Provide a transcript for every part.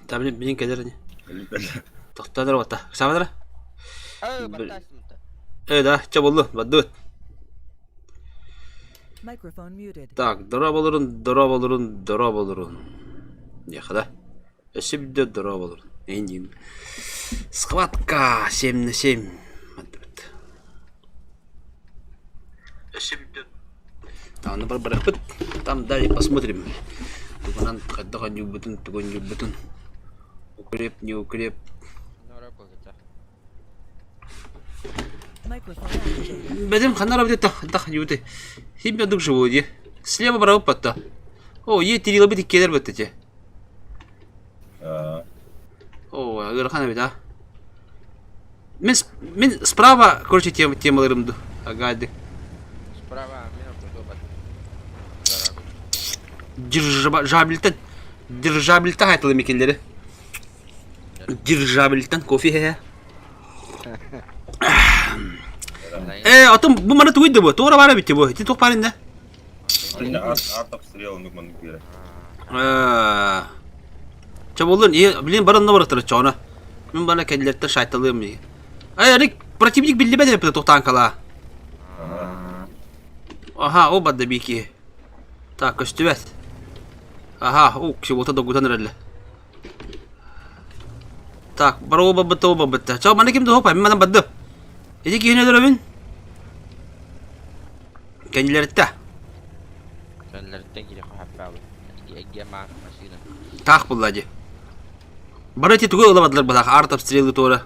Там билин кэлэр ини. Тохтоон эрэ батта. Саамадара? Э да, чэ буллу, бардыбыт. Так, дорооболорун, дорооболорун, дорооболорун. Диэхэ да. Өссө биирдэ дорооболорун. Эйин диим. Схватка 7 на 7. Бардыбыт. Өссө биирдэ Аны барбарахпыт. Там далее посмотрим. Тугунан хайдах оонньуурбутун, тугу оонньуурбутун. Укреп, не укреп. Бэдим ханна работает дах юты. Химия дук живой ди. Слева браво патта. О, е тирилабыт иккилер бытты те. О, ыарахан эбит а. Мин, мин справа, короче, тем, темаларым ду. Агады. Справа, мен ортодо Держабельтен, держабельтен айтылы мекендері. Держабельтен кофе хе. Э, отон бу маны тугуйды бу. Туора бара битти бу. Ити туох бар инде? Арт обстрел оннук маннык биэрэ. Э. Чэ боллун, блин бары онно барыттар чоона. Мин бана кэллэртэн шайталыам мии. Ай, Рик, противник биллибэт эппитэ туохтаан калаа. Аха, ол барда бики. Так, көстүбэт. Аха, о, чего-то догутан эрэллэ. Так, бары ол барбытта, ол барбытта. Чэ, маны ким да хопа, мин манан бардым. Ити киһини өлөрөбүн. Кэннилэриттэ. Кэннилэриттэн киирэ хаппаабыт. Эгге машина. Таах булла дии. Бары ити тугу ылабадылар бытаах арт обстрелы туора.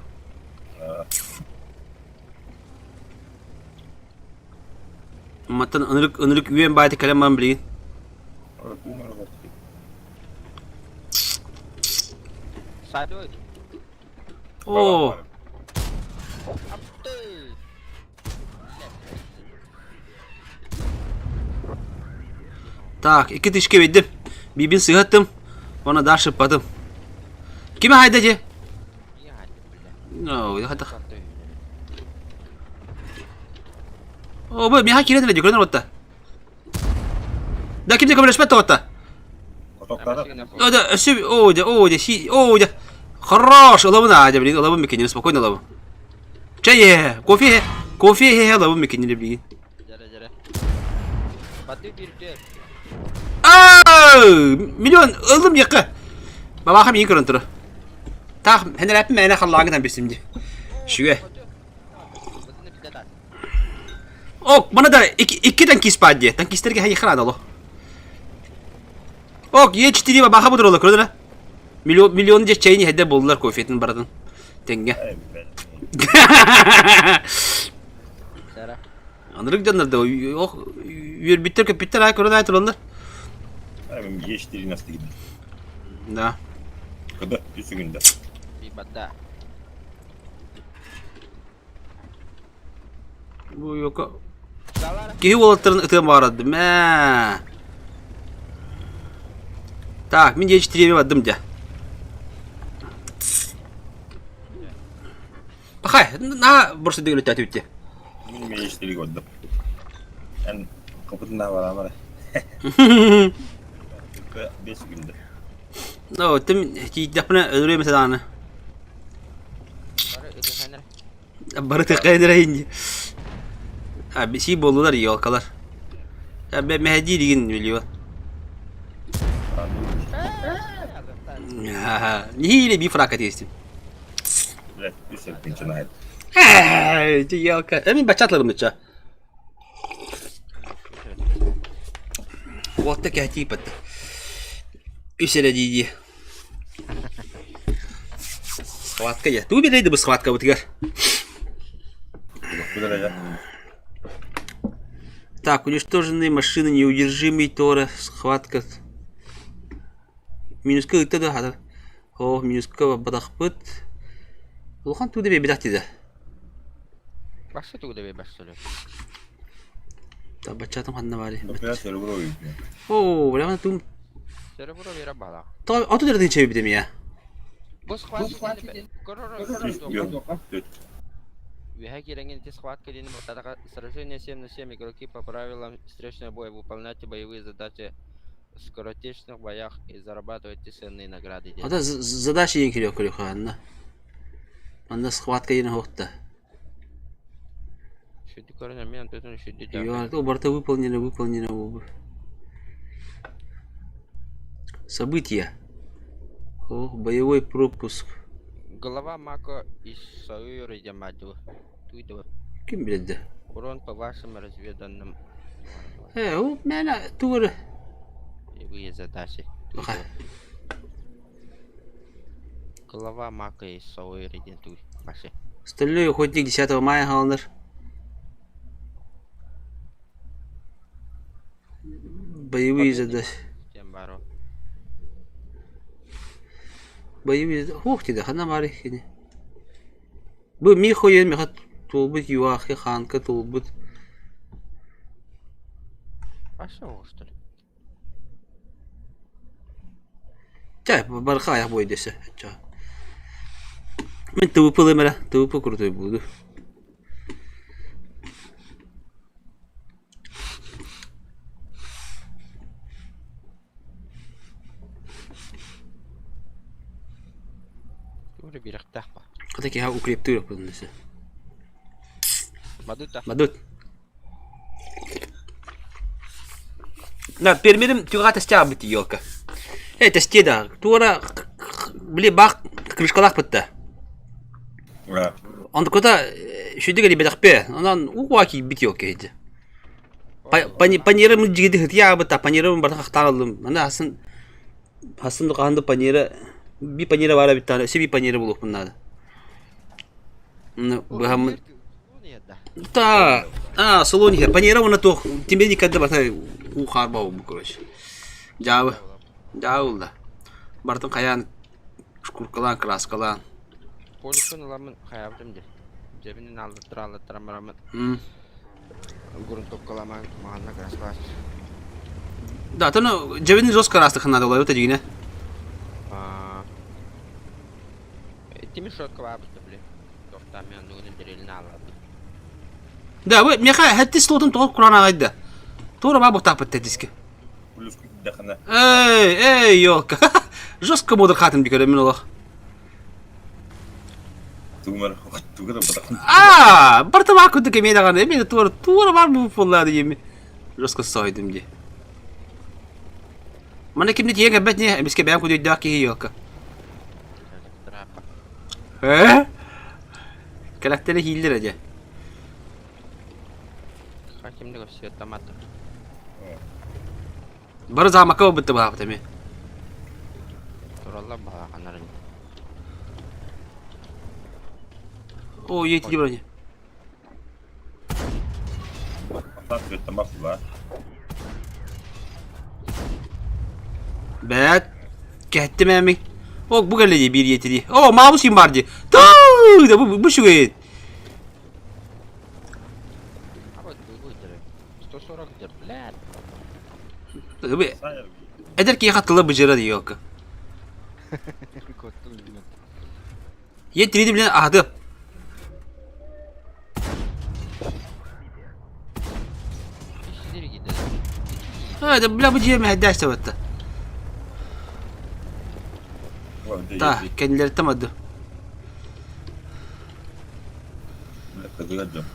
Маттан ынырык ынырык үөн баайты кэлэн баран билигин. Садой. Оо. Так, икки тысячка биэрдим. Биибин сыһаттым. Уонна дальше ыппатым. Кими хайда дьэ? Ну, хайдах. О, бу миэхэ киирэн эрэ көрөн отта. Да ким да көмөлөспөт тоҕотта. О, да, өссө, о, да, о, да, си, о, да. Хорош, ылабын аа, дьэ, блин, ылабын микинин, спокойно ылабын. Чай иһэ, кофе иһэ, кофе иһэ ылабын микинин, блин. Дьэрэ, дьэрэ. Баты бирде. Аа, миллион ылым диэххэ. Бабаха миин көрөн тура. Таах, хэнэрээппин мээнэ халлааҥҥытан бистим дии. Шүгэ. Ок, мана да икки танкист баар дии. Танкистерге хайыхара ало. Ок, Е4 бабаха будурула көрдүнэ. Миллион миллион же чайын иһэрдэ буоллар кофетин барытын тэҥҥэ. Анырык дьоннор да ох үөрбүттэр көппүттэр аа көрөн аай тураллар. Е4 настигин. Да. Когда үсүгүндэ. Бата. Бу йока Киһи уолаттарын ытыан баҕарардым ээ. Так, мин дьиэ четыре бардым дьэ. Пахай, на борсу дегелөттөөтүбүт дии. Мин мин четыре көрдüm. Эн копытына барамара. Бес күндө. Ну, тим тиийдэхпинэ өлөрүөм этэ даҕаны. Бары ытыханар. Бары тыккайдара инди. А бisi буоллулар елкалар. Мэһэдии дигин миллион. Нихиле би фрака тиэстим. Блядь, үс начинает. Эй, ти елка. Эми бачатларым ныча. Уолта кэһэтии патта. Үс эрэ дии-дии. Схватка дьэ. Тугу биэрэйди бу схваткабытыгар? Так, уничтоженные машины, неудержимый Тора, схватка. Минуска ыытта да хатар. О, минуска батахпыт. Улахан туу да биэрбэтэх диде. Бахса тугу да биэрбэт Так, баччаатым ханна баарый? Бля, серебро О, бля, тум. Серебро биэрэ баалаах. Оту дэрдин чэйбитим я. Бу схватка Үөһэ киирэҥҥин ити схватка диэни баттатаха сражение 7 на 7 игроки по правилам встречного боя выполняйте боевые задачи. скоротечных боях и зарабатывайте ценные награды диэн. Ата задача диэн кириэх көрүөххэ анна. Манна схватка диэн оһохта. Шүдү көрөн эмиэ онтон шүдү Йоо, барыта выполнено, выполнено буолбут. События. О, боевой пропуск. Голова Мако из Сауэры Ямадова. Туйдова. Ким билэрдэ? Урон по вашим разведанным Э, ол мээнэ тугу эрэ боевые задачи. Аха. Голова Мака из Сауэры диэн тугуй? Башы. Стальной охотник 10 мая хааланар. Боевые задачи. Диэн баар Боевые... Ух ты, да, хана баар кини. Бу Михо диэн миэхэ туолбут Юахи Ханка туолбут. Пошел, что ли? Чэ, барха айах буой дэсэ. Чэ. Мин ТВП-лыым эрэ, ТВП крутой буолду. Тугу бирэхтээх ба. Хата киһи укрептыыр дэсэ. Мадута. Мадут. На, пермерим түгэҕэ тэстээҕбит елка. Э, тэстиэ да. Туора, били баах крышкалаах бытта. Онтукута үчүгэй кэлбэтэхпэ. Онон уу киирбит елка иһити. Панерым дьигити хытыйаабыта, панерым барытын хахтаан ыллым. Аны хасын хасын хаһан да панера би панера баара эбит даҕаны, өссө би панера булуохпун наада. Быһаммын Та, а, салон иһэр. Панера уонна туох, тимир никогда барыта уу хаарба буолбут, короче. Дьаабы. Дьаабы булла. Барытын хайаан шкуркалаан, краскалаан. Поликпын ыламмын хайаабытым дии. Дьэбинин аллаттара аллаттаран бараммын грунтовкаламаан маҕанна краскалаас. Да, то ну, дьэбини жестко растых надо было, это дигине. Тимир шоткалаабыт да били. Тохтааммын оннугун дэриэлин аалларбыт. Да, вы меха хэтти слотун тоҕо кураан аҕайда. Туора баа буттаахпыт тэтиске. Плюс күүрдэххинэ Эй, эй, елка. Жестко мудрхатын бикөрөмүн олох. тугу эрэ тугу эрэ бырахтым. Аа, барыта баар курдук эмиэ даҕаны, эмиэ туора туора баар буоллаа диэми. Жестко сойдум дии. Маны кимни тиийэн кэлбэт не, эмискэ бэйэм кудуйдаах киһи елка. Э? Кэлэхтэрэ иһииллэр дьэ. Хакимдик өссө тамата. Бары замокка барбытта баһаабыт эмиэ. Тураллар баһааханарын. О, ети броня. Тамак була. Бэт. Кэттим эми. О, бу кэллэ дии биир иэтирии. О, маабыс ким бар дии. Туу, да бу бу үчүгэй. А вот выиграли. 140 где, блядь. Эдэр киһиэхэ тыла быдьыра дии елка. Коттум билин. Е тириди билэн аһатыа. Ишсири гиде. Э, да бля бу дьиэ мэһэйдээш табатта. Та, кэннилэриттэн барды. Кызыгар дьон.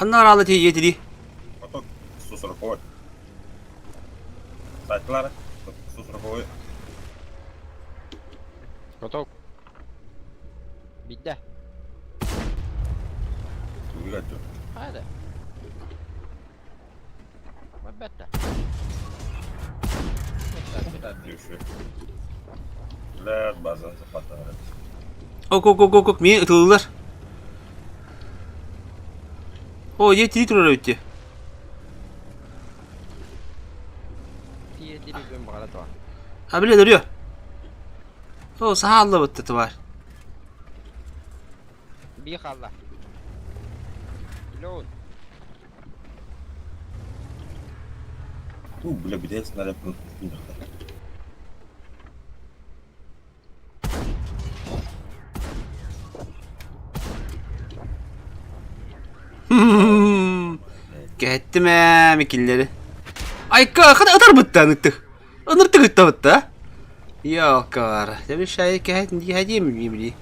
Ханна араалы тиийиэтирий? Ото 140 Сайтылар 140 Готов. Бидде. Кызыгар дьон. Hadi. Бетте. Блядь, база запатар. Ок, ок, ок, ок, ок, миин ытыллар. О, е тирии турар эбит дии. Тие тири күн бағара туа. А бile duruyor. О, саһааллабытта товар. Би халла. Лоун. Уу, бля, бүтэһик снарядпын тыынахтар. Кэһэттим ээ микиллэри. Айка, хата ытарбыттан ыттых. Ыныртык ыттабытта. Ялкар. Дьэ шай кэһэт дии били.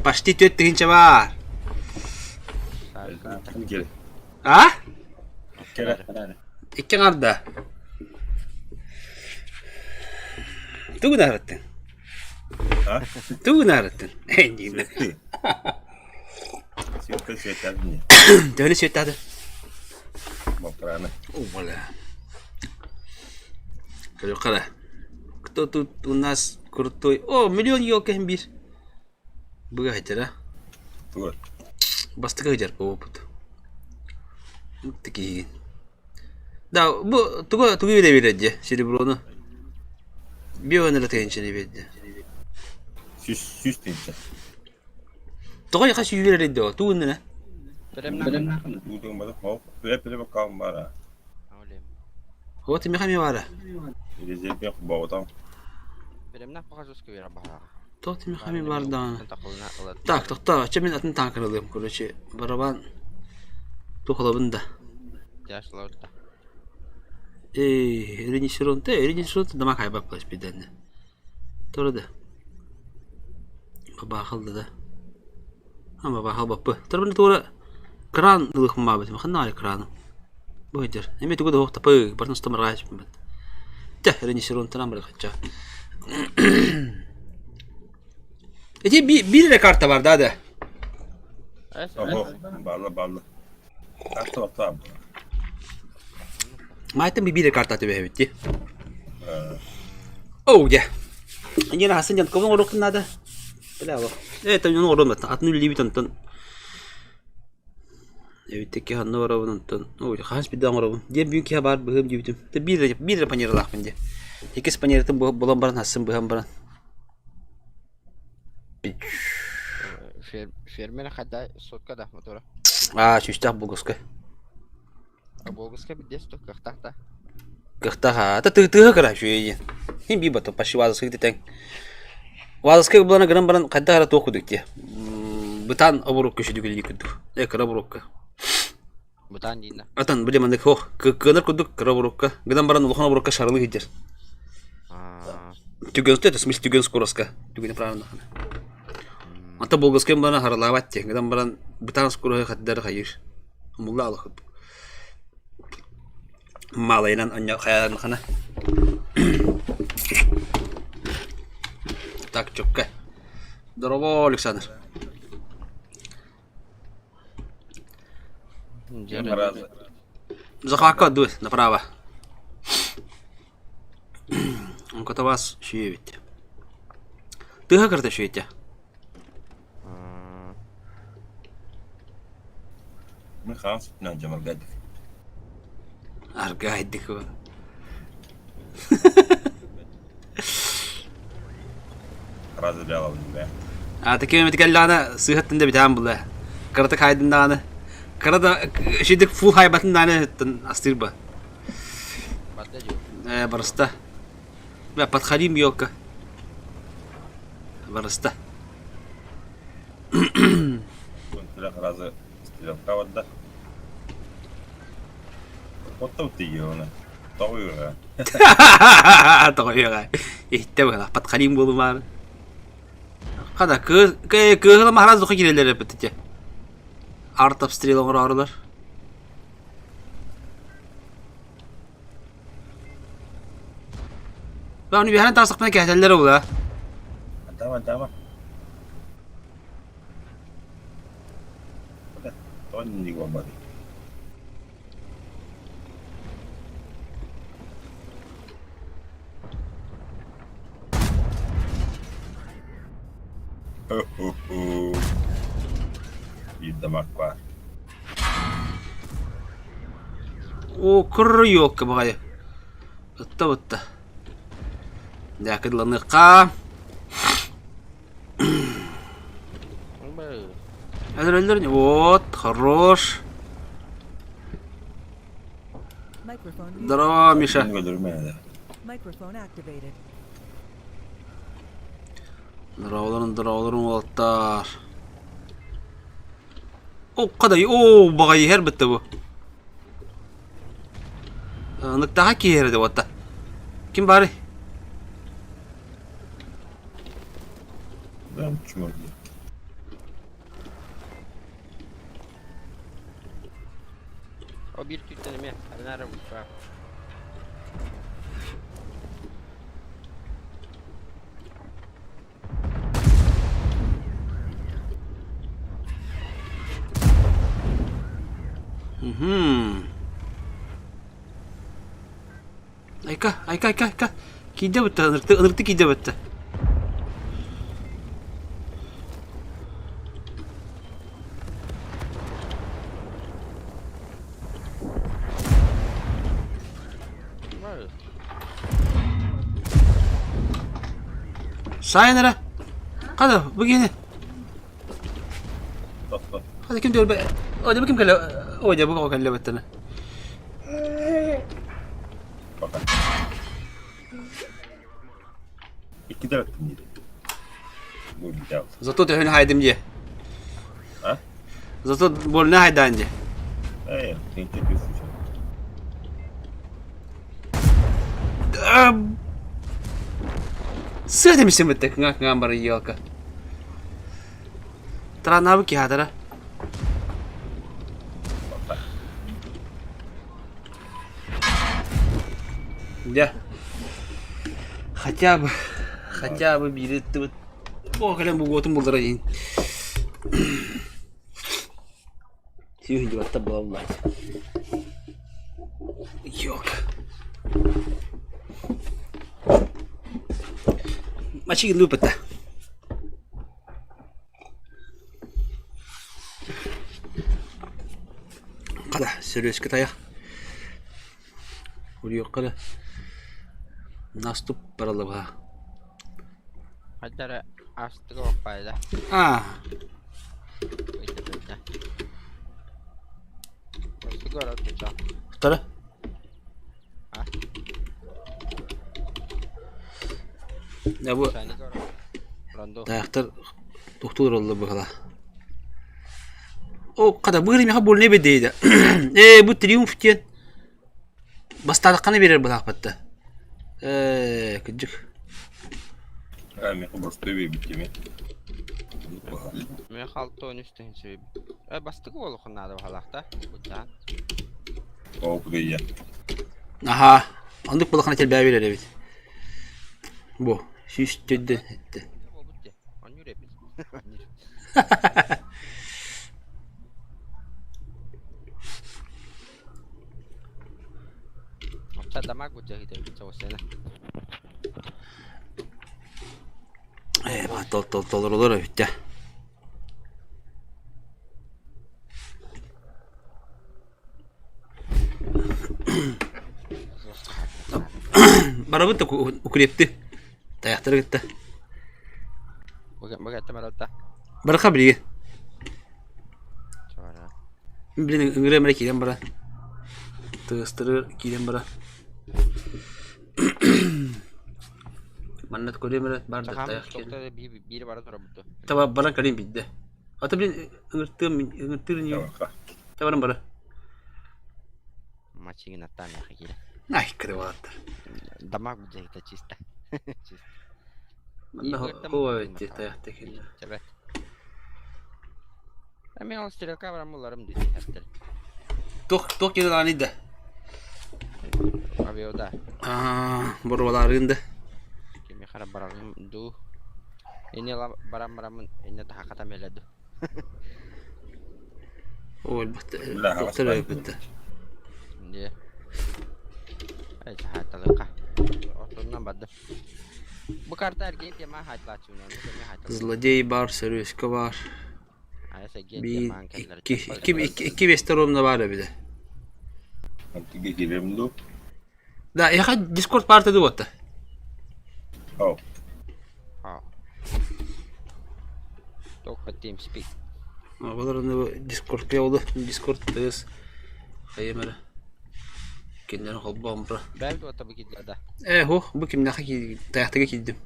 Почти 4000 баар. А? Икки аҥарда. Тугу наарыттыҥ? Тугу наарыттыҥ? Диибин. Света светланы. Төһөнү светлады? Балтараны. О, бля. Көрүөххэ Кто тут у нас крутой? О, миллион елка биир. Быга хитера. Тугу? Бастакы сылдьар по опыту. Такие. Да, бу тугу тугу биэрэ дьэ сереброну. Био эрэ тыһыынчаны биэрдэ. Сүүс сүүс тыһыынча. Тоҕо эйиэхэ сүүрэр эрэй дуо? Тугу гыннын ээ? Уутуҥ ол пүрэ-пүрэ бакаам баара. Вот миэхэ эмиэ баара. Резерве холбообутам. Тоҕо миэхэ эмиэ баар даҕаны. Так, тохтоо, чэ мин атын таҥкаралыам, короче, барабан туох ылабын да. Эй, ренесеронта, ренесеронта дома хайбаппас бидэнне. Тура да. Бабаахал да. Бабаахал баппы. Турбун тура кран ылыхмаабытым. Ханна аҕай краным? Бу сылдьар. Эмиэ тугу да суох барын устамарҕаачпын. Тэ, ренесеронтанан барыхачча. Ити биир эрэ карта бар да да. Ого, балла балла. Карта баттаам. Маайтан биир карта түбэһэбит дии. Оу дьэ. Инньэ хасын дьон кому оҥоруохпун наада? Бля, это не оҥоруом атын үлэлиибит онтон эбиттэки ханна барабын онтон ой хаһыс биирдэ оҥоробун диэн бүгүн киһи баар быһыам диэбитим биир биир эрэ панералаахпын диэ иккис панератын булан баран хассын быһан баран Фермер хада сотка да мотора. Аа, сүүстээх булгуска. Булгуска бидес то кыахтаах да. Кыахтаах аа. Та тыһы кыра үчүгэй диэн. Хин би бато почти вазаскы тэҥ. Вазаскы булана гынан баран хайдах эрэ туох кудук диэ. Бытаан обурукка үчүдүк илии курдук. Э кыра обурукка. Бытаан диинна. Атан били маннык хох кыанар курдук кыра обурукка. Гынан баран улахан обурукка шарылыы сылдьар. Түгэн это в смысле түгэн скоростка. Түгэни правильно. Ата булгаскын бана харалаабат диэн. Гынан баран бытаан скороһы хаддары хайыр. Мулла алахыт. Малайынан онньо хайаанхана. Так, чөккө. Здорово, Александр. Захватка дуй направо. Онкото вас шүйебит. Тыһа кырта шүйете. Мин хаан сүтүнэн дьамаргайдык. Аргайдык. Разделялабын бээ. А такие кэллэҕинэ сыыһаттан да бүтээн булла. Кыратык хайдын даҕаны. Кыра да шидик фул хайбатын даҕаны астыыр ба. Э, барыста. Бля, подходим, елка. Барыста. Разы стрелка барда. Оттон тиийиэҕинэ тоҕуйуоҕа. Тоҕуйуоҕа. Иһиттэ быһалаах подходим буолумаары. Хата кыыһыла маһараз духа киирэллэр эппит Арт обстрел оҥороорулар. Бааны үөһэнэн таҕыстахпына кэһэтэллэр ол Дама, дама. Тоҕо инник буолбатый? Дамаг баар. О, кырыйылка баҕайы. Ытта бытта. Дьаакыдланыахха. Өлөр Вот, хорош. Здорово, Миша. Здороволорун, здороволорун уолаттар. О, хадай, о, баҕайы иһэр бытта бу. Ыныктаха киһи эрэ уотта. Ким баарый? Да, чума дии. О биир түүттэн эмиэ арынаара букка. Угу. Айка, айка, айка, айка. Киирдэ бытта, ынырты, ынырты киирдэ бытта. Сайын эрэ. Хада, бу киһини. Хада ким диир О, дьэ бу ким кэлэ? О, дьэ бу оҕо кэллэ бэттэнэ. Пока. Икки тараттым диир. Бу бүтэ Зато төһөнү хайдым дьиэ. А? Зато больно хайдаан дьиэ. Э, тинче күс. Сыа демисин битте кыҥа кыҥаан бары елка. Таранаабы киһаатара. Дьэ. Хотя бы, хотя бы биири ыттыбыт. О, кэлэн бугуотун булдара иһин. Сүүһүн була Йок. Мачигин лупата. Хара, сөрүөскэ тайах. Уруйуохха эрэ. Наступ баралабаһа. Хайда эрэ астыга оппайда. Аа. Ыйда Астыга ора Второй. А? Я бу тайахтар тохтуур олла быһала. О, хата быыр миэхэ больнай бэдээйдэ. Ээ, бу триумф диэн бастаатаххына биэрэр быһаахпатта. Ээ, кырдьык. Аа, миэхэ боростуой биэрбит дии Миэхэ 63 тыһыынча биэрбит. Э, бастакы уолухан наада баһалаахта. Бутаан. Оо, кудайя. Аһаа, оннук балахана тэлбээ биэрэр эбит. Бу, 104 этте. Буолбут дии. Онньуур эбит. Онньуур. Дамаг Ээ, толорулар эбит дьэ. Барабыт да укрепти. Тайахтары кытта. Барыха билиги. Блин, ыҥырыам эрэ киирэн баран. Тыастары киирэн баран. Манна көрүөм эрэ баар да тайах киирэн. Биир бара турабыт. Таба баран кэлин биирдэ. Ата блин ыҥыртыам ыҥыртыыр ньуу. Табарым бара. Мачигин аттаан киирэ. Ай, кырыбааттар. Дамаг будет чисто. Чисто. Манна ой, тайахта кэллэ. Чэбэт. Мен ол стрелка баран буларым дии хаттар. Туох туох киһи да? Авиода. Аа, боруобалаарыын да. Кими хара барарым дуу. Эне барам барамын эне тахакатам эле ду. Ой, доктор өлбүттэ. Дии. Ай, сахаталыка. Отуннан барды. Бу карта эргийэн тема хайтлааччыбын, оннук эмиэ хайталык. Злодей бар, сөрүөскэ бар. Хайа сэгиэн Биир, диэн маан кэллэр. икки, икки, икки, икки миэстэ ровно баар эбитэ. Антиге киирем дуу? Да, эһиэхэ Discord паарта дуу буотта? О, Аа. Только TeamSpeak. Олор аны Discordка олу Discord тыас хайым эрэ кинилэр холбоон бро. Бэйбит уота бу киирдэ да. Ээ, һуох, бу кимнээхэ киир тайахтыга киирдим.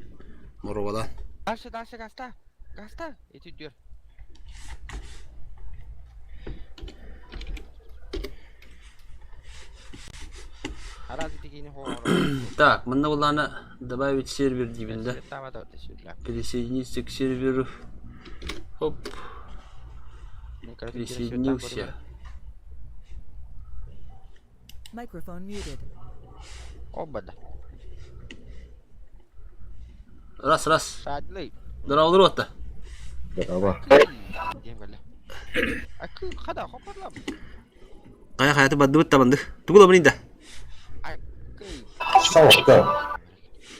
Моруобалаан. Дальше, дальше, гаста. Гаста. Ити дүр. Так, манна буллаана добавить сервер диибин да. Присоединиться к серверу. Хоп. Присоединился. Microphone muted. Оба да. Раз, раз. Садлый. Здорово, Ротта. Здорово. Диэн кэллэ. Акы хада хопорлам. Хайа хайата бардыбыт табанды. Тугу лабын да? Акы. Сау,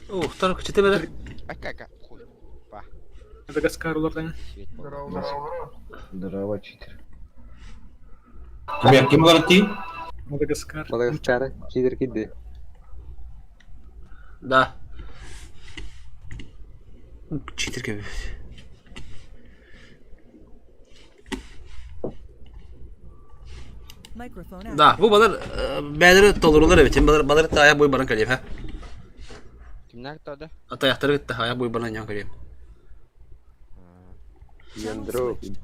О, второй кычыты бere. Ака ака. Хуй. Па. Мадагаскар улардан. Свет болду. Здорово, читер. Ким ким олорор Мадагаскар. Мадагаскар, читер киирдэ. Да. Читер кэбис. Microphone Да, бу балар бээлери толорулар эбит. Балар балар тая бой баран кэлиэм, ха. Кимнээх тода? Атаяхтары кытта ая бой баран ньон кэлиэм. Channel Яндро. switched.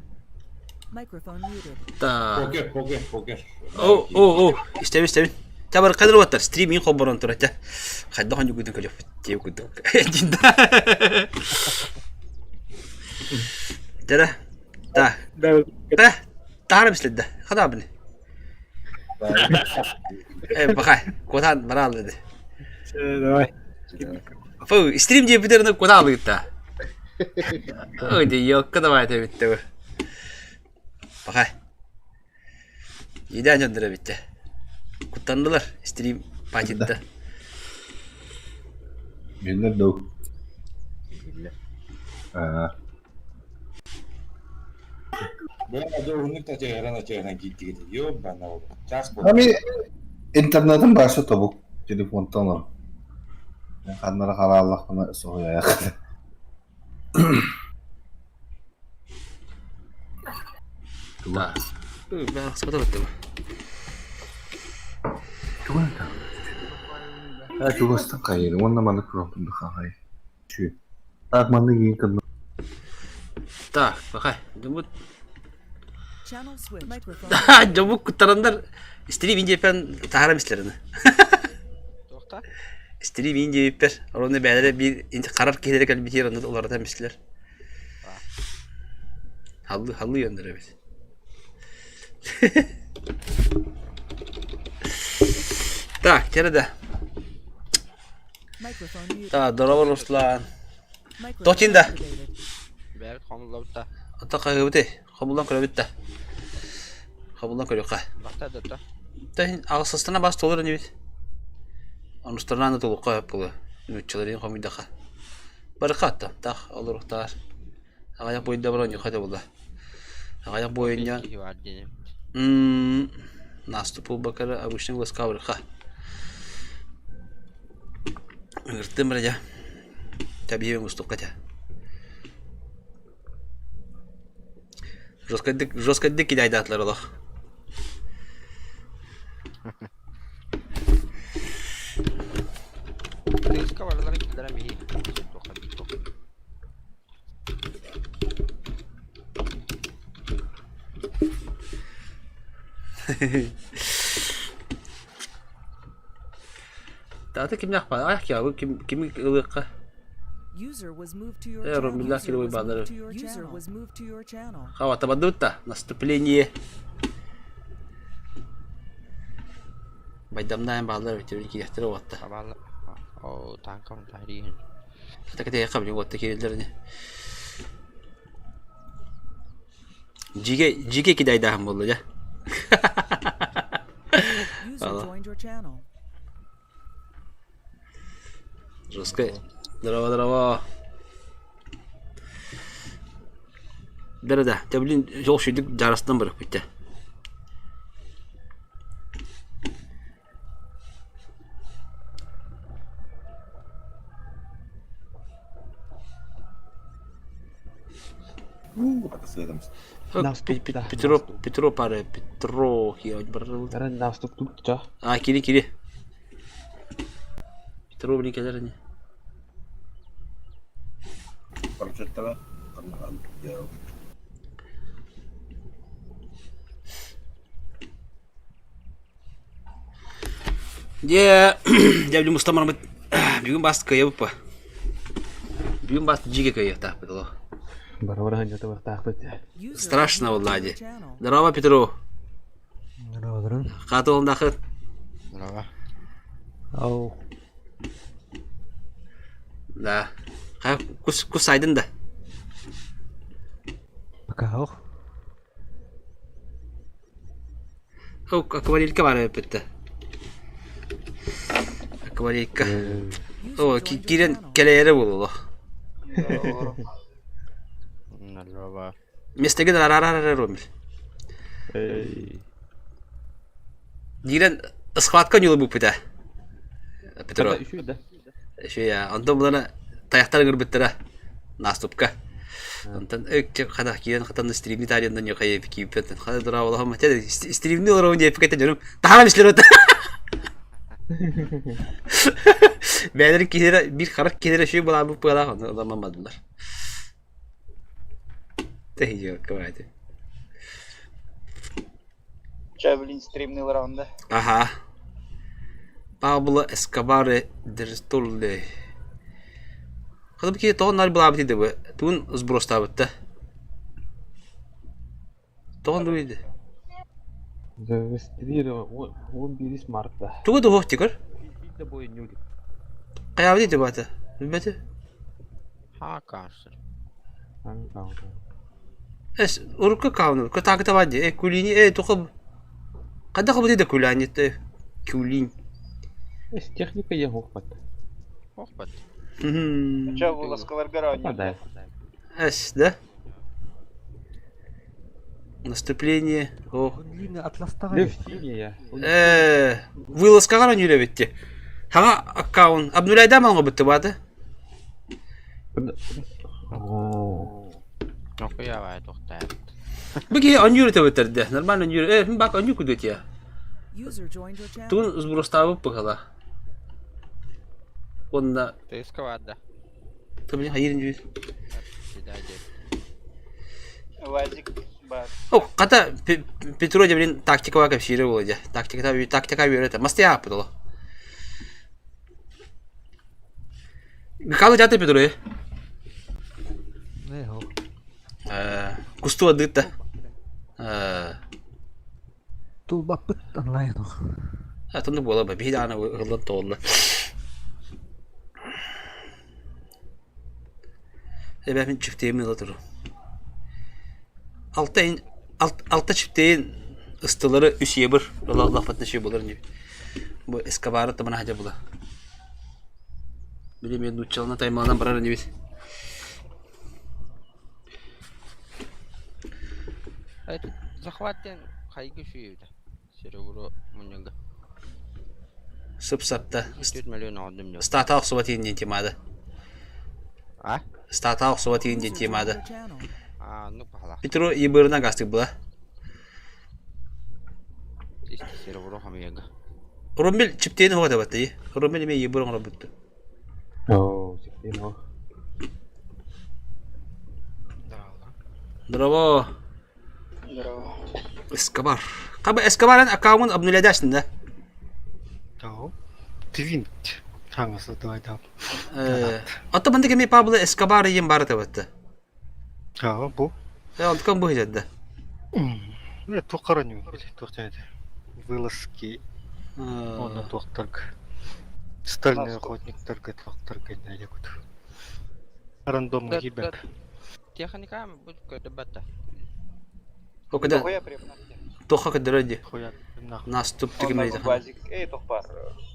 Microphone muted. Так. Покер, покер, покер. О, о, о, истэбин, истэбин. Табар кадыр уоттар, стриминг холборон турар этэ. Хайдах онньугутун көрүөхпүт диэ курдук. Дэрэ. Да. Да. Таһара бислэдэ. Хадабыны. Э, бахай. Куотан барааллыды. Давай. Фу, стрим диэбитерин куотаалыгытта. Ой, ди ёкка давай тэбитте. Бахай. Идээн дьонноро эбиттэ. Куттаннылар стрим патитта. Биллэр дуу? Аа. Ами интернетым башы тобук телефонтан ол. Ханнара халааллахпына соһуйаах. Да. Бэҕэхсибэтэ баттым. Тугун Аа чугастан хайыр уонна маннык куруохпун хахай. Чү. Так маннык иин кынна Так, бахай. Дьоммут Channel switch. Microphone. Дьоммут куттараннар стрим диэпэн таһаарам истэрин. Туохта? Стрим диэбиппэр оронно бээлэрэ биир харар киһилэрэ кэлбитигэр онно уларытан бистилэр. Халлыы халлыы өндөр эбит. Так, теперь да. Microphone muted. Так, здорово, Руслан. Microphone Тотин да. activated. Бэйэбит хомуллабыт да. Ата хайыбыт хобулан көрөбүт да. Хобулан көрүөххэ. Бахта да да. Тэн аҕысыстана бас толор инибит. Онустарынан да толукка хөп буолуо. Нууччаларын хомуйдаха. Барыха атта. Тах олоруктаар. Аҕыйах буойда броньуха да буолла. Аҕыйах буойунньа Киһи баар диэн эбит. Наступил бакара обычный глазка барыха. Ыҥыртым эрэ дьэ. Тэбиһиэм устукка этэ. Жесткайдык жесткайдык кидайдаатылар олох. Тыыска барыларын киллэрэн биһи туохха биир туох. Таата кимнээх баар? Ах киһи ким кими ылыахха? User was moved to your Э, channel. Румилях User киловой was баннер. moved to your User was moved to your channel. Хава табадыбыт да. Наступление. Байдамнаан бааллар бит кириэхтэрэ уотта. Табаалла. Оо, таанкам таһрииһин. Такатыахха билин уотта киирэллэр ини. Дьигэ дьигэ кидайдааһын буолла дьэ. User Алло. joined your channel. Жестко. Здорово, здорово. Да-да-да, дьэ блин, ол сүйдүк дьаарастан барыппыт дьэ. Петро, Петро пары, Петро, А, кири, кири. Петро, блин, кэлэр ини. Дьэ, дьэ билим устан бараммыт бүгүн бас кыайабыт па. Бүгүн бас дьигэ кыайыахтаахпыт олох. Бара-бара сынньатыбыахтаахпыт. Страшно буолла дии. Здорово, Петру. Здорово. Хаата уолуннаахыт. Здорово. Ау. Да. Хайа кус кус сайдын да. Пока ох. Акварелька баар эбиппит Акварелька. О, киирэн кэлэйэрэ буолуо. Местегин араарар Ромель. Диирэн схватка ньулубуппута. Петро. Үчүгэй онтон булана тайахтар ыҥырбыттара наступка. Онтон хана киирэн хатан стримни таарыйанна ньукайы кииппет хана дыраабалаһым стримни олоробун диэппикэтэ дьонум таһааран истилэр бэйэлэрин киһилэрэ биир харах киһилэрэ үчүгэй былаабыт быалаах ону ыламмадылар Тэһийиэккэ Чэ, блин, стримни ылараҕын да? Аһаа. Пабло Эскобаре Дерстолле. Хата бу киһи тоҕо наар былаабыт иде бу? Тугун сбростаабыт да? Тоҕо оннук иде? Зарегистрирован 11 марта. Тугу да уһуох тигэр? Хайаабыт иде баата? Билбэти? Хаакаасыр. Эс, урукку аккаунум, кытаакыта баар дии, э, Кулини, э, туха хайдах ылбытый да Кулянит, э, Кулин. Эс, техника я хохпат. Хохпат. Чэ, вылазкаларгар оонньуу. Эс, да? Наступление, о. Э, вылазкаҕар оонньуур эбит дии. Хаҥа аккаунт обнуляйдаам оҥорбут баата. Нохуя туохтаабыт. Бу киһи оонньуур этэбиттэрдэ. Нормально оонньуур. Э, бак оонньуу кудует я. Тугун сбростаабыт быһыла. Уонна Тыска баар да. Ты хайырын дьүүр. Вазик бар. О, хата Петро дьэ блин тактикаҕа кэпсиирэ буолуо дьэ. Тактиката тактика үөрэтэ. Мастыйа ааппыт олох. Михаил дьаата Петро Кусту адыытта. Тулбаппыт онлайн Атыннык буола ба биһи даҕаны ыһыллан тоҕулла. Эбээ мин чифтиэм ыла туру. Алта алта чифтиэйин ыстылары үс ебыр ыла ыллахпытына үчүгэй буолар ини. Бу эскобары табана сылдьар була. Били мен нууччалана таймаланан барар инибит. Захват диэн хайгы үчүгэй эбитэ. Серебро мунньуга. Сып-сапта. 4 миллион оҕордум дьон. Стата охсубат иин диэн темада. А? Стата охсубат иин диэн темада. А, ну пахала. Петро ебырына гастык была. Исти серебро хамыяга. Румбел чиптейин хоҕо табатты. Румбел эме ебыр оҥоробутту. Оо, чиптейин хо. Здорово. Здорово. Эскобар. Хаба Эскобарын аккаунун обнулядашын да? Тоо. Твинт. Хаҥаса давай Э, Ото маннык эмиэ Пабло Эскобар диэн баар этэ Аа, бу. Э, онтукан бу да. Э, туох хараньу, туох этэ. Вылазки онно туохтарга. Стальной охотниктарга туохтарга иннэ кут. Рандомно киирбэт. Техника бу көрдөбөттө. Окуда Дохуя препнахте. Тоха көдөрө ди. Хуя. Наступ Он тигмейди. базик. Эй, тохпар.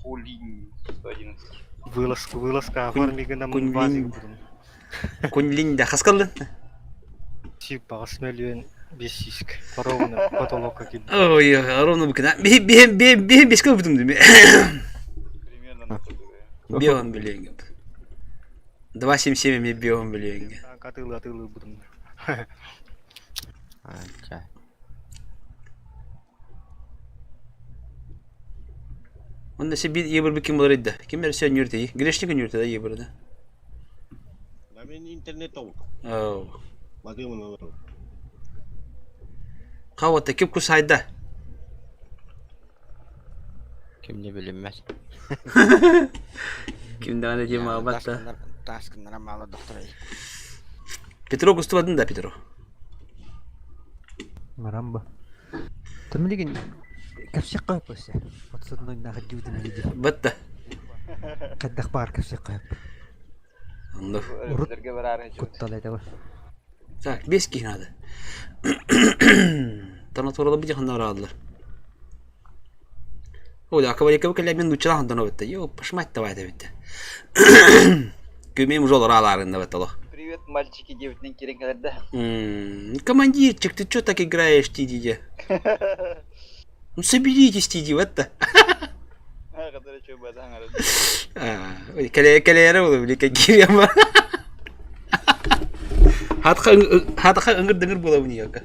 Кулинь 111. Вылазка, вылазка, оформи гына Кунлин. базик будун. Кунлин да хаскаллын. Сүүс мөлүйүөн биэс сүүскэ. Ровно потолокка киирдэ. Ой, ровно букина. Биһи биһи биһи биһи беске ылбытым дии. Примерно на Бион билиэнгэ. 2.77 эмиэ бион билиэнгэ. Атыылы атыылы ылбытым. Анча. Онно се биир ебыр ким болар да. Ким эрэ сөннүр тии. Грешник өнүр да ебыр да. Мен интернет ол. Оу. Мадымын олору. Хавата кип кусайда. Ким не билинмэс. Ким даҕаны диэн маалбат да. Тааскыннара маала дохторой. Петро кустубатын да Петро. Марамба. Тымлигин кэпсиэххэ сөп өссө. Отсутнойнаах дьиутун дии. Батта. Хайдах баар кэпсиэххэ сөп. Онно. Урут куттал этэ Так, без киһи надо. Тонатурала бу ханна барааллар. О, да, кабалика кэлэ мен нуччала хантан битте. Йо, пошмать давай да битте. Күмем уже олораларында битте Привет, мальчики, девятнен кирен кэлэрдэ. Командирчик, ты чё так играешь, тидиде? Ну соберитесь, тиди, вот это. Кэлэ кэлээрэ буолу били кириэм. Хатха хатха ыҥыр дыҥыр буолабын ийэка.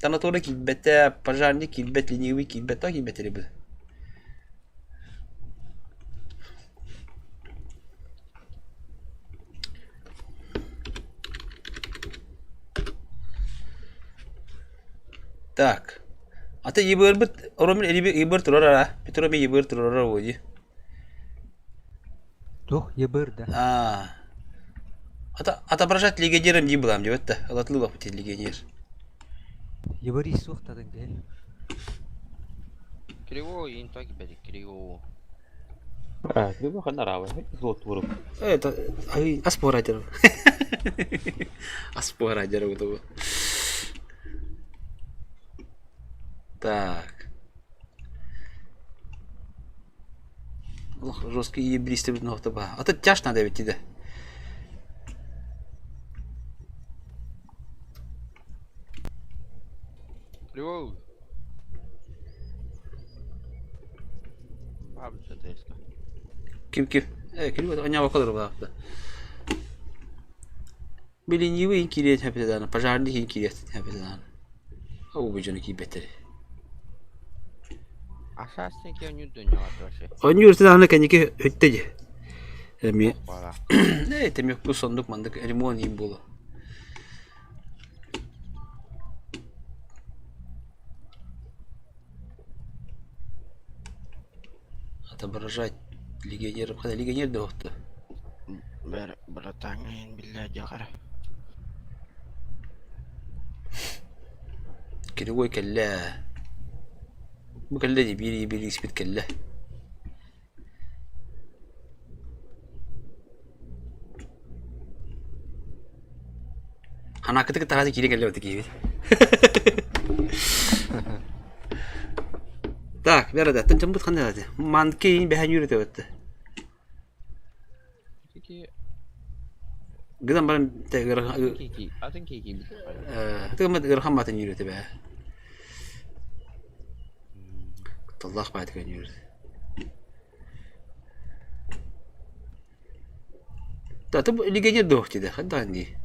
Танатора киирбэтэ, пожарник киирбэт, ленивый киирбэт, то киирбэт эрэ Так. Ата ебырбыт Ромин ебыр турар ара. Петроми ебыр турар оди. Туох ебыр да. А. Ата отображать легионером не булам деп атта. Алатлы бапыт легионер. Ебыр ис суохтадын киһи. Криво инток бэди криво. А, криво ханарава. Золот туруп. Это ай аспорадер. Аспорадер вот Так. Ох, жесткий ебристый нохта ба. А то тяж надо ведь да. Криво. Баб это Ким ким? Ким аня бакалыр баапта. Билиньиви кирет хапетадана, пожарный кирет хапетадана. О, бу жона кибетер. Асасны ки оню дөнья вообще. Они үртедана кеники өттеди. Эми. Э, темек бу сондук мандык ремонт им было. Отображать легионеров. Когда легионер да Бер братан билля жахара. Кривой кэллэ. Бу кэллэ ди биир биир испит кэллэ. Ханакытык таразы кире кэллэ баты киһибит. Так, бера да, тын бут ханда да. Манки бэхэн юрете батты. Кики Гыдан баран тегер кики атын кики бит. э тыгмат ырхан батын юрете бэ. Таллах баат көн юрете. Да, ты легионер дохти да, ханда ди.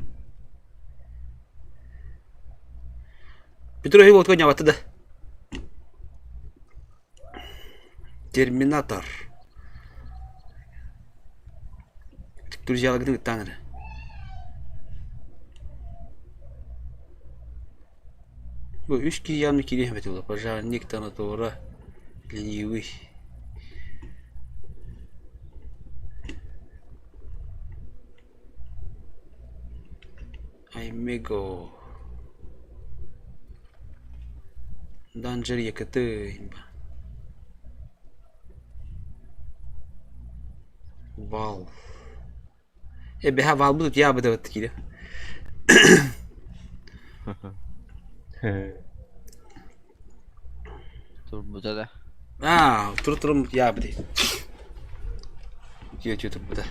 Петро его отконя да. Терминатор. Друзья, лагны танер. Бу үс киһи кириэх эбит буолла. Пожарник, танатора, ленивый. Аймего. Данжер Екаты. Вал. Э, бэһэ вал будут я бы вот кире. Турбута да. А, тур турум я бы. Тиө тиө турбута.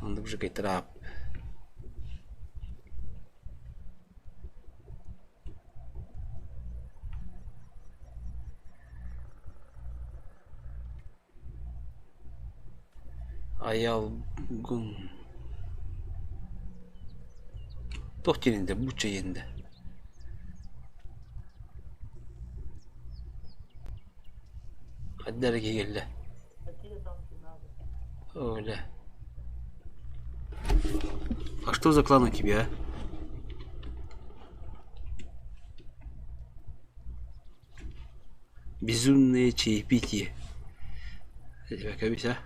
Онда уже кайтрап. Айалгын Туох диэн бучча иэнде Хайда эрэ киһи кэллэ Оля А что за клан у тебя, а? Безумное чаепитие. Кэбис, а?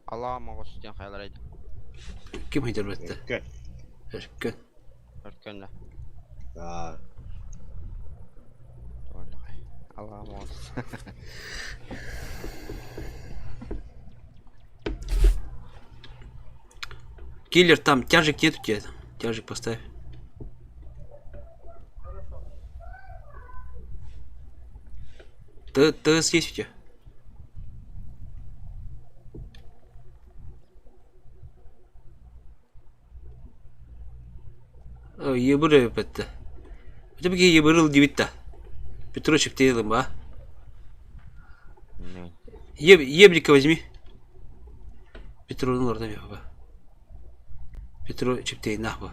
Алаа моҕус диэн хайаларай да. Ким ыйдарбатта? Өркөн. Өркөн. Өркөн да. Аа. Алаа моҕус. Киллер, там тяжик нет у тебя там? Тяжик поставь. Т ТС есть у тебя? Ебыр эпетте. Өтө ебырыл дибит да. Петрович птейлым ба. Еб, еблика возьми. Петровну орда ба. Петро чиптейнах ба.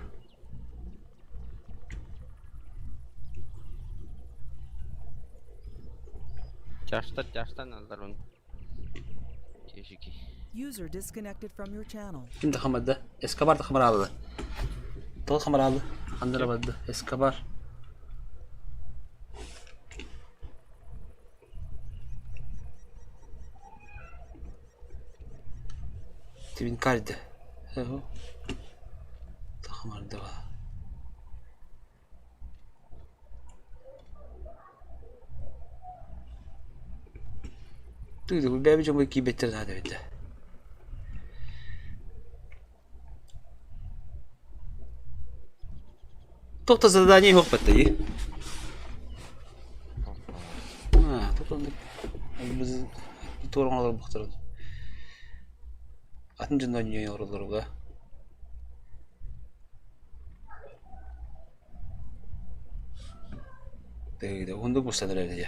Тяжтар тяжтан алдар он. Тешики. User disconnected from your channel. Ким да хамадда? Эскобар да хамаралды. Тол хамаралды. Андырабадды. Эскобар. Твинкальды. Тахамарды. Ты бэбижем кибеттер надо ведь. Тоқта задание yok бітті, А, тоқта біз туораңалар бұқтырды. Атын жында не орылар Дегиде, онда бұстадыр әлі.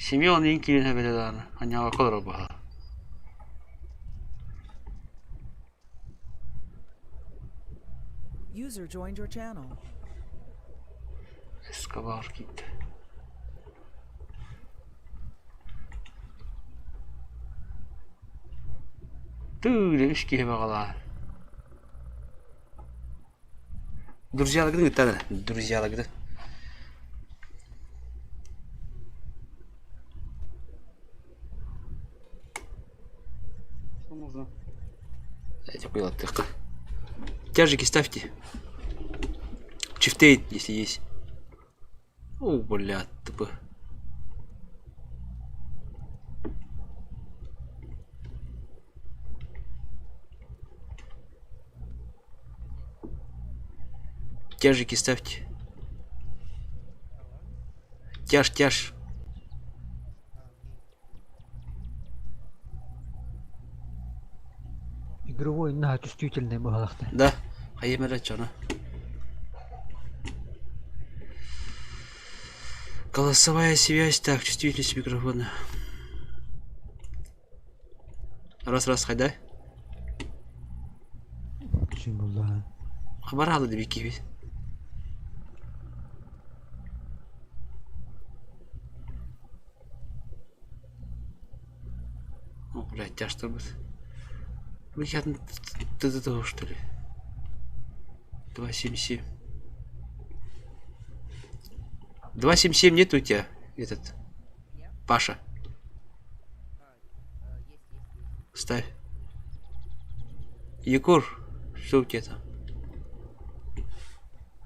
Семен инкилин хэбэлэдааны, аньяга колор баха. User joined your channel. Эскобар китте. Тыы, үш киһи баҕалаа. Друзья ыттады. Друзья лагды. Что нужно? Эти хуйлаттык. Тяжики ставьте. Чифтейн, если есть. О, бля, тупо. Тяжики ставьте. Тяж, тяж. Игровой на чувствительный баҕалахта. Да. Хайемера чана. Голосовая связь. Так, чувствительность микрофона. Раз, раз, хайда. Чимулла. Хабар алды дебики бит. О, блядь, тяжко будет. Вы я ты ты что ли? 277. 277 нет у тебя, этот, Паша? Ставь. Егор, что у тебя там?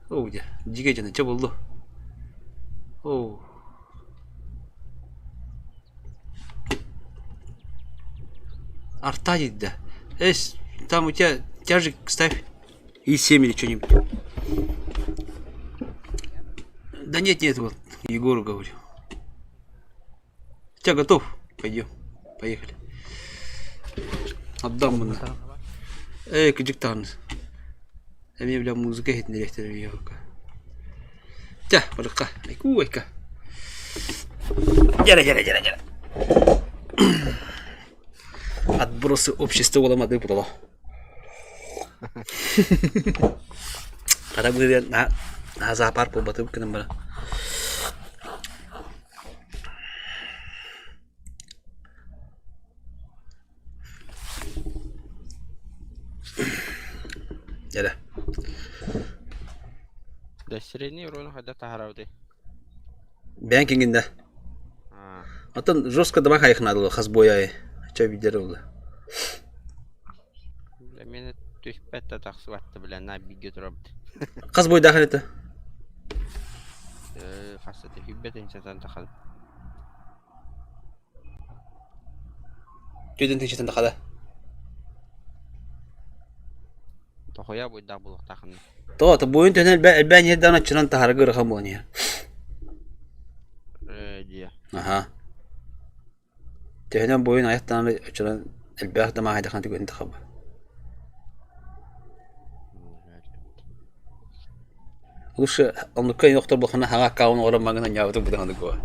О, где? Дигетина, что было? О. Арта да. Эс, там у тебя тяжик ставь. И 7 или что-нибудь. Да нет, нет, вот Егору говорю. Тебя готов? Пойдем. Поехали. Отдам мы. Эй, кадиктан. Эмиэ бile музыка иһитиннэриэхтэрэ видеока. Чэ, барыкка. Айкуу, айка. Дьэрэ, дьэрэ, дьэрэ, дьэрэ. Отбросы общества буоламады буолла. Хара быырыан наһаа зоопарк буолбатым гынан баран. Эрэ. Дэстэриини уруну хайдах таһаарабытый? Бэйэҥ киҥҥин да. Оттон жестко давай хайыхнаадылар хас буой аайы. Чэ видер буолла. Бля, миэнэ түспэт да тахсыбат да бля, на бииргэ турабыт. Хас буойдаах это? Хас это хүббэт инсатан тахал. Түөтүн тыынчатын тахада. Тохуйа буйдаах булуохтаахын. Тоҕо то буойун төһөнөн элбээн элбээн иһэр даҕаны оччонон таһарга ыарахан буолан иһэр. Ээ дьиэ. Аха. Төһөнөн буойун айахтаан оччонон элбэх да маахайдахына түгэн тахаба. Лучше оннукка охторбоххуна хаҥа аккаунт оҥорон маҥан анньаабытым быдан оннук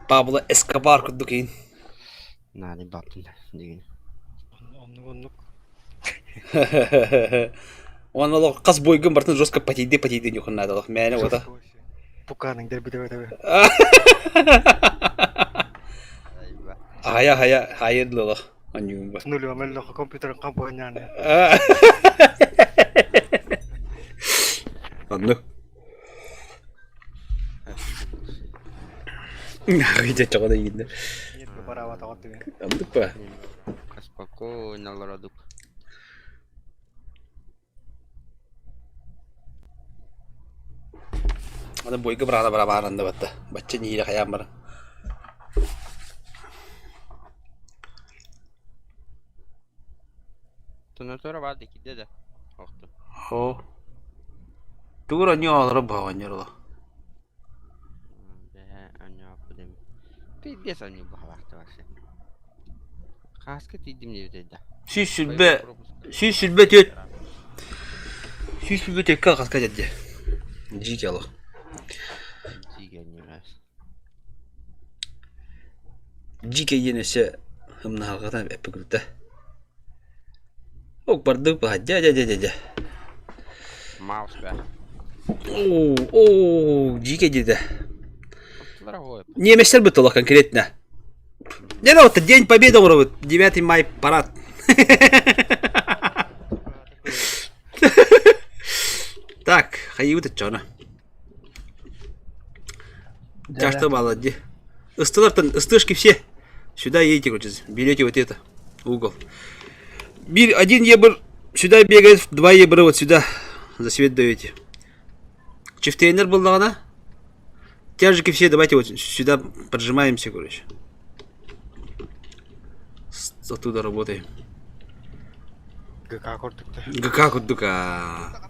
Пабло Эскобар курдук иин. Наадый баптын дигин. Оннук оннук. Уонна олох хас буойгун барытын жестко потейды потейды нюхун надо олох мээнэ уота. Пуканың дерби дебе Ахая ахая хайыр олох анньуун ба. Нулю меллохо компьютер компанияны. Оннук. Дьэ чоҕо да ииннэ. Оннук ба. Спокойно олородук. Аны буойга быраана бара бааранда батта. Бачча ниире хайаан баран. Тонотора баар да киирдэ да. Охту. Оо. Тугур онньу баҕанньар оло. Бэһэ анньааппыт эми. Пиздец анньуу баһалаахта вообще. Хааска тиийдим диэбит да. Сүүс сүлбэ сүүс сүлбэ түөрт сүүс сүлбэ түөркэ алҕаска дьэрдэ. Дьиикэ олох. Дьиикэ анньыгас. Дьиикэ диэн өссө ымнаһалҕатан эппикүлтэ. Ок бардык баһа дьэ дьэ дьэ дьэ дьэ. Маус бэ. Оо, оо, дьиикэ диэтэ. Немецтэр быттылар конкретно. Не ну вот День Победы оҥоробут, 9 май парад. Так, хайыбыт оччоҕуна. Тяжто мало дии. Ыстылартан ыстышки все. Сюда едете, короче, берете вот это, угол. Бир, один ебр сюда бегает, два ебра вот сюда за свет даете. Чифтейнер был Тяжики все давайте вот сюда поджимаемся, короче. Оттуда работаем. ГК курдук ГК курдук аа.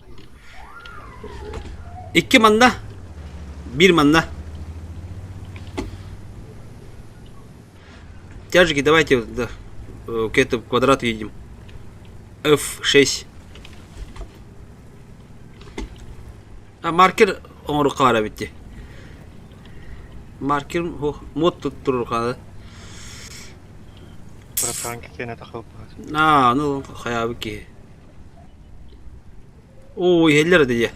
Икки манна. Биир манна. Тяжики давайте да, к этому квадрату едем. F6. А маркер оҥоруохха баар эбит дии. Маркер муот туруохха Братан киэнэ тахылбат. Аа, ну хайаабыт киһи. Оо, иһэллэр этэ дии.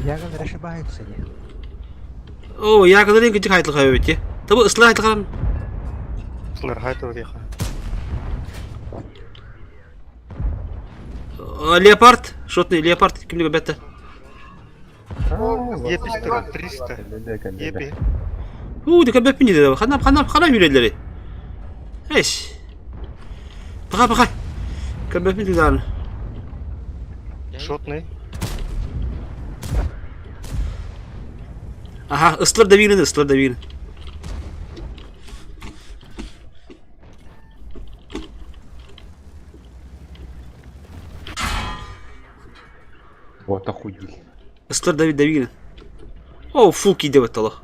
Ягоды ошибаются не. Оо, ягодаларын кичи хайтылхай эбит дии. Табы ысла хайтылхан. Сылар хайтыл диэхэ. Леопард, шотный леопард, кимдик бетте. Епистер 300. Епи. Уу, дика бэппин диде. Хана хана хана үрелleri. Эш. Пока пока. Кэбэппин диде. Шотный. Аха, ыстылар да биирин, ыстылар да биирин. Вот охуели. Ыстылар да да биирин. О, фу киде баттала.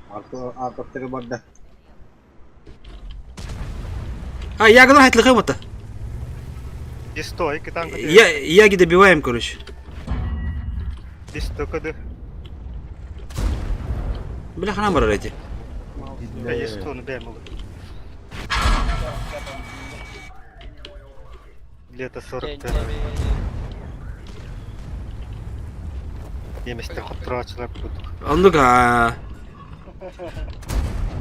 Артыктары барда. А, ягода хайтлыхым это. Сто, икки танка. Я, яги добиваем, короче. 100 кд. Бля, ханам барар эти. Е100 ну бэм олы. Лето 40 Немецтер хотураачылар курдук. Оннук аа.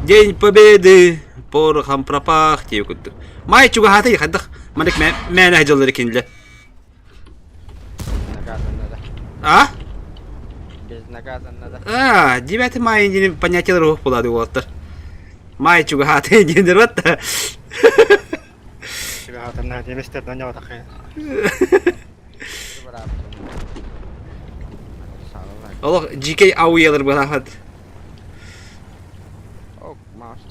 День Победы порохом пропах диye курдук. Май чугаһаата хайдах маннык мээнэ дьыллары кинилэр. Наказан надо. А? Безнаказанно да. А, 9 мая диэн понятиелар уох буолаады уолаттар. Май чугаһаата диэн батта. Чугаһаата немецтер наньабатахы. Олох GK ауялар буолаахат.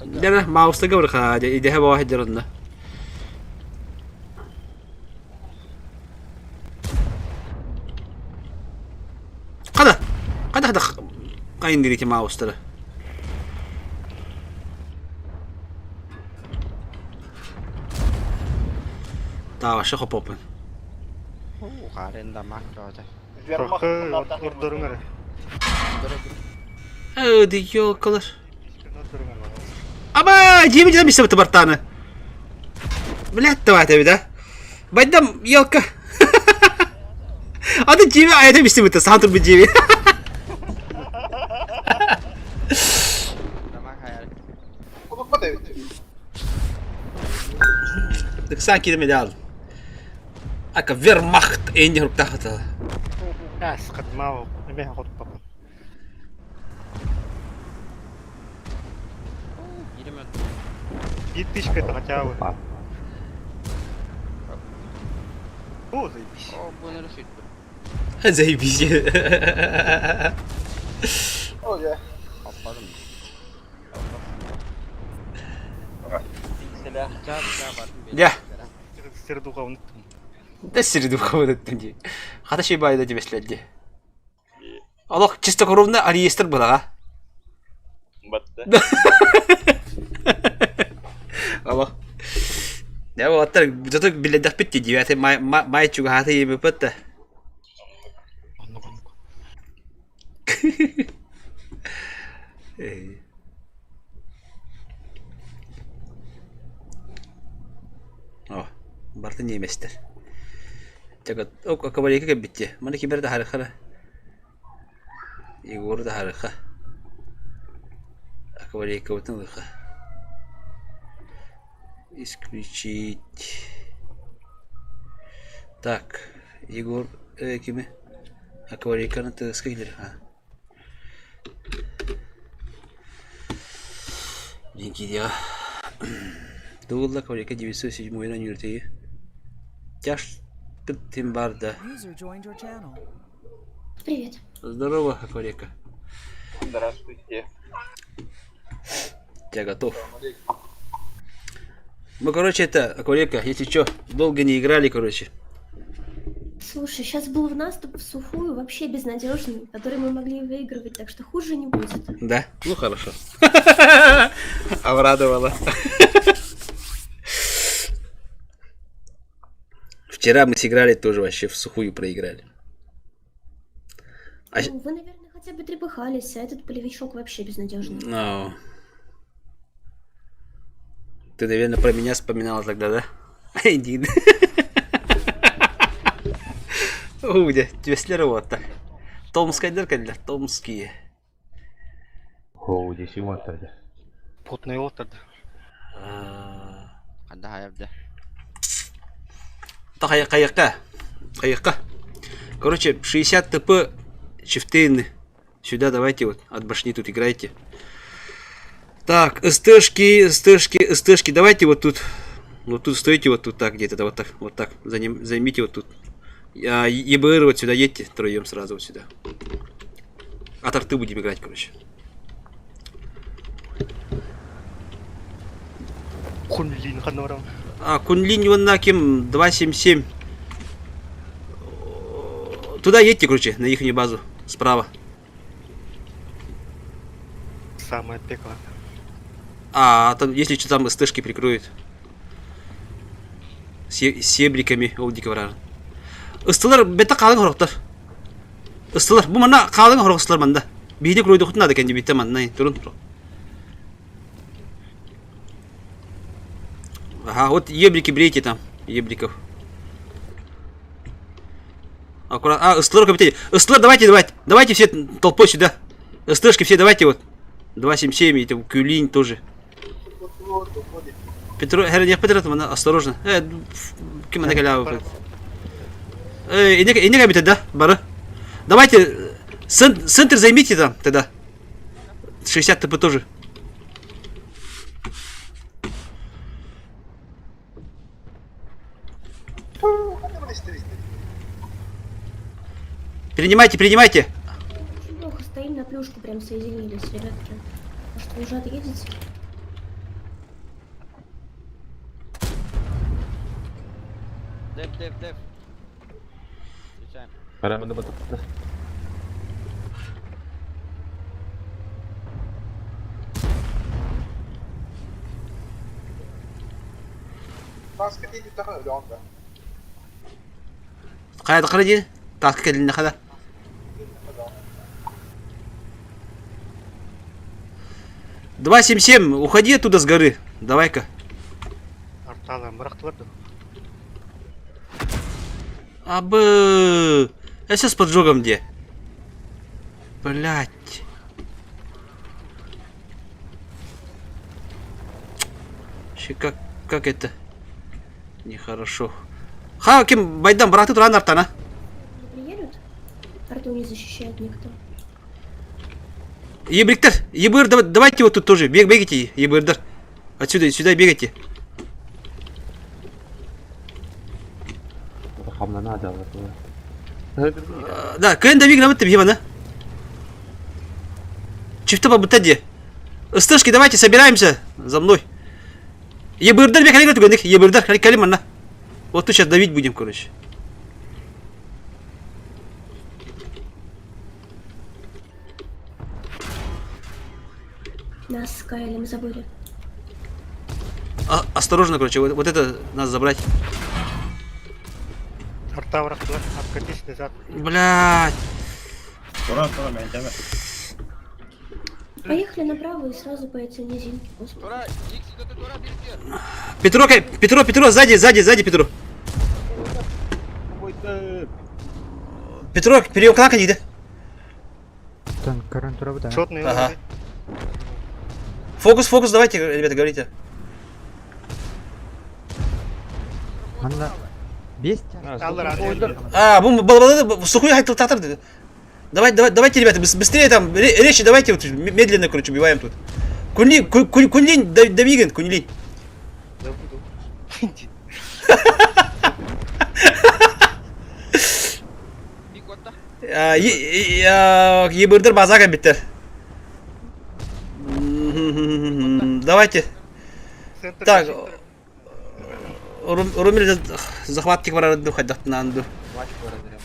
Дьэ, маустага барха, идэһэ боо сылдьар Хада, хада хада кайын дирити маустара. Таа, хопопын. Харен да мах тоже. Ордорун эрэ. Э, ёлкалар. Аба, дьиэбит дьэ миссе бартааны. Блядь, давай тебе, да? Байдам, елка. Аны дьиэби айда миссе быта, саан турбут дьиэби. Ыксаан киирэ медал. Ака вермахт энди хуруктахата. Ас катмау, эме хотпапын. Биир тысяча это хотя бы. О, заебись. О, буну сүттүм. Заебись. О, я. Аппадым. Дьэ. Сердуха уnuttум. Да сердуха уnuттум дии. Хата шей байда дебеслерди. Олох чистокровно реестр булаҕа. Батта. Олох. Дьэ уолаттар зато билэрдэхпит дии девятый май май чугаһаата иэбиппит да. Оннук оннук. О, барыта немецтэр. Кабарейка кэлбит дии. Маны ким эрэ таһаарыахха Егору таһаарыахха. Акварелькабытын ылыахха. Исключить. Так, Егор кими? Акварельканы тыаска киллэриэххэ. Диэн киириэҕэ. Тугулла акварелька 907 ньүртейи. Тяж тим бар да. User joined your channel. Привет. Здорово, Акварелька. Здравствуйте. Я готов. Мы, короче, это, Акварелька, если что, долго не играли, короче. Слушай, сейчас был в наступ в сухую, вообще безнадежный, который мы могли выигрывать, так что хуже не будет. Да? Ну хорошо. Обрадовала. Вчера мы сыграли тоже вообще в сухую проиграли. А Ну, вы, наверное, хотя бы трепыхались, а этот полевичок вообще безнадежный. Ну. Ты, наверное, про меня вспоминала тогда, да? Иди. Где? Тебе вот Томская дырка Томские. Оо, здесь и тогда. Потный отад. Ханда хаябда. Та хайыкка. Хайыкка. Короче, 60 ТП чифтейны. Сюда давайте вот от башни тут играйте. Так, СТшки, СТшки, СТшки. Давайте вот тут. Вот тут стойте вот тут так где-то, да, вот так, вот так. Займите вот тут. А, ЕБР вот сюда едьте, троем сразу вот сюда. От арты будем играть, короче. Кунлин ханорам. А, Кунлин Ваннаким 277. Туда едьте, короче, на их базу. Справа. Самое пекло. А, там, если что, там СТшки прикроют. Себриками ол диэки барарын. Ыстылар бэтэ хаалыҥ хорохтор. Ыстылар. Бу манна хаалыҥ хорох ыстылар манда. Биһиги круйдухутун надо кэннибиттэ манна турун. Ага, вот ебрики брейте там, ебриков. Аккуратно. А, СТЛР капитан. СТЛР, давайте, давайте. Давайте все толпой сюда. СТшки все давайте вот. 277, это Кюлинь тоже. Петро, не Петро, осторожно. Ким она каля. Ине кабите, да, бары. Давайте, центр займите там тогда. 60 ТП тоже. Принимайте, принимайте. Очень плохо стоим, на плюшку прям соединились, ребятки. Может, вы уже отъедете? Деф, деф, деф. Встречаем. Хайа хара дии? Тааска кэлиннэ хада. 277, уходи оттуда с горы. Давай-ка. Арталарын бырахтылар да. Абы. Я сейчас с поджогом где? Блять. Вообще, как, как это? Нехорошо. Ха, кем Байдам, браты туран артана. Не приедут? Арту не защищает никто. Ебриктер, ебыр, давайте вот тут тоже, бег, бегайте, ебырдар. Отсюда, сюда бегайте. Да, кэн давиг на бивана. Чифта бабытади. Ыстышки, давайте собираемся за мной. Ебырдар бек түгенdik, ебырдар, калиманна. Вот тут сейчас давить будем, короче. Нас с Кайлем забыли. А, осторожно, короче, вот, вот это надо забрать. Блядь. Поехали направо и сразу по этой низинке, господи. Петро, Петро, Петро, сзади, сзади, сзади, Петро. Петро, переукланка не Ага. Фокус, фокус, давайте, ребята, говорите. А, бум, сухую хайтл Давай, давай, давайте, ребята, быстрее там, речи давайте, вот, медленно, короче, убиваем тут. Кунлин, кунлин, давиген, кунлин. Ебырдыр базага биттер. Давайте. Так. Румель захватник барарды хайдахтынанду.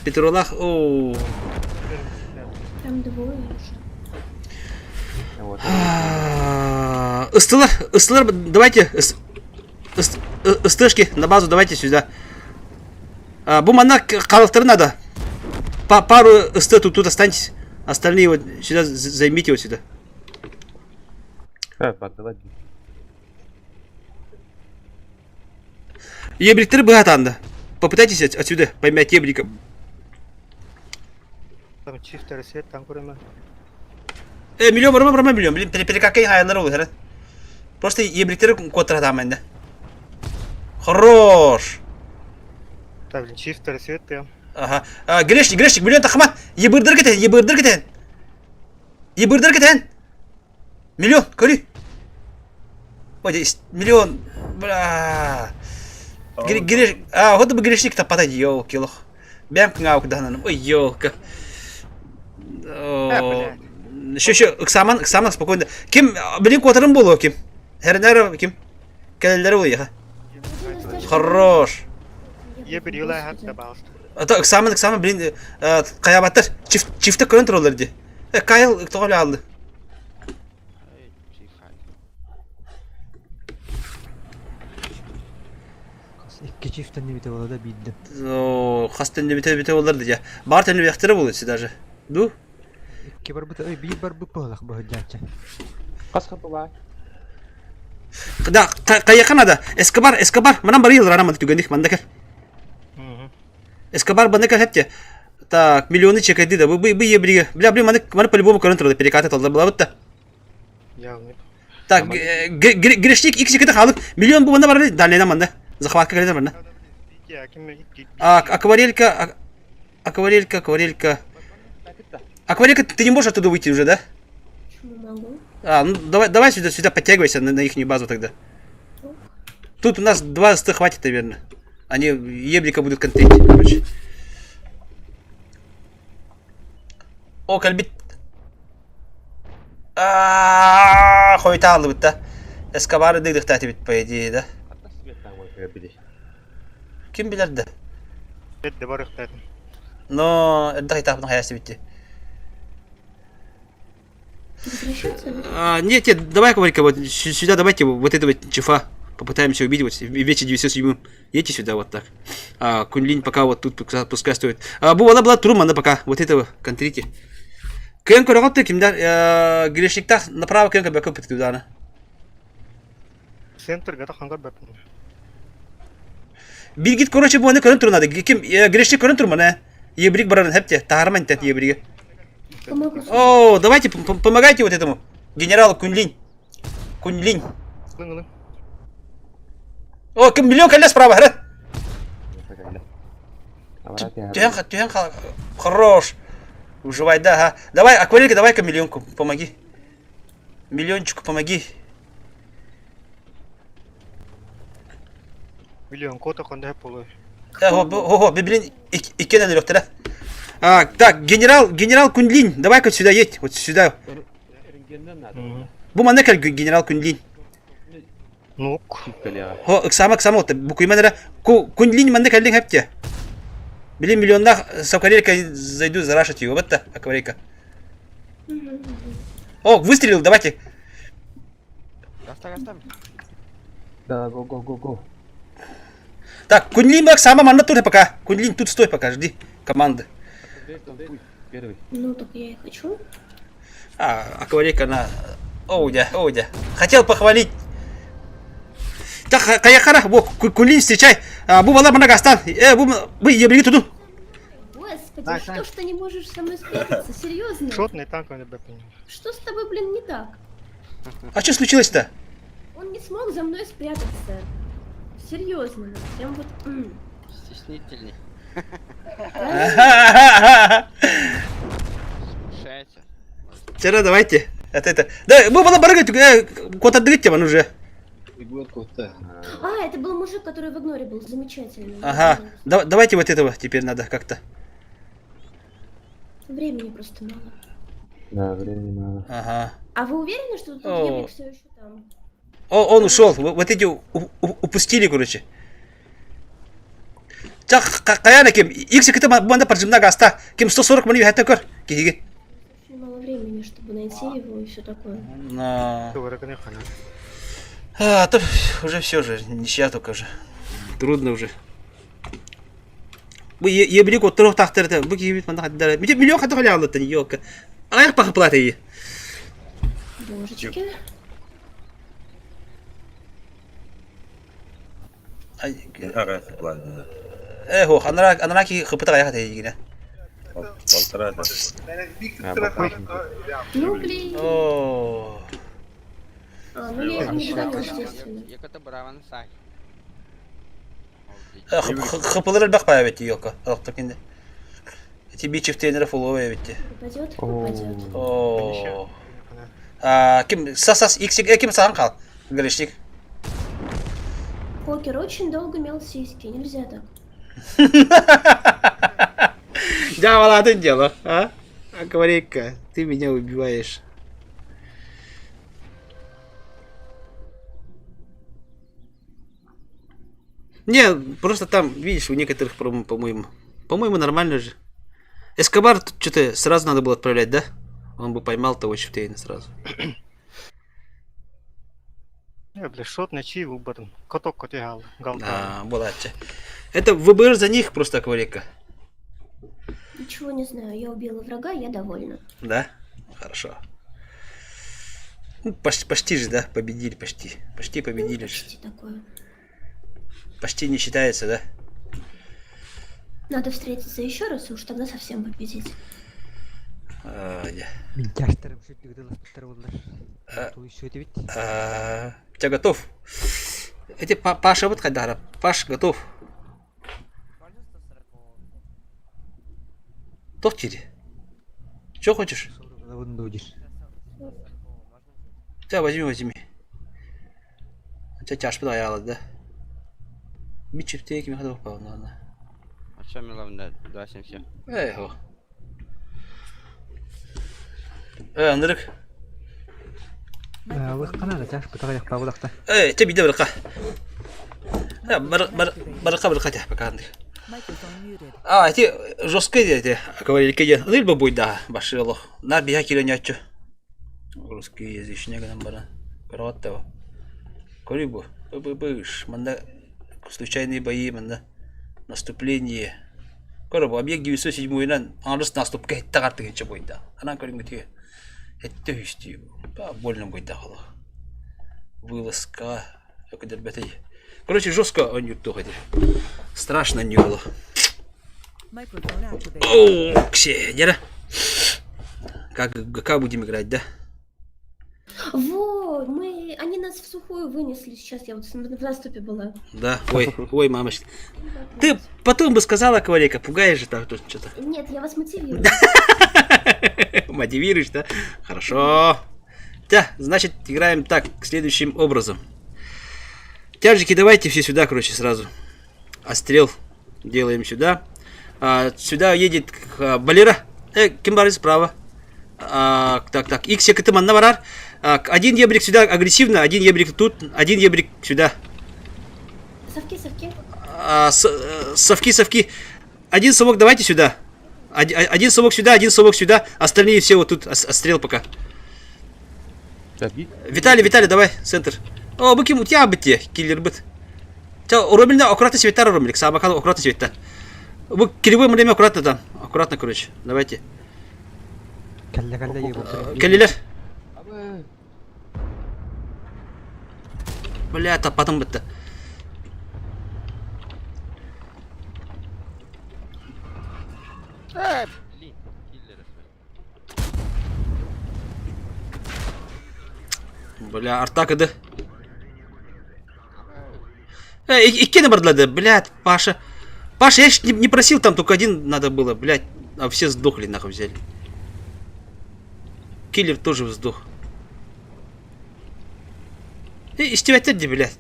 Петролах, о. Там двое уже. Ыстылар, ыстылар, давайте, ыстышки на базу давайте сюда. Бу манна халықтары надо. Пару ысты тут, тут останьтесь. Остальные вот сюда займите вот сюда. Ебриктер быгатанды. Попытайтесь отсюда поймать ебрика. Там чифтер свет, там кроме. Миллион, барма, барма, миллион. Блин, перекакай хайалар ол, Просто ебриктер котра там энде. Хорош. Так, блин, чифтер свет, я. Ага. А, грешник, грешник, миллион тахмат. Ебырдыр кетен, ебырдыр кетен. Ебырдыр кетен. Миллион, көрі. Ой, здесь миллион. Бля. Греш... А, вот бы грешник то подойди, елки, лох. Бям кнгаук дананым. Ой, елка. Еще, еще, Ыксаман, Ыксаман, спокойно. Ким, блин, кватерым было, ким? Хернер, ким? Келелер был, я. Хорош. А то Ыксаман, Ыксаман, блин, каябаттар, чифте көрін туралар ди. Кайл, тоғали алды. Икки чиф төннүбүтэ буолла да биирдэ. О, хас төннүбүтэ эбитэ буоллар да дьэ. Баар төннүбэхтэрэ буолуо даже. Ду? Икки барбыт, ой, биир барбыт буоллах быһыдьааччы. Хас хапылаа? Да, кайяка надо. Эскобар, Эскобар, манан барыйыл рана манда түгэнник манда кел. Эскобар банда кел хепте. Так, миллионы чекайды да. Бу бу ебриге. Бля, бля, маны маны по-любому көрөн турда перекаты толдар булабыт да. Так, грешник икс икките хаалык. Миллион бу манна барар дальнайдан манна. Захватка кэлэн барна. А, акварелька, акварелька, акварелька. Акварелька, ты не можешь оттуда выйти уже, да? Почему могу? А, ну давай, давай сюда, сюда подтягивайся на, на их базу тогда. Тут у нас два ст хватит, наверное. Они еблика будут контрить, короче. О, кэлбит. Аа, хойутааллыбыт да. Эскобары дыгдыхтаатыбит, по идее, да? Ким билэр да? Но эрдэ хайтаапын хайаасыбит Возвращаться? А, нет, нет, давай, Варька, вот сюда давайте вот этого чифа попытаемся убить, вот в вече 907 Едьте сюда вот так. А, Кунлинь пока вот тут пускай, пускай стоит. А, бу она была Трумана пока, вот этого контрите. Көн көрөҕөт кимдер грешниктах направо көн көбөкө пытыдана. Биргит короче буаны көрөн турунады. Ким грешник көрөн турмана. Ебрик барарын хепте, таарман тет ебриге. Помогу. О, давайте помогайте вот этому генералу Кунлинь. Кунлинь. О, ким миллион кэллэ справа, хара. Түһэн түһэн хорош. Уживай, да, ага. Давай, акварелька, давай-ка миллионку, помоги. Миллиончику помоги. Ого, блин, иккен өлөрөхтөрө. А, так, генерал, генерал Кунлинь, давай-ка сюда едь, вот сюда. Бу манна кэл генерал Кунлинь. Хо, ыксама, ыксама, вот, букуйман эрэ. Кунлинь манна кэллиҥ хэптиэ. Блин, миллионнаах с акварелькой зайду зарашить его, вот та акварелька. О, выстрелил, давайте. Гаста, гаста. Да, го, го, го, го. Так, Кунлин сама манна тут пока. Кунлин, тут стой пока, жди команды. Первый. Ну, так я и хочу. А, акварелька на... Оудя, оудя. Хотел похвалить. Так, Каяхара, во, Кунлин, встречай. А, бу бала мана гастан. Бу, бу, ебли туду. Господи, Так, что так. ж ты не можешь со мной спрятаться? Серьезно? Что с тобой, блин, не так? А что случилось-то? Он не смог за мной спрятаться. Серьезно, вот прям вот. Стеснительный. Да? Смущается. Вчера давайте. Это это. Да, бу бала барга, кот отдыгать уже. А, это был мужик, который в игноре был. Замечательно. Ага. Да, давайте вот этого теперь надо как-то. Времени просто мало. Да, времени мало. Ага. А вы уверены, что тут О. еблик все еще там? О, он ушел. Вот эти упустили, короче. Чах, каяна кем? Икс ките банда паржымна гаста. Кем 140 маны хәтта көр. Киһиге. Очень мало времени, чтобы найти его и все такое. На. А, то уже все же, ничья только уже. Трудно уже. Бу ебрик оттурух тахтырды. Бу киһибит манда хаддара. Миллион хатта халя ёлка. Аяк пахы плата Божечки. Ага, ладно. Э, хо, анара анара ки хыпыта аяк тегине. Полтора. Ну, блин. О. А, ну я его не догнал, естественно. Яката браван сай. Хыпылыр бак пая бит ёлка. Алктык инде. Эти бичев тренера фуловая бит. Попадет, попадет. О. А, ким сасас икс ким саған кал. Грешник. Покер очень долго мел сиськи, нельзя так. Да, ладно дело, а? Акварелька, ты меня убиваешь. Не, просто там, видишь, у некоторых, по-моему, по-моему, нормально же. Эскобар что-то сразу надо было отправлять, да? Он бы поймал того Чифтейна сразу. Бля, шот на чьи выборы? Каток котигал, галта. А, буолааччы. Это ВБР за них просто акварика. Ничего не знаю, я убила врага, я довольна. Да? Хорошо. Ну, почти, почти же, да, победили, почти. Почти Ну, победили. же. почти такое. Почти не считается, да? Надо встретиться еще раз и уж тогда совсем победить. А, не. Мин тяжтарым шүттүгүтэ ласпыттар боллар. Тулуйсу этибит. А, тебя готов? Эти Паша вот Хайдара. Паш готов. Тох тири. Че хочешь? Тебя возьми, возьми. Тебя тяжпы даяла, да? Мичептейки михадов павна. А что, Миловна, 2,77? Эй, хо. Э, Андрек. Лыххана да тяж бытага яхпа булакта. Эй, тебе биде барка. Э, бар бар барка барка те пока Андрей. А, эти жесткие эти, говорили, кеде. Либо будет да, башило. На бия киленячу. Русский язычник нам бара. Караваттава. Корибу. Быш, манда случайные бои, манда наступление. Коробу, объект 907 инан аңырыс наступка хетте картыгынча бойда. Анан көрүнгүтү хетте үстүү. Ба больно бойда хала. Вылазка. Короче, жестко он юрту Страшно не было. О, Ксения. Как ГК будем играть, да? Во, мы, они нас в сухую вынесли сейчас, я вот в наступе была. Да, ой, ой, мамочка. Ты потом бы сказала, Кавалека, пугаешь же там тут что-то. Нет, я вас мотивирую. Мотивируешь, да? Хорошо. Да, значит, играем так, следующим образом. Тяжики давайте все сюда, короче, сразу. Острел делаем сюда. А, сюда едет а, Балера. Э, ким справа. А, так, так, Икс манна барар. А, один ебрик сюда агрессивно, один ебрик тут, один ебрик сюда. Совки, совки. А, с, э, совки, совки. Один совок давайте сюда. Один, один совок сюда, один совок сюда. Остальные все вот тут острел пока. Виталий, Виталий, давай, центр. О, бу ким у тебя бытте, киллер быт. Ромельна аккуратно светта, Ромелик, сабакал аккуратно светта. Бу кривой время аккуратно там. Аккуратно, короче. Давайте. Каллелер. Бля, та потом бытта. Э, блин, киллеры Бля, артака да. Э, иккени бардылады, блядь, Паша. Паша, я ж не, не просил, там только один надо было, блядь. А все сдохли, нахуй взяли. Киллер тоже вздох. Э, истевать блядь.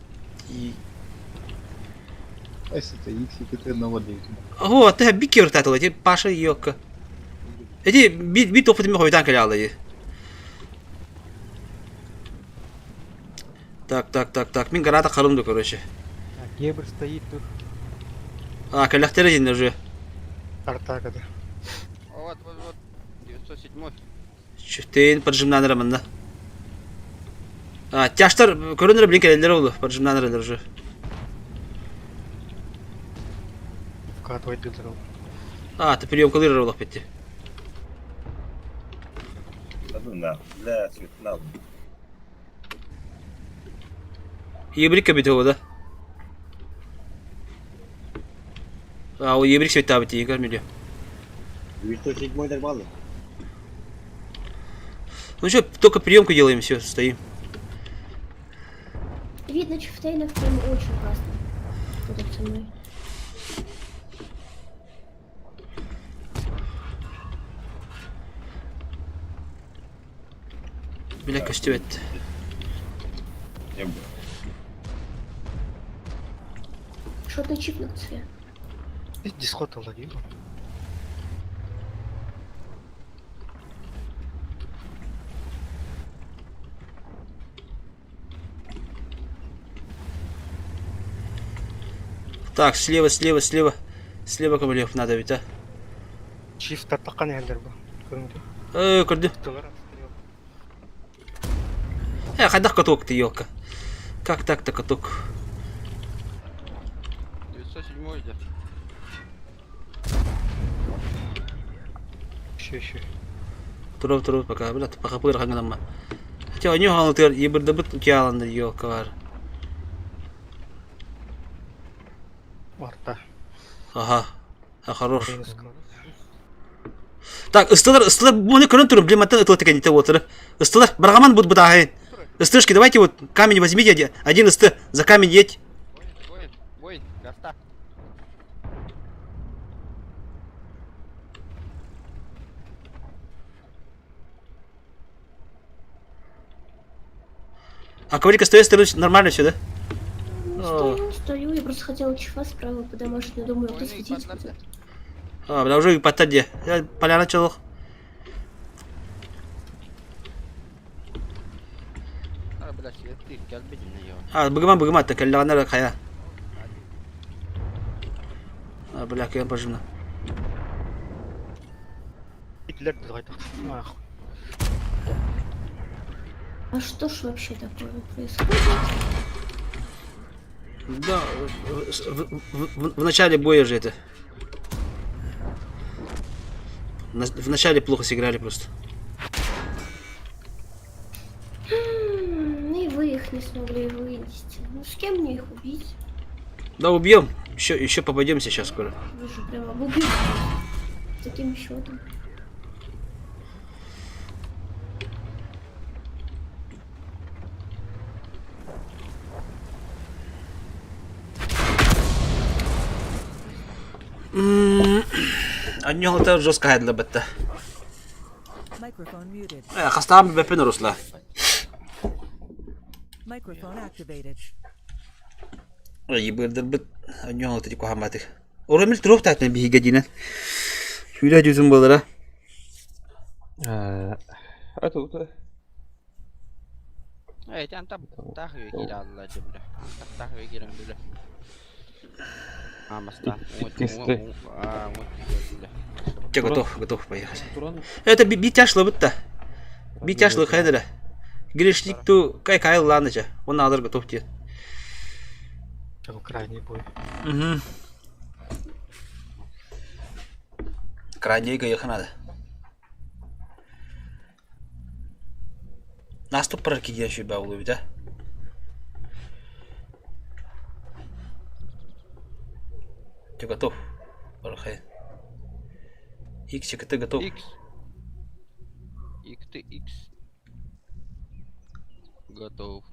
О, ты бикер татыл, эти Паша ёка. Эти би би топытым хойдан калялы. Так, так, так, так. Мин гарата карымды, короче. Гебр стоит тут. А, каляхтер один уже. Артака, да. Вот, вот, вот. 907. Чүтен поджимнан рамында. А, тяштар көрөнөр блин келелер oldu. Поджимнан уже. Вкатывать дылдырыл. А, ты прием кылыр бетти. Да, бля, цветна. Ебрик бит да? А, у ебрик света бит, егер миллион. 907 нормально. Ну что, только приемку делаем, все, стоим. Видно, Чифтейнов прям очень классно. Будут со мной. Бля, костюет. Шотный чип на куске. Дисход ловил. Так, слева, слева, слева. Слева Ковалев надо ведь, а? Чиф тартакан элдер бу. Көрүндү. Э, көрдү. Тылар обстрел. Э, хайдах каток ты, елка. Как так-то, каток? 907 идет. Еще, еще. Туруп туруп пока, блядь, пока пыр хаңынамма. Хотя они халытыр, ебырдыбыт утяланды, ёлкалар. Арта. Ага. А, хорош. Так, ыстылар, ыстылар, буны көрөн турум, блин, маттан ытылы текените отыры. Ыстылар, баргаман бут бутахайын. Ыстышки, давайте вот камень возьмите, один, один ысты, за камень едь. Воин, воин, гаста. А коврика стоит, стоит, нормально все, да? Стою, стою, я просто хотела чифа справа подамажить, но думаю, кто светить будет. А, бля, уже паттар дии. Поляна чолох. А, бля, свет А, быгыма быгыма, так кэллэҕинэ хайа. А, бля, кыйан пожимна. Итлер Ах. А что ж вообще такое происходит? Да, в начале боя же это. В начале плохо сыграли просто. Ну и вы их не смогли вынести. Ну с кем мне их убить? Да убьем. Еще попадемся сейчас скоро. Вы же прямо убили. С таким счетом. Анньоҕута жестко хайдла бетте. Microphone muted. Хастаам беппин Русла. Microphone activated. Ебырдырбыт анньоҕута ти кухаматык. Оромил турук таатна биһигэ динен. Сүүрэ жүзүн болара. Это Эй, там там тах кииралла дьэ Тах киирэн бүлэ. А, маста. Че, готов, готов, поехали. Это битяшлы бытта. Битяшлы хайдара. Грешник ту кай кай ланыча. Он надо готов те. Там крайний бой. Угу. Крайний ехать надо. Наступ прокидя себя уловить, да? Ты готов? Бархай. Иксик, ты готов? X. X ты X. Готов.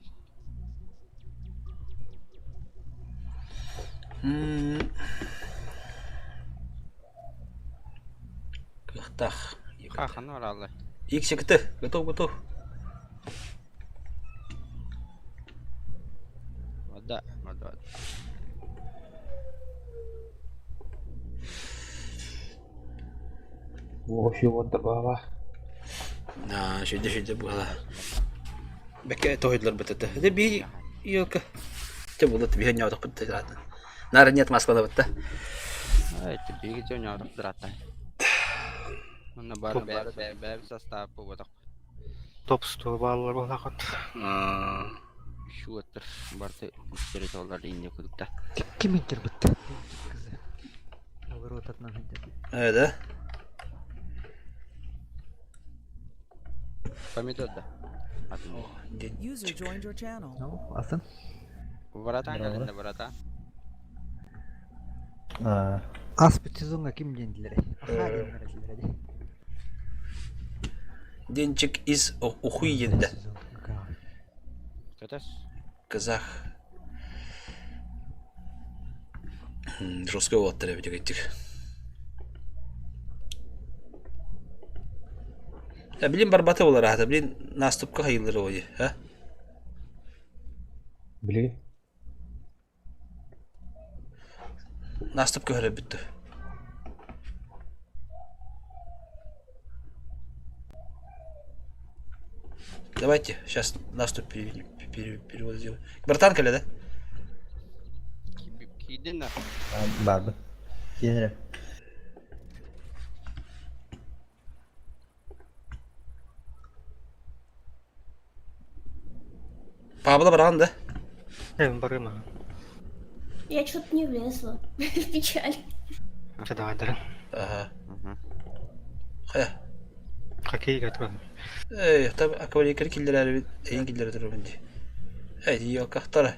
Кахтах. Ха, Иксик, ты готов, готов. Вода, вода. Вообще вот баба. А, шүдэ шүдэ була. Бэкэ тойдлар бытыты. Де би ёка. Те булат би хәнә бытты рата. Нара нет Москвада бытты. Ай, ты беги, у него драта. Он бар бэр бэр бэр состав по вот. Топ 100 баллар болақат. Шуаттыр барты территориялар инне кудукта. Ким интер бытты? Кызы. Олар отатынан хинтер. Э, да? Помидор да. User joined your channel. Ну, атын. Ворота, калинда ворота. Ас бүт сезонга ким дендилер? Аха дендилер ди. Денчик из Ухуйенда. Катас. Казах. Жестко вот треба этих. Я, блин, барбаты олар ата, блин, наступка хайылыр ой, а? Блин. Наступка хөрө бүттү. Давайте, сейчас наступ перевод сделаем. Братан, коля, да? Кидин да. Барбы. Киенere. Пабло баран да? Барыма. Я что-то не влезла. Печаль. Чэ, давай, дарын. Ага. Хайа. Хоккей играть. Эй, там акваликер киллерер эйин киллере турабын дии. Эй, ёкахтара.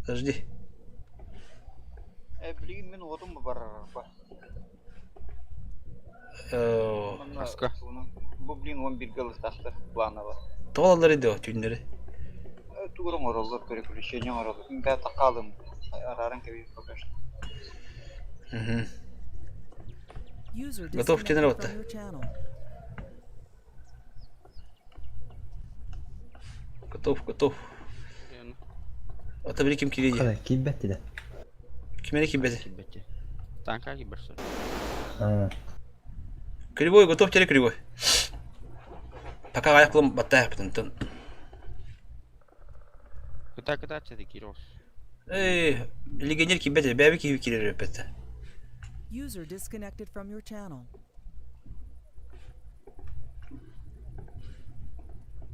Подожди. Э, билигин мин уотум барар бар. Аска. Бу блин он бир галыстахтар планово. Тоҕолаллар иди түүннэри. Тугур оҥороллор, переключение оҥороллор. Мин бэйэ такаалым арааран кэбиһин пока что. Угу. User Готов disconnected кенер from your channel. Готов, готов. Ата били ким кириди? Қалай, киирбэт да. Кимери кимбети? Кибете. Танка киберсо. А, Кривой, готов тере кривой. Пока аяк кылым баттая тын. Кыта кыта чеди кирос. Эй, легионер кимбети, бәби киби кирер өпетте. User disconnected from your channel.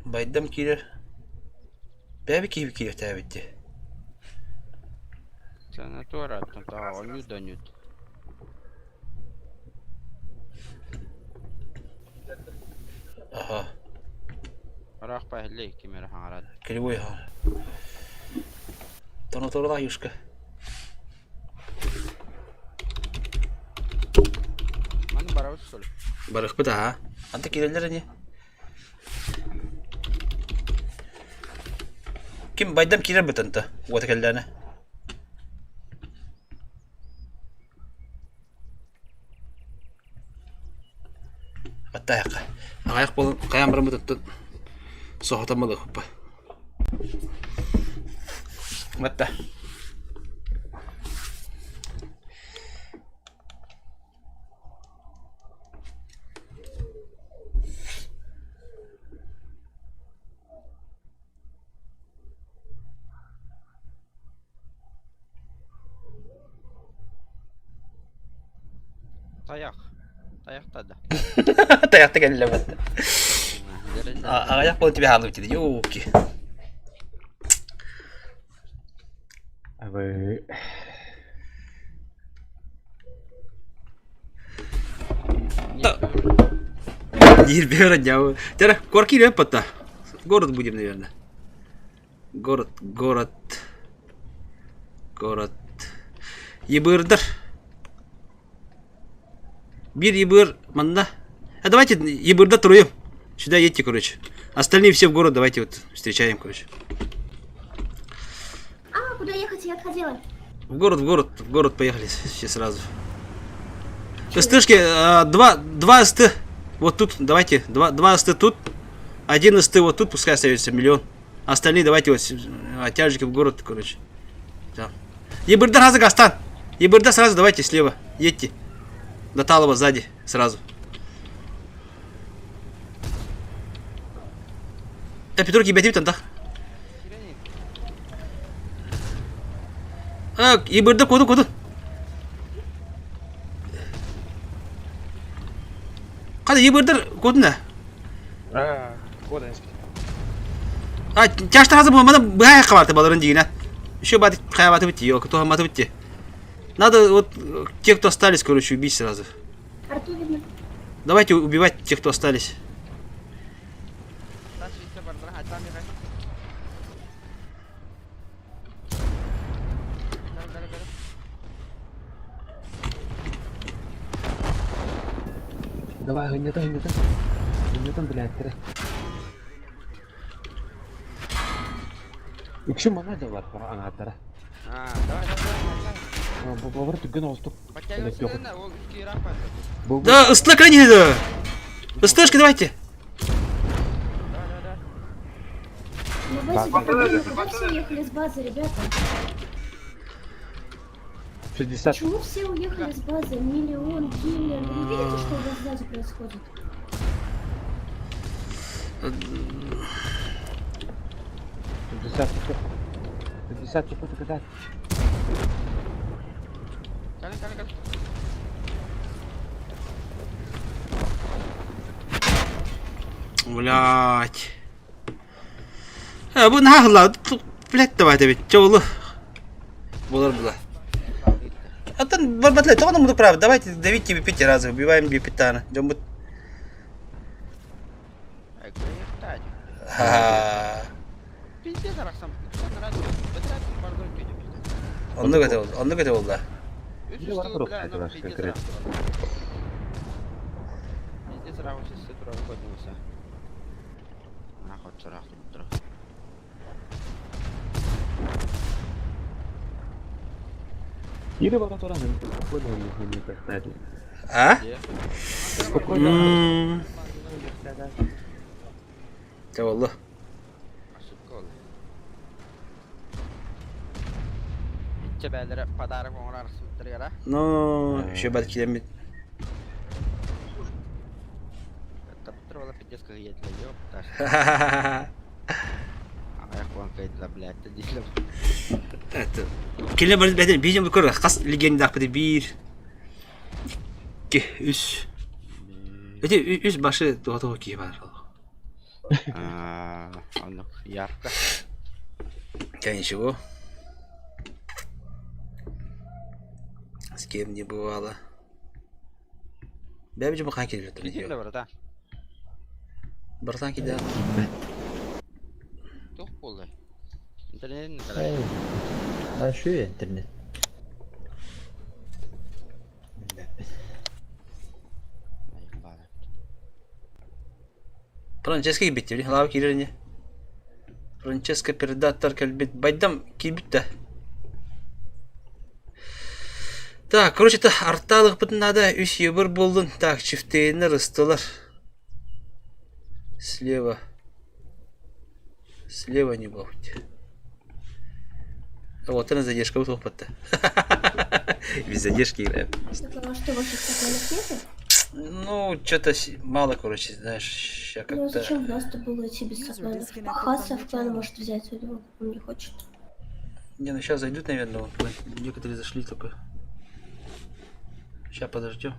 Байдам кирер. Бәби киби кирер тәбитти. Санатория там та оню донют. Ага, Рах пахли кимер хангарад. кривой ха. Тоноторла юшка. Маны барабыз что ли? Барых быта ха. Анта кирелер не? Ким байдам кирер бытанта? Вот келдәне. Аттаяққа. Аяқ болын қаян бір бытаттын. Соғатамады хуппа. Батта. Таяқ. Таяқта да. Таяқты кәлі батта. Аяқ болын тебе алып дейді. Ёки. Абы. Дир дяу. Тера, корки лепота. Город будем, наверное. Город, город. Город. Ебырдар. Бир ебыр, манна. А давайте ебырда троем. Сюда едьте, короче. Остальные все в город давайте вот встречаем, короче. А, куда ехать? Я отходила. В город, в город, в город поехали все сразу. СТшки, два, два СТ. Вот тут, давайте, два, два СТ тут. Один СТ вот тут, пускай остается миллион. Остальные давайте вот тяжики в город, короче. Да. Ебырда сразу Гастан. Ебырда сразу давайте слева. Едьте. До Талова сзади сразу. Э, Петрук, ебать, там, да? А, ебырда, куда, куда? Қада ебырдар кодuna? А, куда А, тяжта хазы мана бая хабарты баларын дигина. Еще бат хаябаты битти, yok, то хаматы битти. Надо вот те, кто остались, короче, убить сразу. Арту видно. Давайте убивать тех, кто остались. Давай, гынята, гынята. Гынятан, блядь, тире. Үкші мана да бар, аңаттара. А, давай, давай, давай. Бабыр түгін олтук. Да, ыстлы крайне да. Ыстышки давайте. На базе проблемы. Куда все уехали с базы, ребята? 60. Почему все уехали с базы? Миллион, киллер. Вы не видите, что у вас сзади происходит? 60. 50 секунд кидать. Кали, кали, кали. Блять. Э, бу нахла. Блядь, давай эбит. Чэ олу. Болар була. Атын барбатлай, тоҕо муду прав. Давайте давите пять раза, убиваем бипитана. Дьоммут. Оннук этэ оннук этэ буолла. А? Дьэ буолла. Иччэ бээлэрэ подарок оҥорор сыттарыгара. Ну, еще бат киирэммит. Таптыр ола пиздец кыһыйа ёпта. Аҕыйах буолан кыайдылар, блядь, дииллэр. Это... Кэлэ бар бэтин биир дьон көр хас легендаахпыт биир икки үс Эти үс башы туга киһи бар. Оннук ярко. Я ничего. С кем не бывало. Бэбдьи бу хаан киирбит Киирдэ барыта. Братан киирдэ. Туох буолла? Интернет Эй, а что интернет? Франческо киирбит дии, лаава киирэр ини. Франческо передаттар кэлбит. Байдам киирбит да. Так, короче, это арталыкпытын надо үс ебыр буоллун. Так, чифтейнер ыстылар. Слева. Слева не будет. Вот она задержка вот Без задержки играем. Так, а что, ваших стаканов нету? Ну, что-то мало, короче, знаешь, ща Ну, а как-то... зачем в нас-то было идти без сакланов? Пахаться в клан может взять, он не хочет. Не, ну сейчас зайдут, наверное, вон, некоторые зашли только. Сейчас подождем.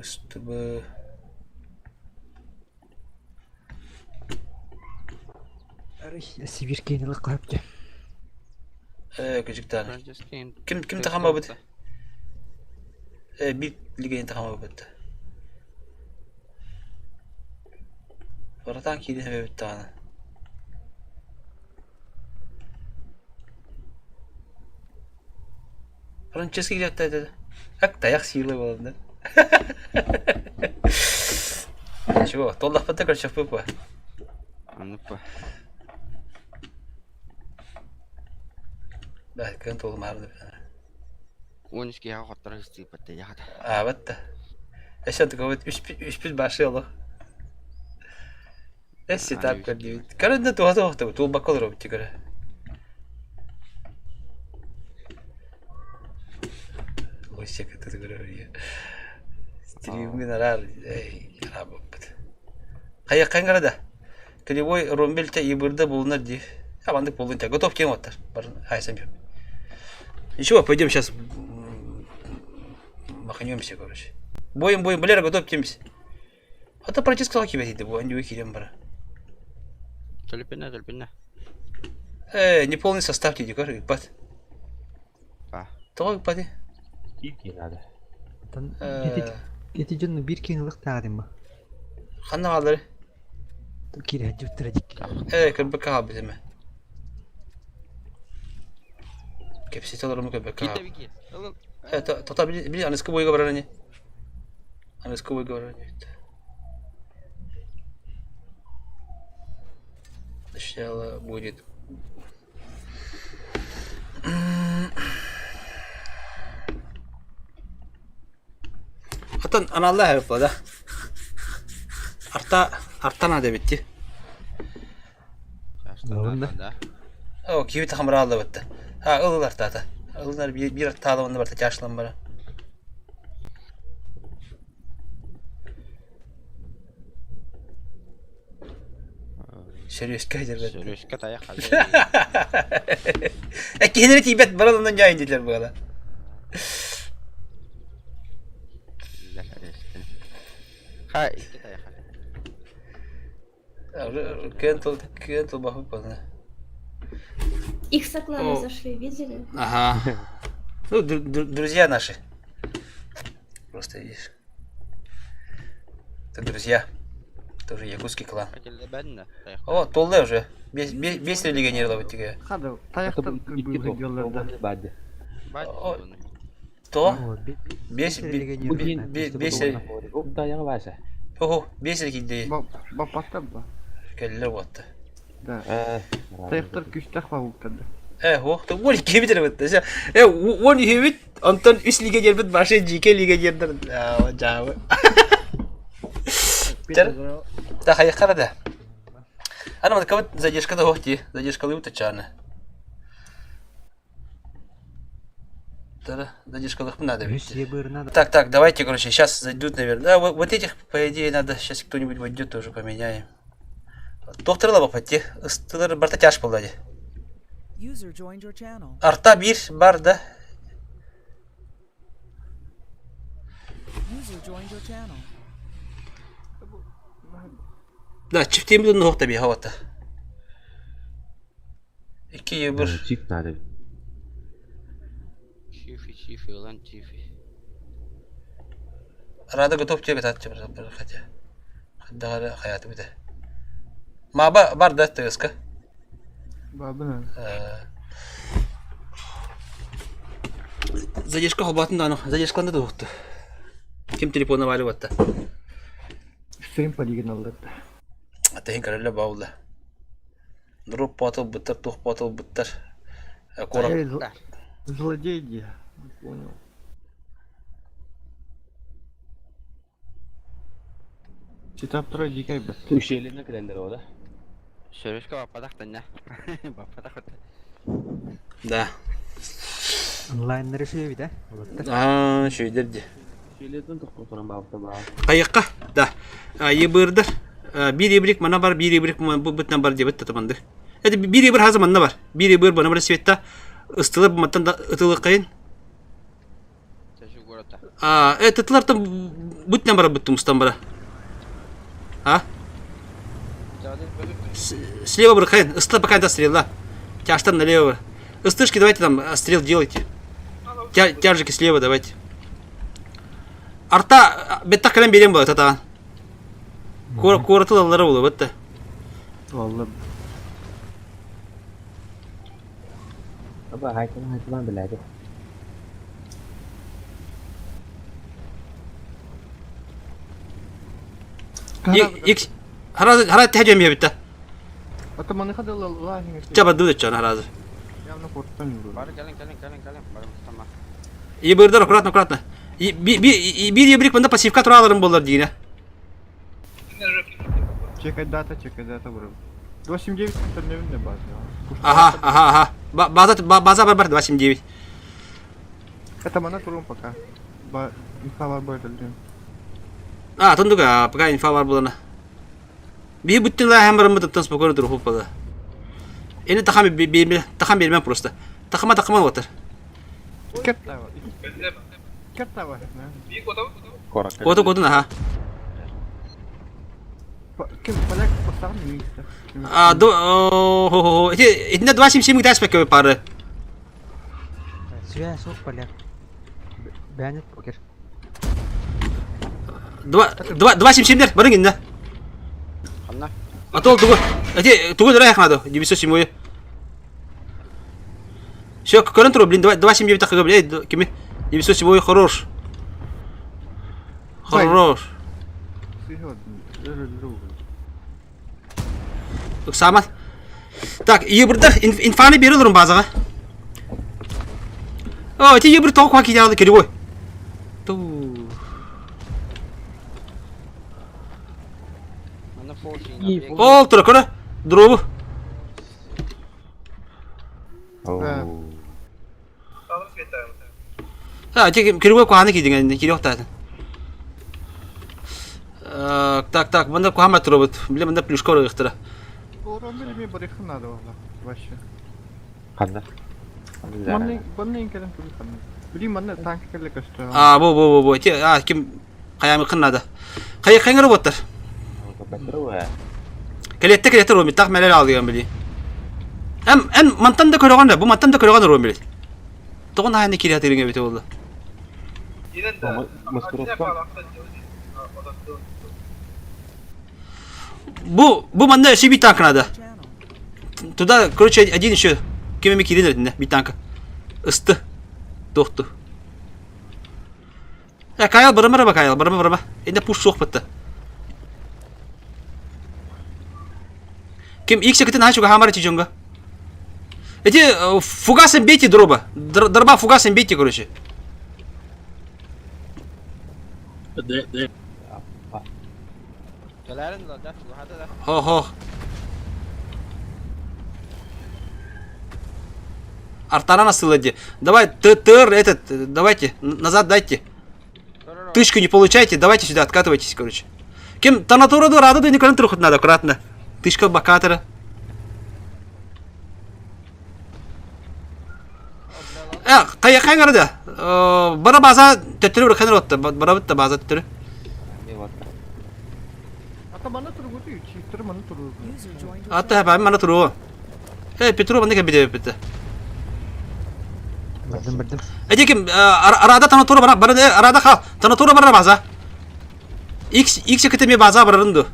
Чтобы... Сибирь киинилик кылап Э, кыжыктаан. Ким ким тахамабыт? Э, бит лигейн тахамабыт. Братан киирэн эбэбит даҕаны. Франчески киирээхтээдэ. Ак тайах сиилэ буолан да. Ничего, толлахпыта көрсөхпүт ба. Анныппа. Да, кыын туолумаары 13 киһиэхэ хотторо сыстыыппат диэхэ. Аабат да. Өссө тыгабыт үспүт башы олох. Эс сетап көрдүбүт. Көрөн да туһа туһахтыбыт. Туолбакка олоробут көрө. Лосек это көрөр. Стриммин араар эй арабыппыт. Хайаккан да. Кривой ромбельте ибырда булунар ди. А мандык болун Готов кем оттар. Айсан Ничего, пойдем сейчас маханемся, короче. Боем, боем, Валера, готов темся. А то практически сказал тебе, ты бу, кирем бара. Төлөпүнэ, төлөпүнэ. Э, неполный состав тебе, короче, пат. Па. Тоҕо пати? Киин надо. Эти дьон биир киин ылыктаах ба. Ханна хааллары? Киирэ дик. Э, көрбөккө хаалбыт эме. Кэпсэтэ олорому көрбөккө Киирдэ хаалбыт. бики. Ылын. Э, тота били, били аныскы бойга барар ини. Аныскы бойга барар ини. Сначала будет Атын аналла хэрэг да. Арта артана да битти. Да. О, киви хамралла битти. Ha, ылыл артата. Ылылар бир бир артала онда барта чашлан бара. Серьезка дербет. Сөрүскэ тайах халы. Э, киһилери тиийбэт баран онон дьайын диилэр буола. Ха, икки тайха. Кентл, Кентл бахыппана. Их с Аклана О. зашли, видели? Ага. Ну, друзья наши. Просто видишь. Это друзья. Тоже якутский клан. О, толлы уже. Бес легионер ловит тебе. Хада, таяқтан кырбыылар. То? Бес, бес, Ого, бес кидей. Баппаттар ба. Кэллэ уотта. Да. Таяқтар күстэх бабуктарды. Э, ох, то уон кебитер бытта. Э, уон хебит, онтон үс легионер бит башы жике легионердер. Жабы. Да, хайқара да. Ана мана кабыт задержка да охти, задержка лыбыта чаны. Да, задержка лых надо ведь. Так, так, давайте, короче, сейчас зайдут, наверное. Да, вот, вот этих, по идее, надо, сейчас кто-нибудь войдет, тоже поменяем. Доктор пойти. Ыстылар барта тяж болды. User joined your channel. Арта бир бар да. User joined your channel. Да, чифтемді ноқта би хавата. Iki yыбыр. Чип надо. Чифи, чифи, улан чифи. Рада готов тебе тат бір хотя. Дагары хаятı бите. Маба бар да тыска. Бабына. Задержка хобатын да, задержкаланды да уқты. Ким телефоны вали батта. Стрим полигон алды. Атайын каралла баула. Дроп батыл быттар, тух батыл быттар. Кора. Злодей где? Понял. Читап тұра дикай бит. Ущелье кэлэллэр ода. Сөрөскө баппатах тэннэ. Баппатах Да. Онлайн решили, да? А, шөйдер де. Ущельетен тохтоторон баабыта баа. Кайыкка, да. Ебырдыр. Бир ебрик мана бар, бир ебрик бу бытнан бар деп татаманды. Это бир ебір хазы манна бар. Бир ебір бана бар светта. Ыстылып маттан да ытылы кайын. А, это тылар там бытнан бар быттым устан бара. А? Слева бар кайын, ысты пока да стрела. Тяжтан налево бар. Ыстышки давайте там стрел делайте. Тяжики слева давайте. Арта бетта калем берем было тата. Коратыл аллары было бітті. Валла. Аба хайтан хайтан билээди. Ик харазы хара тәжем бітті. Ата маны хада ла. Чаба дуды чана харазы. Явно корттан юру. Бар кэлэн кэлэн кэлэн кэлэн. Бар мустама. Ебырдар аккуратно аккуратно. Bir ебрик мында пассивка тураларым болар дейіне. Чекай дата, чекай дата бро. 279 интернет база. Ага, ага, ага. База база бар бар 279. Это мана турум пока. Ба инфа бар бар дедим. А, тундуга, пока инфа бар булана. Би бүттүн ла хәм барым тын спокойно туруп хуппада. Эни тахам би тахам бермем просто. Тахама тахама отыр. Кеттава. Кеттава. Коты коты ага. Ким поляк поставил министр. А, до о эти эти 277 дас пеке пары. Связь сух поляк. Бянет покер. 2 2 277 дер барың инде. Ханна. А то тугу. Эти тугу дырай хмадо. 907. Все, көрін туру, блин, 279 тақыға, блин, кеме 907 хорош. Хорош. Самат. Так, ебірді инфаны бері олырым базаға. О, эти ебір тоқ куа кейде алды керек ой. Ту. Ол тұра, көрі. Дробы. А, тек керек куаны кейден, керек оқтатын. Так, так, мында куама тұр Біле, мында плюшка бар ұқтыра. Оромбили ми барыхы надо валла. Вообще. Ханна. Манны банны инкелен тури ханна. Блин, манна танк кэллэ көстө. А, бу, бу, бу, бу. Те, а, ким хайамыкын надо. Хайа хайҥар буоттар. Кэлиэттэ кэлиэттэ Ромит, так мэлэр алыган били. Эм, эм, мантан да көрөҕөн да, бу мантан да көрөҕөн Ромит. Тоҕо наһаа киирэ атыырыҥ эбитэ буолла. Бу, бу манна өссө биир танк надо. Туда, короче, один еще. Ким эми киирин эрдинэ, биир танка. Ысты. Туохту. Э, Кайл, барыма барыма, Кайл, барыма барыма. Инде пуш суох бытты. Ким X кытын аһа чугаһаамар чижонга. Эти фугасом бейте дроба. Дроба фугасом бейте, короче. Хо-хо. Артаран асылады. Давай, ТТР, этот, давайте, назад дайте. Тычку не получайте, давайте сюда откатывайтесь, короче. Кем танатура да рада да не трухать надо, аккуратно. Тычка бакатора. Э, кайакаң арада. Бара база төттөрү бир ханыр отта. Бара битте база төттөрү. Ата бам мана туру. Э, Петру мана кебиде битте. Бардым бардым. Эди ким арада танатура бара бара арада хал. Танатура бара база. X X кете база барарынду.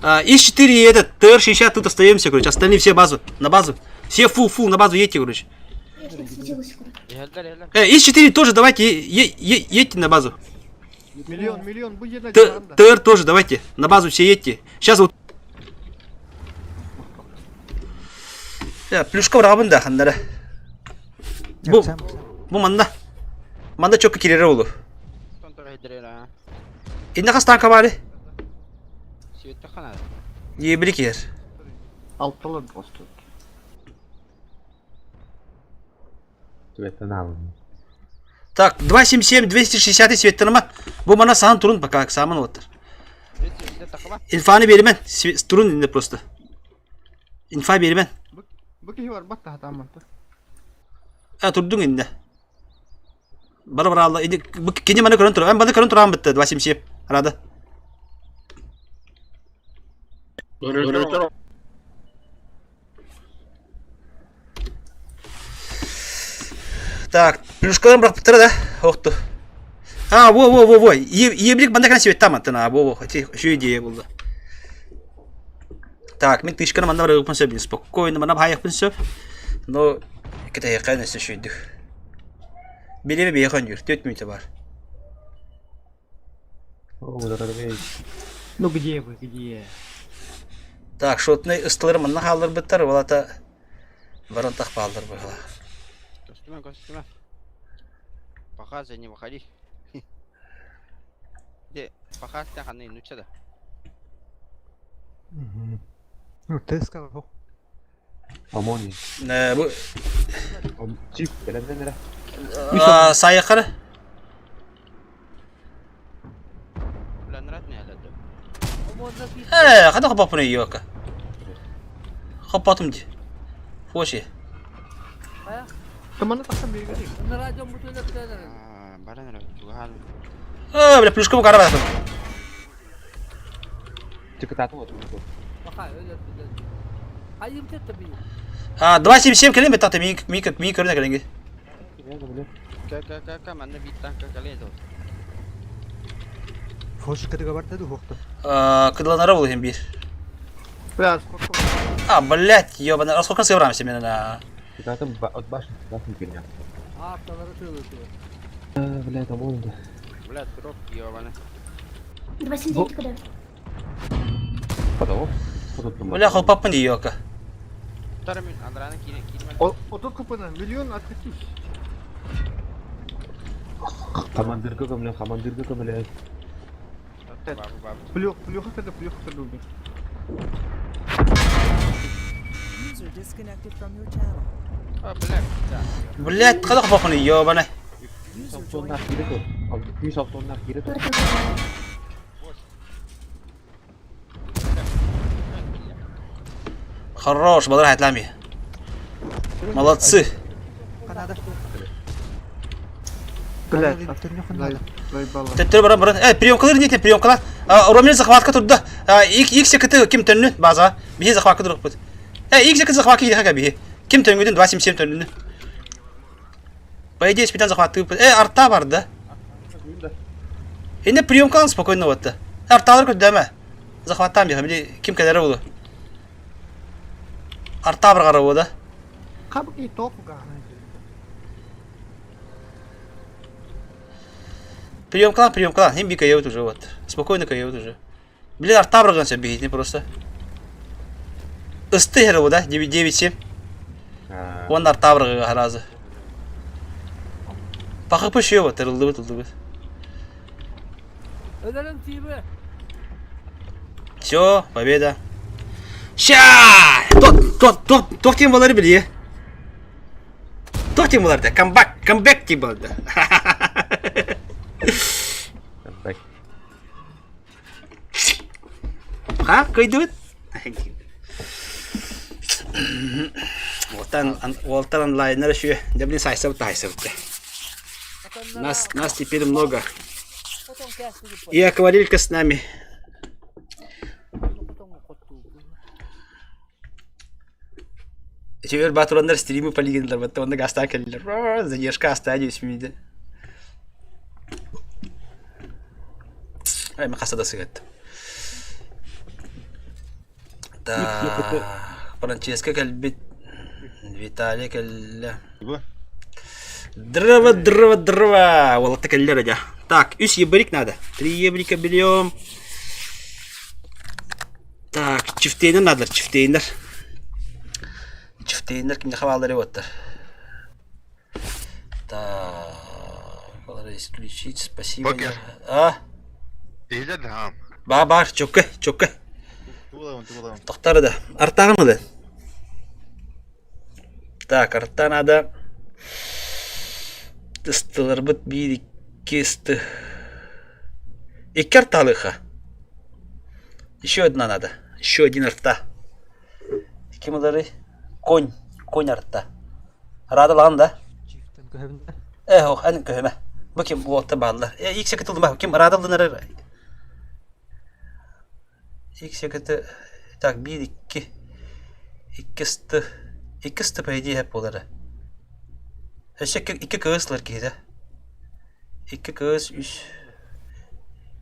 X4 этот ТР-60 тут остаемся, короче. Остальные все базу. На базу. Все фул фул на базу едьте, короче. Э, С4 тоже давайте, едьте на базу. Миллион, миллион, будет на ТР тоже давайте, на базу все едьте. Сейчас вот. Плюшка врабын да, хандара. Бу, бу манна. Манна чокка кирere олу. Инна хас танка бары? Ебили кер. Алтылы досту. Так, 277, 260 светтаныма. Бу мана саан турун пока, самын оттар. Инфаны беремен, турун инде просто. Инфа беремен. Бу киһи барбат та хатаамманта. А, турдуң инде. Бара бара алла. Инде бу кини маны көрөн тур. Мен баны көрөн турам битте 277. Рада. Так, плюшкаларын бырахпыттара да, охту. А, во, во, во, во, ебрик банда кана себет таматтын, а, во, во, şu идея болды. Так, мен тышканы манда барып сөп, спокойно, мана бахаяқпын сөп. Но, кете яқайын өсі шүйдік. Билеме бейхан жүр, 4 минута бар. Ну где вы, где? Так, шотный ыстылыр манна халыр біттар, олата баран тақпалдыр бұғыла. Костюма, костюма. Пахаза не выходи. Де, пахаз ханы, ну че да. Ну, ты сказал. Омони. Бу Чип, бэлэмнэн эрэ. Сайықыр. Э, қада қопапын йока. Қопатым ди. Фоши. Э, бля, плюшка бу карабатым. А, 277 келем бет таты ми ми ми көрүнө келенге. Ка ка ка манна бит танка кале до. Фошка дыга бар деди хохту. А, кыдланара бол hem бир. Бля, А, блять, ёбана, а сколько сыграемся мен на. Кытаатын от башни кытаатын кирня. Блядь, ОМОН да. Блядь, дроп ёбана. 279 куда? Подол. Бля, хопапын ди ёка. Отут купына, миллион откатись. Командирга көмле, командирга көмле. Плюх, плюха когда плюха когда убить. User disconnected from your channel. Блять, када хопапын ёбана. Тоннах кире тур. 106 тоннах кире тур. Хорош, бадар хатлами. Молодцы. Блядь, заебало. Төттөрү баран баран. Э, приемкалар не приемкалар. Ромин захватка турда. Ик секети ким төннүн база. Биһи захватка турукпут. Э, ик секети захватка киирэ биһи. Ким төнгүдүн 277 төннүн. По идее, спитан захваттыыппыт. Э, арта барда. Инде приемкалан спокойно батта. Арталар көрдөмө. Захваттаан биһи. Били ким кэлэрэ буолу. Арта баргара буода. Кабыки току Приемкалан, приемкалан. Им би кайыбыт уже вот. Спокойно кайыбыт уже. Блин, арта барган сөп биһитини просто. Ысты хер да, 9-7. Уонна арта баргыга харазы. Пахы пышıyor вот, ылдыбыт, ылдыбыт. Все, победа. Ща! Тот, тот, тот, тот ким болары билие. Тот ким боларды? Камбэк, камбэк ким боларды. Ха, кыйдыбыт? Уолтан, уолтан онлайнер еще. Да блин, сайсабыт, сайсабыт. Нас, нас теперь много. И акварелька с нами. Теперь батурандар стримы полигинлар, вот он гаста келлер. Задержка остались миде. Ай, мақасада сыгат. Так, Франческо кэлбит. Виталий кэллэ. Дрова, дрова, дрова. Уолатта кэллэр дьэ. Так, үс ебрик надо. Три ебрика берем. Так, чифтейнер надо, чифтейнер. Чифтейнер кимде хабалары оттар. Так, исключить, спасибо. Бокер. А? Иһилэр да Ба бар, чөккө, чөккө. Тулабын, тулабын. Тохтар да. Артағын да. Так, арта надо. Ыстыларбыт биир икки ысты. Икки арталыха. Еще одна надо. Еще один арта. Ким олары? Конь. Конь арта. Рада лан да? Э, ох, эн көһөмө. Бу ким уолта бааллар. Э, ик секет ылдым ким рада ылдынар. Ик секети так биир икки икки ысты икки ысты по идее буолара. Өссө икки икки кыыс ылар киһитэ. Икки кыыс үс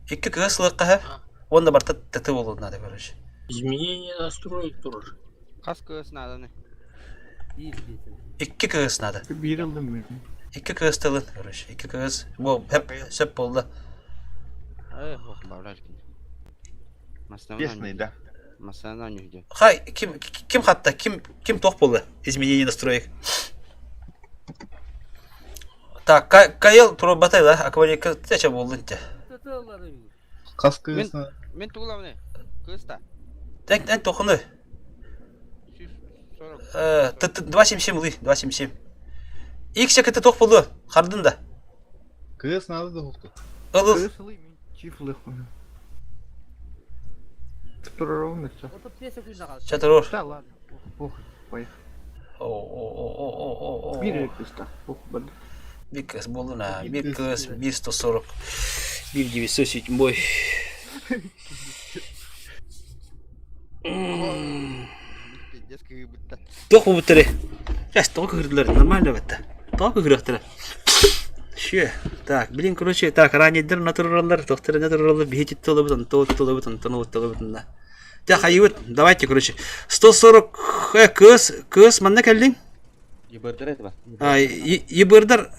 икки кыыс ылыахха уонна барыта таты буолуон наада короче. Изменение настроек турар. Хас кыыс нааданы. Икки кыыс наада. Биир ылдым мен. Икки кыыс тылын, короче, икки кыыс. Бу хөп сөп буолла. Эх, ох, бавлар кини. Честный, да? Масана нюхде. Хай, ким ким хатта, ким ким туох буолла? Изменение настроек. Так, Кайл турбатай да, акварика тече буоллун те. Хас кыысна. Мен тугулабыны. Кыыс та. Тэн эн тохуну. 140. Э, 277 лый, 277. Икс якыты тох буолу, хардын да. Кыыс надо да хукту. Ыл ыл. Кыыс ылый мен чиф ылыхпын. Туруровный все. Чатырор. Да ладно, пох, пох, поехали. О о о о о о. Биир кыыста, пох, бады. Бир кыз буоллун а, бир кыз, бир 140, бир 907. Пиздец кыыбытта. Туох буолбуттары? Сейчас тоҕо кыһырдылар, нормально бэтта. Тоҕо кыһырыахтара? Ще. Так, блин, короче, так, раннейдер натураллар, тохтер натураллар, биһи титтолобут, онто оттолобут, онтон оттолобут, да. Тя, хайыбыт, давайте, короче, 140, э, кыз, кыз, манна кэллиҥ? Ебырдыр это ба. Ебырдар,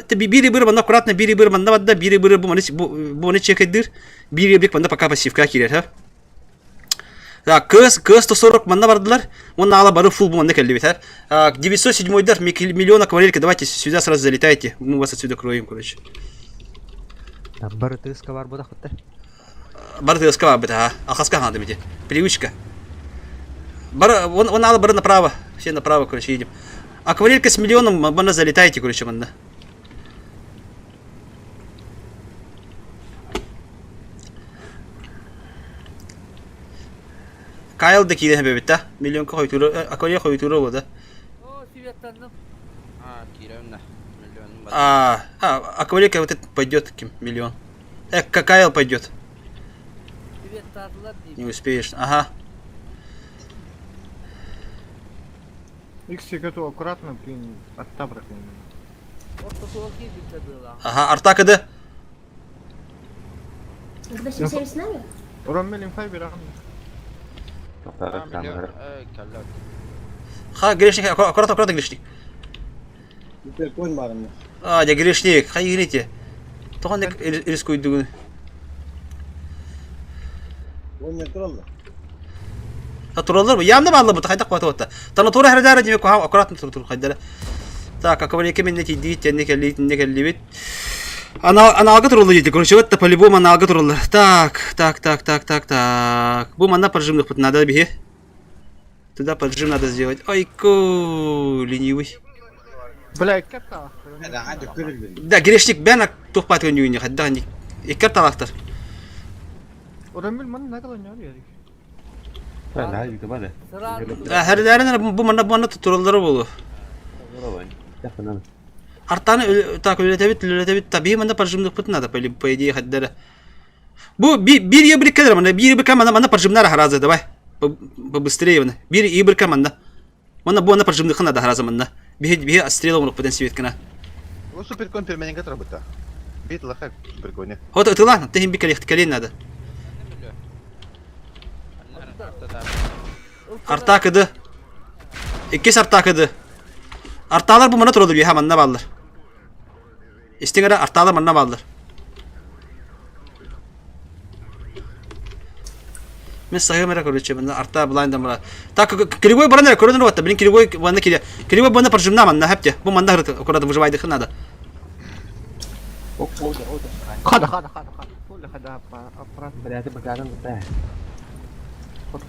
те бири быр манна аккуратно, бири быр манна бадда, бири быр бу маны бу маны чекайдыр, бири бик манна пока пассивка киирэр, ха? Так, кыз, кыз 140 манна бардылар, он ала бары фул бу манна кэллибит, ха? 907-дар, миллион акварелька, давайте сюда сразу залетайте, мы вас отсюда кроем, короче. Бары тыска бар будах бутта. Бары тыска бар бит, ха? Алхаска ханды бити. Привычка. Бары, он, он ала бары направо, все направо, короче, едем. Акварелька с миллионом, манна залетайте, короче, манна. Кайл да киирэн эбит да. Миллионка хойтуура, акварель хойтуура буолла. А, киирэн да. Миллион. А, а, Акварика вот этот пойдет, ким, миллион. Кайл пойдет. Не успеешь. Ага. Икс готов аккуратно, блин, от табра. Ага, арта КД. 870 с нами? Роммель инфа берем. Ха, грешник, аккуратно, аккуратно, грешник. А, я грешник, хай грите. Тоған рискует Тураллар бу. Ямны баллы бу. Хайдах бата отта. Тана тура хәрдәре диме куха аккуратно тур тур хайдара. Так, акварика мен не тиди, тенне келли, тенне келли бит. Ана аналга турулы диде. Короче, вот по-любому аналга турулы. Так, так, так, так, так, так. Бу манна поджимных пут надо беге. Туда поджим надо сделать. Айку, ленивый. Бля, карта. Да, грешник бен тухпат өнүйүнө хадда иккер талактар. Роммель ман нагала не арыйыр. Хәрдәрен бу манна бу манна турулары болу. Артаны так үлетебит, үлетебит, табии манна поджимных пут надо, по идее хаддара. Бу бир ебрик кадр манна, бир ебрик манна манна поджимнар харазы, давай. Побыстрее манна. Бир ебрик манна. Манна бу манна поджимных надо харазы манна. Бихи бихи отстрела мурuk путен светкана. Ол суперкон перманент работа. Бит лаха суперконе. Вот это ладно, ты им бикалех колен надо. Арта кыды. Иккис арта кыды. Арталар бу мана турады биха манна баллар. Истиңere арталар манна баллар. Мен сагым эре короче, мында арта булайын да мара. Так, кривой баран көрөнөр ватта. Блин, кривой манна кире. Кривой манна прожимна манна хепте. Бу манна хырыт, аккуратно выживайды надо. Хада, хада, хада, хада. Туля хада, аппарат. Блядь, бакаран да. Фото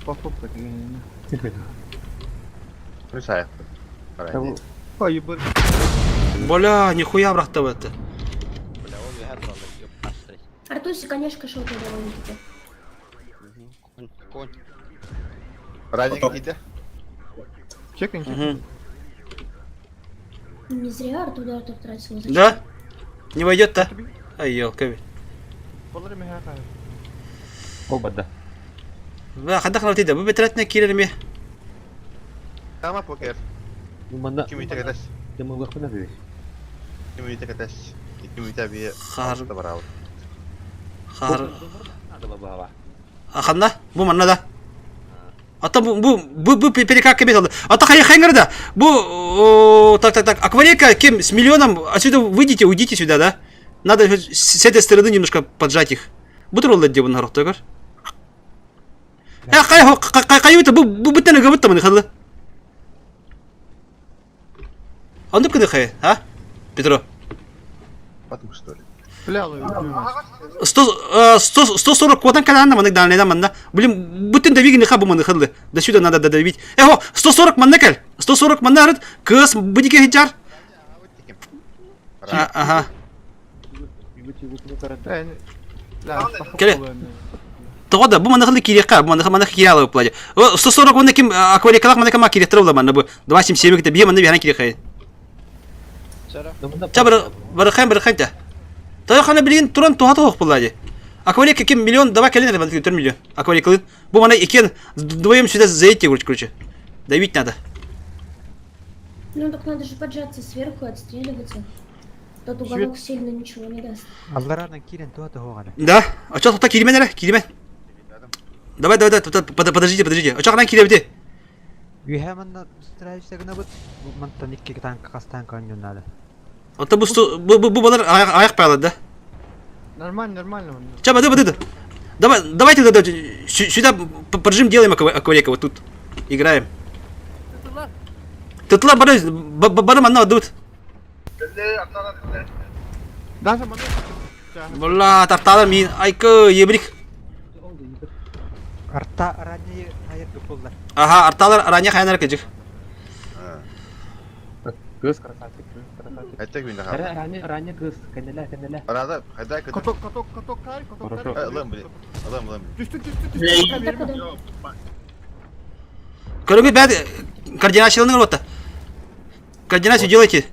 Плюсая. Ой, ебать. Бля, нихуя брахта в это. Бля, ол бэһэ тураллар, ёптасты. Артуси, конечно, шел довольно-таки. Конь, конь. Ранник иде. Чекай, чекай. Не зря Артур Артур тратил. Зачем? Да? Не войдет-то? Ай, елка. Оба да. Бля, хадах на тида. Бу бетретне кирерме. Тама покер. Манна. Ким үтәгәтәс. Кем улахына бир. Ким үтәгәтәс. Ким үтә би. Хар. Хар. Аханна, бу манна да. Ата бу бу бу бу перекак кем алды. Ата хай хайнгар Бу так так так. Акварелька кем с миллионом отсюда выйдите, уйдите сюда, да? Надо с этой стороны немножко поджать их. Бу туралла деп нарок төгөр. Э кай кай кай бу бу бүттен гыбытта мын халы. Андып кыды хай, а? Петро. Потому что ли? Бля, 100, 100, 140 квотан каланна манык дальныйдан манна. Блин, бүтін давигин хаба маны хылды. До сюда надо додавить. Эхо, 140 манна кел. 140 манна арыт. Кыс будике хиджар. Ага. Келе. Тоғда бу маны хылды кирекка, бу маны маны киралы пладе. 140 маны ким акварикалак маны кама киректер була маны бу. 277 ките бие маны бияна кирекка. Ча бір бір бір хайта. Тойхана билген туран туха тух булади. Акварика ким миллион, давай келин, ребят, 4 миллион. Акварика Бу мана икен вдвоем сюда зайти, короче. Давить надо. Ну так надо же поджаться сверху, отстреливаться. Тот уголок сильно ничего не даст. Алларадан кирен туа туһугара. Да? А что тут киримен эре? Киримен. Давай, давай, давай, подождите, подождите. А что она киребде? Үһэ манна страйся гына бут. Мантан икки танка кастан коньюн надо. Ата бу бу бу балар аяк пайлады, да? Нормально, нормально. Ча, бады, бады. Давай, давайте тогда сюда поджим делаем акварека вот тут. Играем. Тытла бары бары манна адут. Даже маны. Бла, тартала мин. Айкы, ебрик. Арта ранее хайыр буллар. Ага, арталар ранее хайнар кежик. Кыз красавчик, кыз красавчик. Айтак мин Ара ранее ранее кыз, кенеле кенеле. Арада, хайда кыток. Каток, каток, каток, кар, каток, кар. Алам, блин. Алам, алам. Түштү, түштү, түштү. Көрүгү бәд координацияланыр вот. Координацию делайте.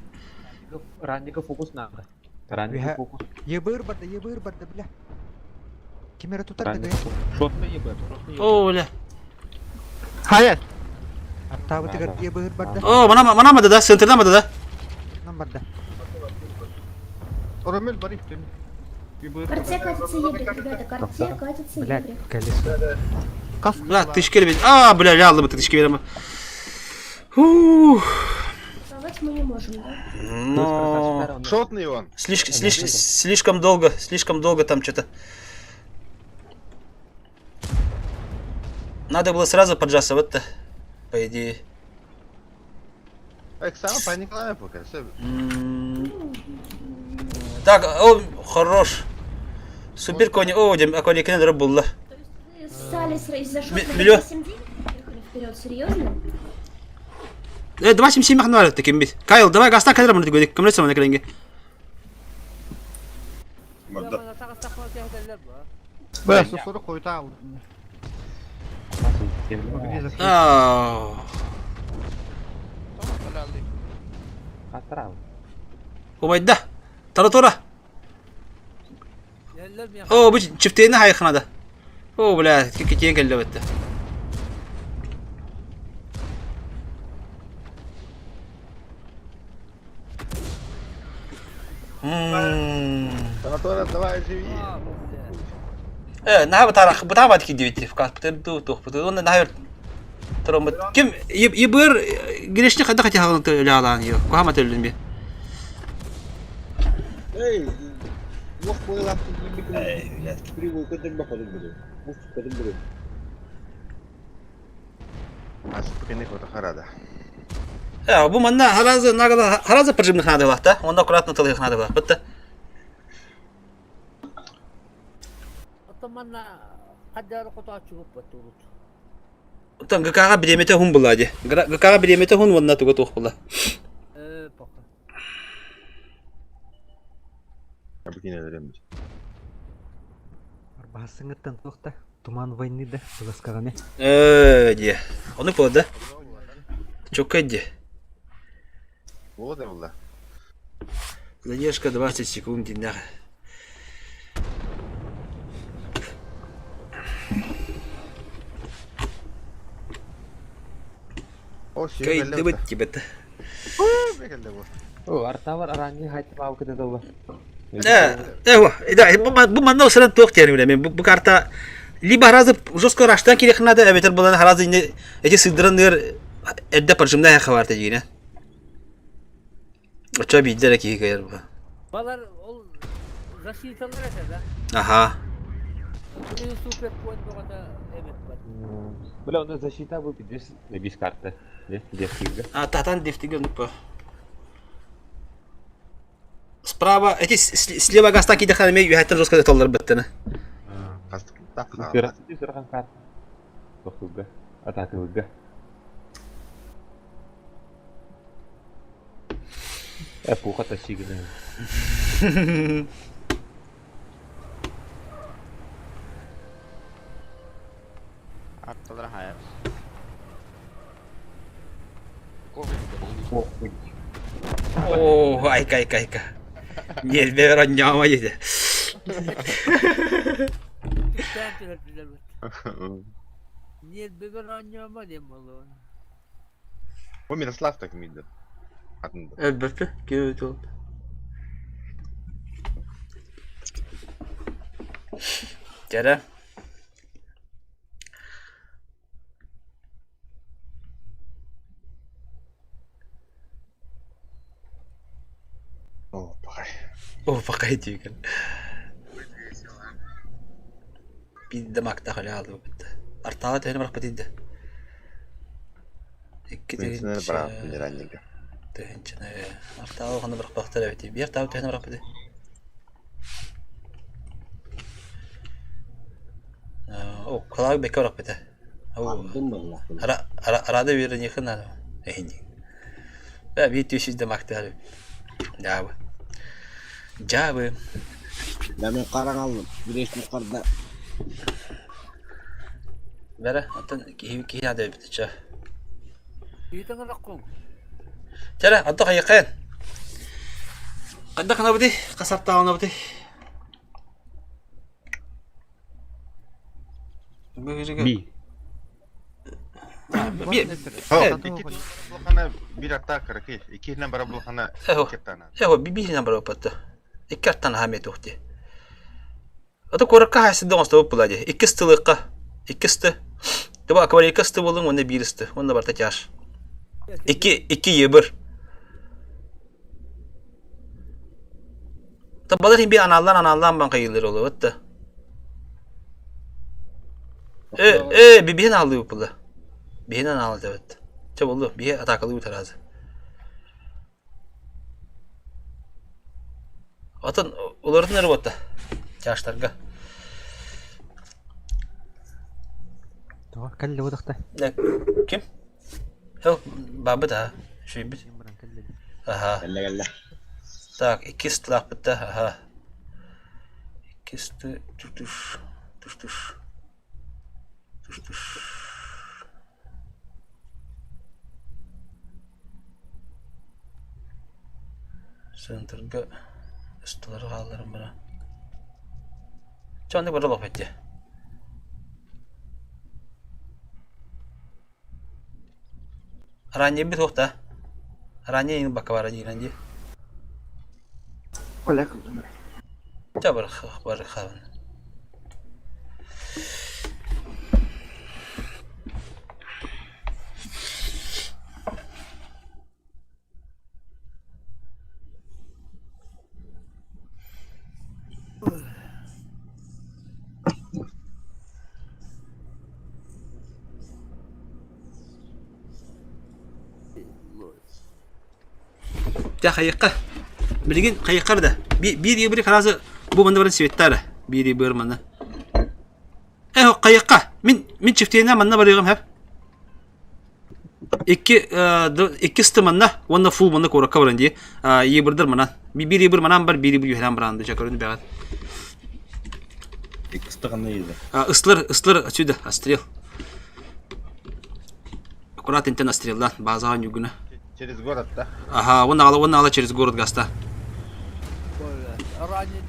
Ранника фокус надо. Ранника Үһэ. фокус. Ебыр барда, ебыр барда, бля. Ким эрэ тутар Ранника да фокус. Шотно ебет, шотно ебет. О, бля. Хайа! Аттаабытыгар ебыр барда. О, манама, манама да, центрда да. Нам барда. Ромель барып тем. К арте катится ебрик, ребята, к арте катится Блядь, ебрик. колесо. Бля, тышки бит. А, бля, яллы бит тышки берем. Фух. Рисовать мы не можем, да? Но... Шотный он. Слишком, слишком, слишком долго там что-то. Надо было сразу поджасывать-то, по идее. Эксама паниклая пока. Все. Так, о, хорош. Супер кони, о, дем, а кони кенедер булла. Вы ссались из-за шота Миллион. 8 ехали вперед, серьезно? 277 махнар таким бит. Кайл, давай гаста кенедер маны гөдик, кемлесе маны келенге. Барда. Бля, сосору койта алдым. Аа. Атрал. Убайда. Тара тура. О, бу чифтейни хайхнада. О, бля, кикетен келді бітті. Санатория, давай живи. Наһа бытарах бытаабат ки дибит фкат бытыр ду тух бытыр онда наһа тромбат ким ебыр грешни хада хати хагын төлалан ё кухама төлүн би Эй, лох бойлап Эй, блядь. Прибыл көтөр бакадым буду. Муз көтөр буду. Ас кene фото харада. Бу манна харазы нагала харазы прижимных надо было, да? Онда аккуратно тылых надо было. Бытты. Тан ГК-га биремете хун була ди. ГК-га биремете хун вонна туга тух була. Абыкine вереміз. Арбаһасыңыттан туохта. Туман войны да, быласкаганы. Ди. Оны була да. Чокка ди. Вот была. Задержка 20 секунд динах. О, Кай дыбыт тебе-то. О, артавар аранги хайтып кете долла. Да, бу манна сыран туох терим биле. Мен бу карта либо разы жестко раштан керек надо, эбетер булан харазы инде эти сыдыран эдде прижимная хабарта дигене. Оча биддер ки кайыр бу. Балар ол защиталар это да. Аха. Супер поинт боғата эбет бар. Бля, онда защита бу пидес, бис карта. Дефтига. А татан дефтига ну по. Справа, эти слева гаста киде ханаме юхаттан жестко толлар беттене. Сырхан карта. Тохуга. Атакылга. Пуха тащигна. Аттылар хайыр. О, айка айка айка. Нерве роняма еді. О, Мирослав так мидер. Атында. Әлбәттә, кем ул. Жара. О, пахай. О, пока иди. Бидде макта халя алды битте. Артала тәне барып битде. Икки Мен бара ранника. Тәнчене. Артала гына барып бактар бит. Бер тау тәне барып битде. О, калаг бек барып битде. Ара ара арада бир не хна. Эхни. Да, бит түшүз де макта. Жабы. Жабы. Да мен караң алдым. Биреш мукарда. Бәрі, аттан кихи кихи ада бит ча. Үйтің раққың. Тәрі, атты қайықын. Хайдах гынабытый? Хас аттааҕынабытый? Би. Биир аттаах кыракый, иккиһинэн бара булхана кептана. Эго бииринэн бара баппатта. Икки аттан аһа эмиэ туох дии. Ото куоракка хаайсыды оҥостобут була дии. Икки ыстылыахха. Икки ысты. Тыба акварелька ысты буолуҥ уонна биир ысты. Уонна барта тяж. Икки икки ебыр. Табалар хин би аналлан аналлан бан кайылыр олу да. Э э бибиһин аалыы була. Биһин анаалы дебет. Чэ болду биһи атакалыы таразы. Атын уларытын эрэ буотта чаштарга. Тоҕо кэллэ бодохто. Ким? Хел бабыт аха. Шүйбүт. Аха. Кэллэ кэллэ. Так, иккис тылаахпыт да аха. Иккис ты туш туш туш туш туш. Центрга ыстылары хаалларан баран. Чэ оннук бара олохпут дии. Ранньыйбыт суох да? Ранньыйын ылбакка бара диирэн дии. Чэ бар бар хаалын. Дьэ хайыахха билигин хайыахха да биир ибри харазы бу манна баран светтара биир ибир манна э хайыахха мин мин чифтиэнэ манна барыаҕым хэп икки икки сты манна уонна фул манна куоракка баран дии ибирдер манан биир ибир манан бар биир ибир үһэлээн баран дьэ көрүн бэҕэт Икки сты ханна иилэр? Ыслар ыслар отсюда отстрел Аккурат интен отстреллаан базаҕа ньугуна. Через город, да? Ага, уонна ала уонна ала через город гаста.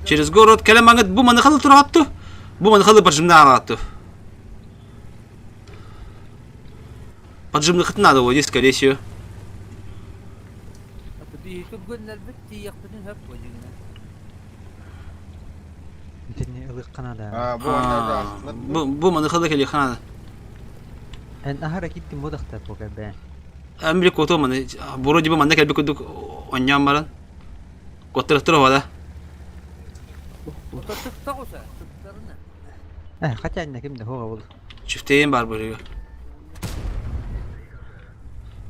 Через город кэлэн маҥыт бу маныхалы тураҕатту. Бу маныхалы поджимна аҕатту. Поджимныхыт надо вот здесь, скорее всего. Итини ылыахха наада. Бу бу маныхалы кэлиэххэ наада. Эн аһара киттим бодахта пока бэ. Эн кото маны вроде бы манна кэлбит курдук онньоон баран куоттарахтар оҕода. Э, хотя инна ким да хоға бол. Чифтейин бар бырыга.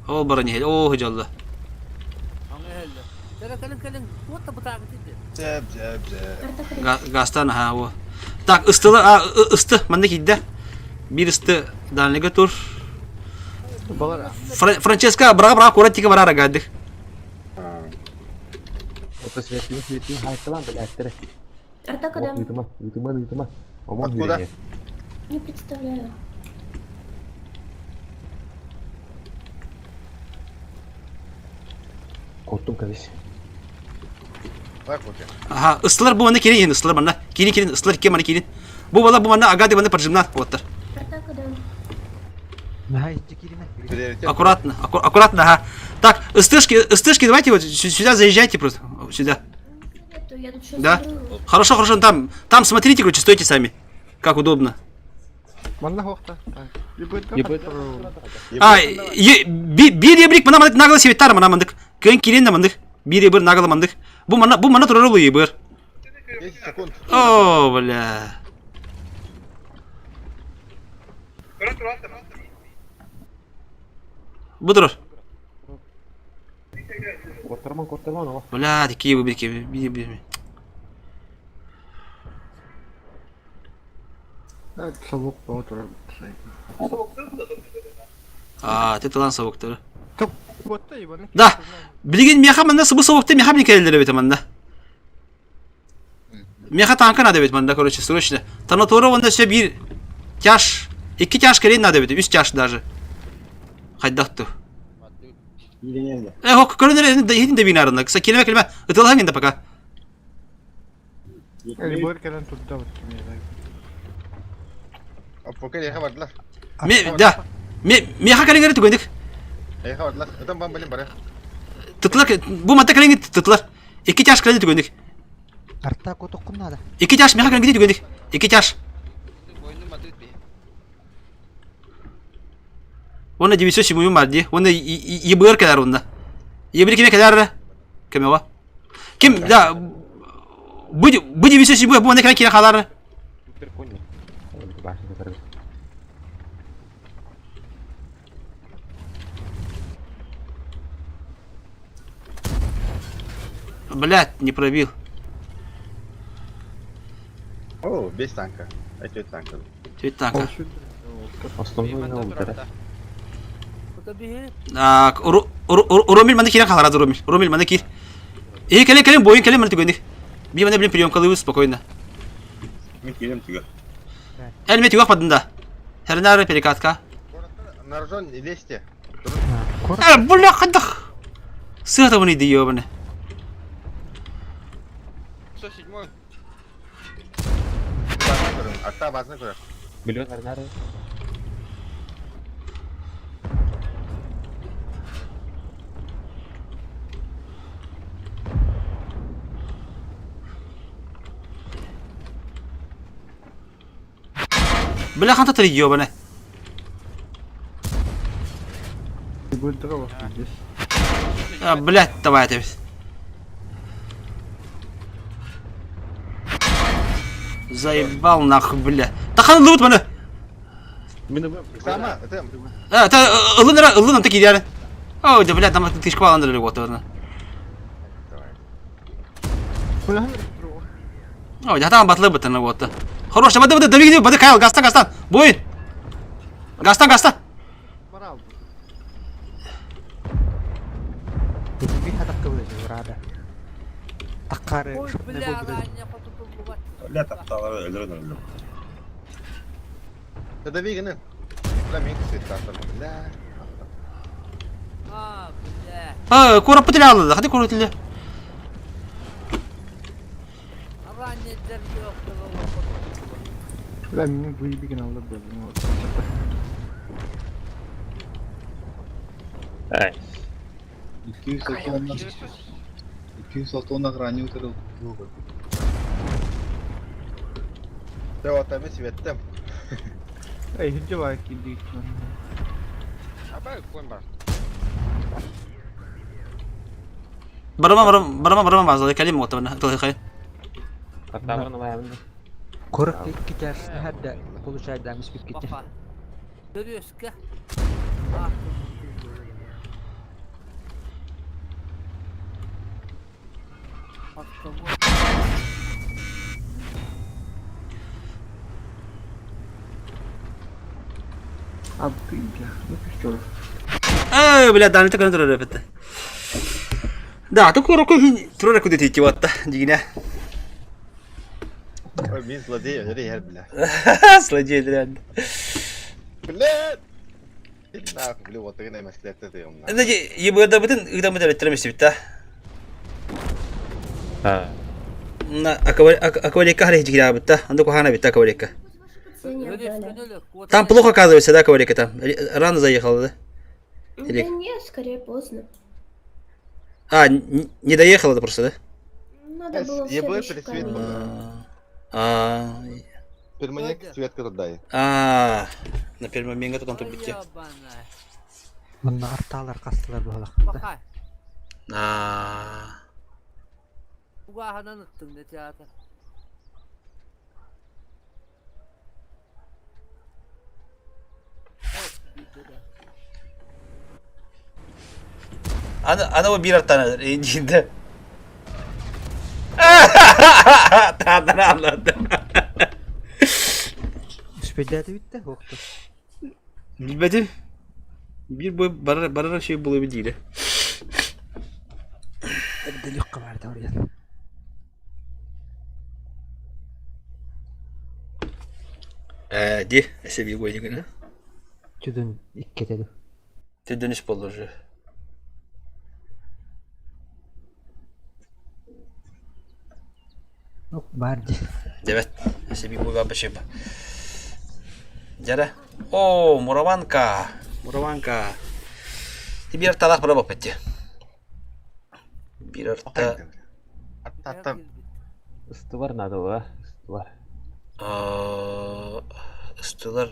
Ол баран иһэл, оо дьалла. Зәп, зәп, зәп. Гастан аха о. Так, ыстылы, а, ысты, манна киирдэ. Биир ысты дальныйга тур. Франческа, браға-браға куорат тиги барара гаддык. Это светлый, светлый, хайкалан, блядь, Артака, да. Ыытыма, ыытыма, ыытыма. Омон Откуда? yürüyor. Не представляю. Korktum kardeş. Так вот. Аха, ыстылар бу манна кирин иһин, ыстылар манна. Кирин кирин, ыстылар икки манна кирин. Бу бала бу манна агады манна поджимнат оттар. Артака, да. Аккуратно, аккуратно, ага. Так, ыстышки, ыстышки, давайте вот сюда заезжайте просто, сюда. Да? Хорошо, хорошо, там, там смотрите, короче, стойте сами. Как удобно. А, биир ебрик мана мандык нагло себеттар мана мандык. Көн кирен да мандык. Биир ебір нагло мандык. Бу мана бу мана турар ебір. 10 секунд. О, бля. Бу турар. Kortarman kortarman ama. Бля, такие выборки. Би би. Совок боотур. А, ты талан совоктары. Да. Билигин меха манна сыбы совокты меха мне келдер бит манна. Меха танка надо бит манна, короче, срочно. Танатора онда все бир тяж. Икки тяж келин надо бит, үс тяж даже. Хайдахту. Э, хок, көрөнөр, иһин да бинарына. Кса келме келме. Ытылаһаң инде пока. Элбор кэлэн турда вот кимиэхэ. Оппока эйиэхэ бардылар. Ме, да. Ме, миэхэ кэлиҥҥэ түгэнник. Эйиэхэ бардылар. Ытан бан блин бары. Тытлар, бу манта кэлиҥҥэ тытлар. Икки чаш кэлин түгэнник. Арта кутуккун надо. Икки чаш миэхэ кэлиҥҥэ түгэнник. Икки чаш. Уонна 907 бар дии. Уонна ЕБР кэлэр уонна. ЕБР кимэ кэлэр көмөҕө. Ким да бу бу 907 бу уонна кэлэн киирэ хаалар. Блять, не пробил. О, без танка. Это танка. Түөрт танка. Основной өлтөрө. Так, Ромиль манна киирэн хаалара Ромиль. Ромиль манна киир. Э, кэлин, кэлин, бойун кэлин манна түгэнник. Би манна блин приемкалыыбыт спокойно. Мен киирем түгэр. Эн мен түгэх бардын да. Хернары перекатка. На рожон не лезьте. Э, бля, хадах. Сыата бұны иди, ёбаны. 107-й. Арта базны көрөр. Миллион арнары. Бля, ханта три, ёбаны. А, блядь, давай это. Заебал нахуй, бля. Тахан лут маны. Сама, это... А, та ылын ра, ылын таки диары. О, да, блядь, там ты шквал Андрей вот, наверное. О, я там батлы бытын вот. Хорош, бады бады, дави, бады, Кайл, гастан, гастан, буин. Гастан, гастан. Бля, тапталары өлөрөн өлөрөн. Дави гына. Бля, мен свет Бля. А, курап тили алды, хadi курап тили. Бля, меня выебеген алды был. Ай. 206 грани утырыл. Да вот там светтем. Эй, где лайки иди? Абай, кон бар. Барама барама барама барама база, калим вот она, тыл хай. Корок китер, хәддә получает да мис бит китер. А ты, бля, ну ты что? Эй, бля, да, не так надо репетте. Да, то курок трора куда идти вот, дигине. Ой, мин злодей, өлөр бля. Злодей, реально. Бля! Нахуй, бля, вот ты на маскалетте ты умна. Это ебы да бытын, ыгда мы дәреттіремес бит, А. На акварика харих дигине бит, анда кухана бит акварика. Там плохо оказывается, да, акварика там. Рано заехала, да? Или... Да нет, скорее поздно. А, не доехала да просто, да? Надо было в ЕБ следующий пересвет камень. А. Перманент светка дай. А, на первом моменте там тут битте. Манна арталар кастылар булак. А. Ана ана бир артана инжинде. Тадан алады. Үспедәте битте, вакыты. Билбедим. Бир бой барар барар şey булып дире. Эбделик кабар да Э, ди, эсе бир бой дигене. Чүдүн иккетеди. Төдөнүш болду уже. Баар дии. Дебет. Себе буга башиба. Дьэрэ. О, Мураванка. Мураванка. Биир талах бара баппытти. Биир орта. Аттаттан. Ыстыбар надо ба, ыстыбар. Ыстылар.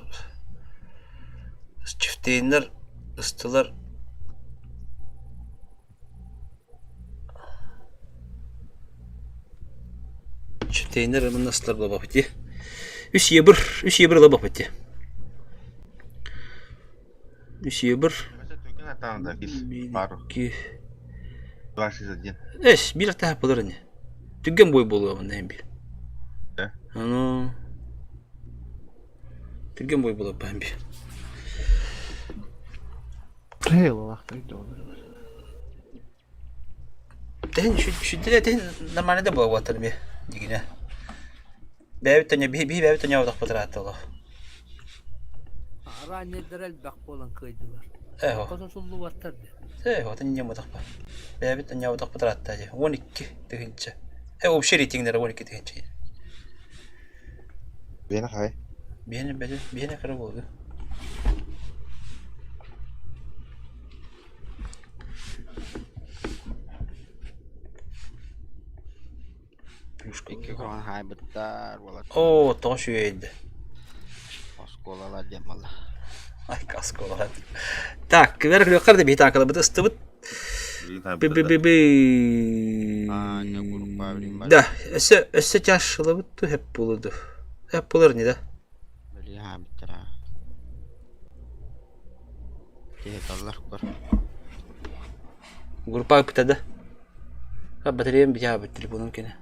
Чифтейнер ыстылар. Чифтейнер мына ыстылар буолбаппыт дии. Үс ебыр, үс ебыр ыла баппыт дии. Үс ебыр. Икки. Эс, биир атаһа булар ини. Түргэн бой буолуо манна биир. Аны түргэн бой буолуо баһан биир. Тэһин сүддүлэ тэһин нормально да буолуоттар би дигинэ. Бэйэбит тоня биһи биһи бэйэбит тоня отахпытыраатта олох. Раннердер элбэх буолан кыайдылар. Эһо. Хотосуллубаттар де. Эһо тэнньэ отахпа. Бэйэбит тоня отахпытыраатта дии. 12 тыһыынча. Э общий рейтингнere 12 тыһыынча. Биэни хай. Биһини бэдэ биһини кыра буолду. Икки куһаҕан хаайбыттар буолар. Оо, тоҕо үчүгэйди. Оскуолалар диэн буолла. Ай, оскуолалар. Так, кыбер күлүөххэр да биһи таакалабыт ыстыбыт. Би-би-би-би. Да, өссө өссө чашылабыт ту хэп буолуду. Хэп буолар не да? Били хаайбыттара. Киһи таллар көр. Группа ыппыта да. Батареям битябыт телефонум кene.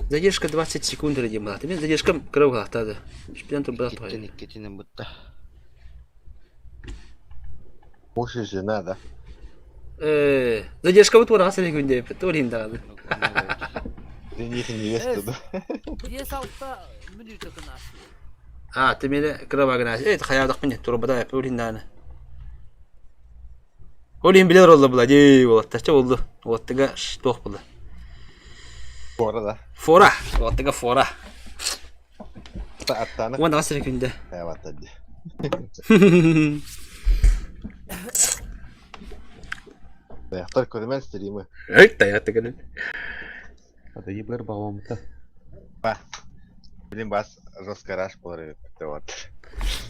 Задержка 20 секунд диэн былаата. Мен задержкам кыра уһаахтаады. Үспүтэн турбатах Иккитин иккитинэн бутта. Больше жена, да? Э, задержкабыт уораҕа сэрэ күндэ туор иһин даҕаны. Жених и невеста, да? Биэс алта мүнүүтэ кынаас. А, ты мені кыра багына. Э, хаyaадахпын турбата эппи иһин даҕаны. Ол иһин билэр олла була дии уолаттар болду. Уоттыга туох була. Фора, да? Фора. Уоттыга фора. Аттаны. Уон сэрэ күндэ. Таяқтар көрмән стримы. Эй, таяқты көрін. Ата ебір бағамыта. Ба. Блин, бас жестко раш болар вот.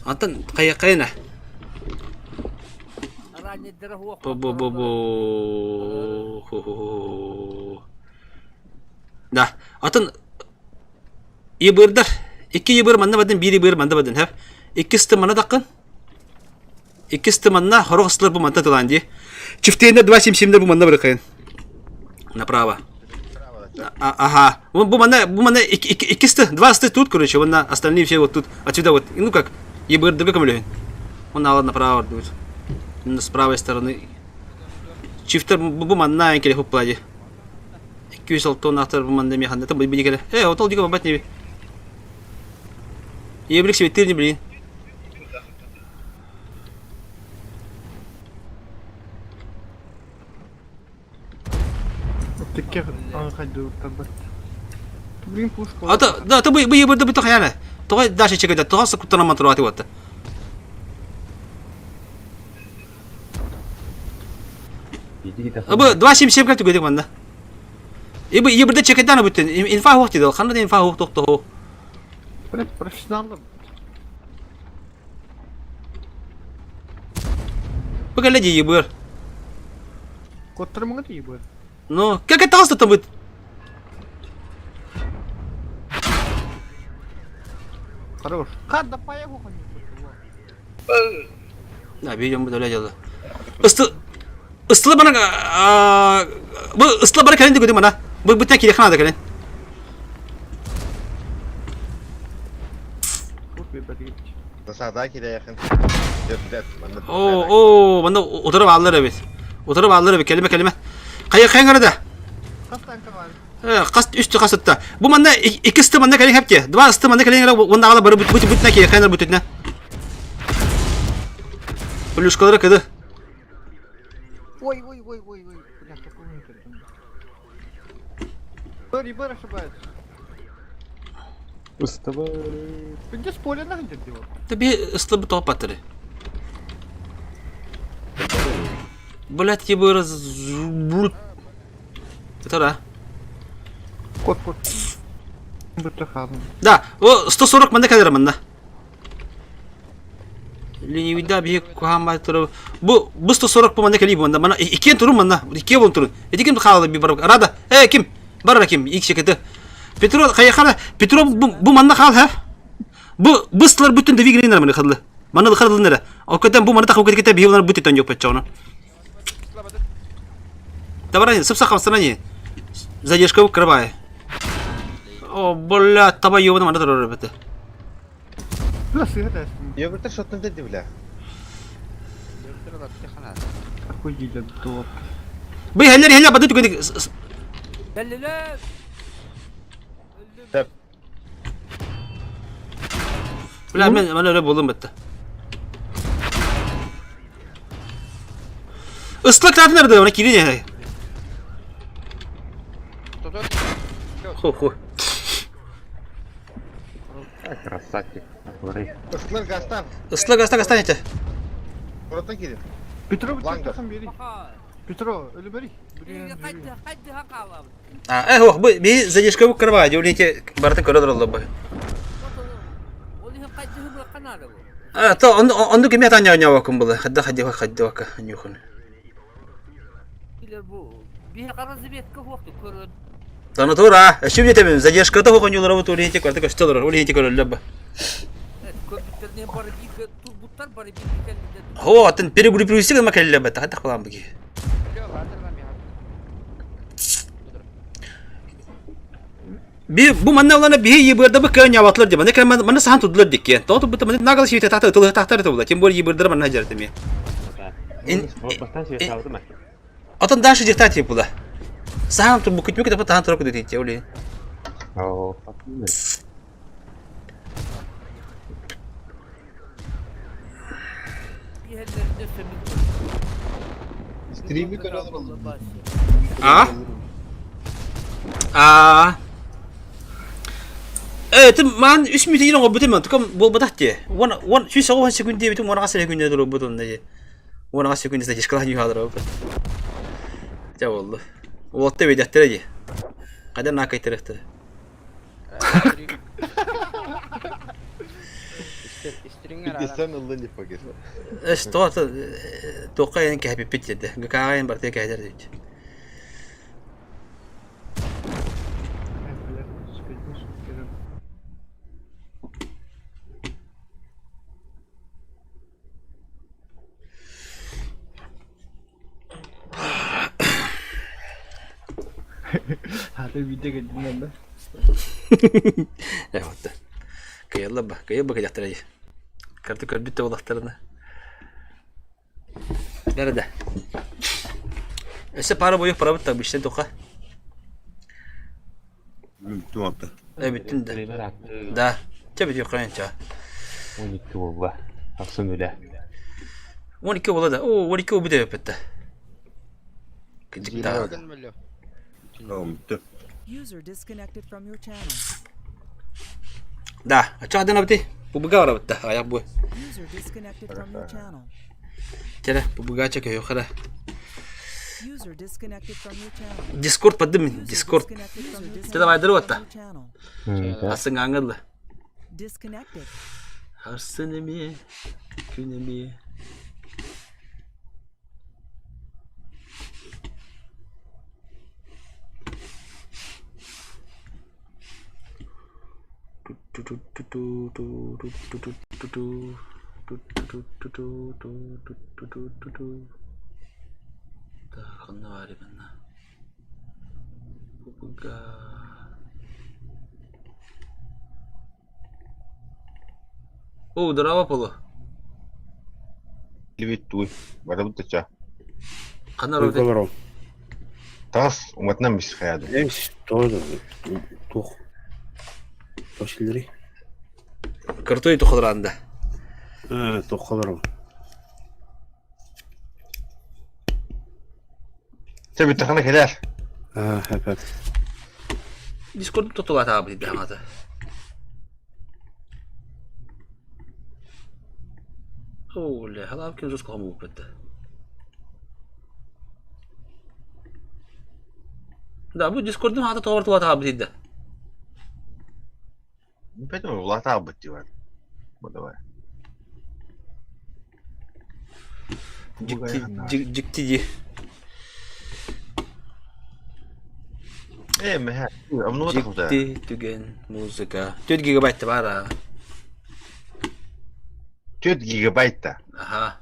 Антон, қая қайына? Раннердер хуох. Бу бу бу бу. Да. Атын ебырдар. Икки ебыр манна бадын, биир ебыр манна бадын, хэп. Икки сты манна таққын. Икки сты манна, хорох ыстылар бу манта тылан ди. Чифтейнер 277 бу манна бырыкайын. Направо. Ага. Бу манна, бу манна икки сты, два сты тут, короче, вон на остальные все вот тут, отсюда вот, ну как, ебырдыга көмөлөһүн. Он ала направо будет. С правой стороны. Чифтер бу манна келе хупплади. 206 тонна бу манна механда там бу келе. Э, отол диге бабат неби. Ебрик себе блин. Тикке хайдууртарбат. Блин, пушка. А то, да, то бы бы ебырды бу тохаяна. Тоҕо дальше чекайда, тоҕо сукуттана матурати ватта. Бу 277 кэлтү көдүк манна. Ибы ебырды чекайдана бүттен. Инфа хуох диде. Ханна инфа хуох тохто. Блять, профессионалы. Бу кэллэ дии ебыр. Коттармаңа дии бу. Ну, как это там будет? Хорош. Када поехал. Да, видео мы дело. Ысты ыстылы бана бу ыстылы бара кэлин дигүдү мана. Бу бутта кире хана да кэлин. Засада кире якын. О, о, манда отырып аллар эбит. Отырып аллар эбит, келиме келиме. Кая кайын карада? Э, кас үстү касытта. Бу манна икки ысты манна кэлин хепте. Два ысты манна кэлин онда ала бары бут бут бутна кире кайын бутна. Плюшкалары кыды. Ой, ой, ой, ой, ой, бля, какой он Бери, бери, ошибается. Где с поля на где дело? Тебе ыстыбы топатыры. Блять, ебы раз... Это да. Кот, кот. Бытахазм. Да, о, 140 манна кэлэр манна. Ленивида биһи куһаамай туру. Бу бу 140 бу манна кэлии бу манна. Мана иккиэн турун манна. Иккиэ буолун турун. Эти ким хаалла би бар. Рада. Э ким? Барара ким? Ик секети. Петро хайахара Петро бу бу манна хаал ха. Бу быстылар бүтүн да вигринер маны хадылы. Маны хадылы нere. Окотен бу маны тахы кете биһи булар бүтүн тон yok паччону. Давай, сып-сахам стране. Задержка выкрывай. О, бля, таба ёбаный маны турар бите. Бля, сыгыта. Йогурта шотын деди бля. Охуеть, топ. Бу хәлләр хәлләр бады түгән. Кэллилэр. Тэп. Бля, мен мен öyle buldum bitti. Islak tarafı nerede? Ona kiri ne? Ху ху. Красавчик. Говори. Ысылар гастан. Islak ıslak ıslak nete. Кураттан кирин. Петро, Лангер. бери. Петро, или бери. Хайды хайды хакалабыт. А, э, ох, бу би задержка bu kırba. Диолинте бартын көрө олла бу. Ол иһин хайды хымы канада бу. А, то он он кеме таня ня вакым була. Хадда хадда хадда вака нюхун. Билер бу. Биһи разведка хуакту көрөн. Таны тура, эшим жетемин. Задержка та хокон юлара бу туринте карты көстөлөр. Улинте көрөллөр бу. Көпүттерне бары бир турбуттар бары бир келди. Хо, атын перегруппироваться гына келле бу. Хадда кылам буги. Би бу манна улана би ебырда бу көн ябатлар дип. Мана көн мана сахан тудулар диккен. То бу мана нагал шите тахта тылы тахтар тубла. Тем более ебырдар мана жарты Ин Бастан себе сабыты ма? Атын дальше дихта тип була. Сахан тубу күтмө кетеп тахан турак дит оли. О, Биһэллеринде сөмүк. Стрими көрө олороллор. А? А. Э, ты ман 3 мүнөт ийин оҥорбут ман тукам буолбатах дии. Уон уон сүүс оҕо секунд диэбитим уон аҕыс эрэ күннэ турбут онно дии. Уон аҕыс секунд задержкалаан юһаалара Дьэ буолла. Уолаттар биэдэхтэрэ дии. Хайдах наакайтарыахтара. Пятьдесят ыллы не погиб. Эс тоҕо туохха айан кэһэпиппит диэтэ. ГК-ҕа айан барытыгар кэһэтэр диэбит. А ты видео где да? Э, вот. Кыйылла ба, кыйылба кэлэхтэрэ дии. Карты көрбүт да буоллахтарына. Бэрэ да. Өссө пара бойух барабыт да бүштен туха. Бүттүм атты. Э, бүттүн да. Да. Чэ бүтүөх хайын ча. 12 болла. Ахсын үле. 12 буола да. Оо, 12 бу бүтэ Кыдьыктаа. Бүттү. User disconnected from your channel. Да, а чаа дана бити? Бубуга барабыт да, аяк бу. User disconnected from your channel. Чэрэ, бубуга чэ көйөхөрө. User disconnected from your channel. Дискорд поддым, User Дискорд. disconnected from your Чэ давай дыры channel. атта. Асын аңылы. Disconnected. Арсын эми, күн эми. Так, ханна бар манна. Бубуга. О, здорово, Поло. Левит туй. Барабыт ча. Ханна роды. Тас уматнан бис хаяды. Эш, тоже тух. Тошилери. Крутой тухалранда. Э, тухаларым. Чэ бүттэххинэ кэлээр. Аа, хөп. Дискорд тутулатаабыт даҕата. Оля, халаапкин жестко хомууппут. Да, бу Дискордун аата тоҕор тулатаабыт да. Поэтому улаатаабыт дии Бу давай. Дьикти дьикти дии. Ээ, мэһэ. Амнуга Дьикти түгэн музыка. 4 гигабайт баар аа. 4 гигабайт та. Аха.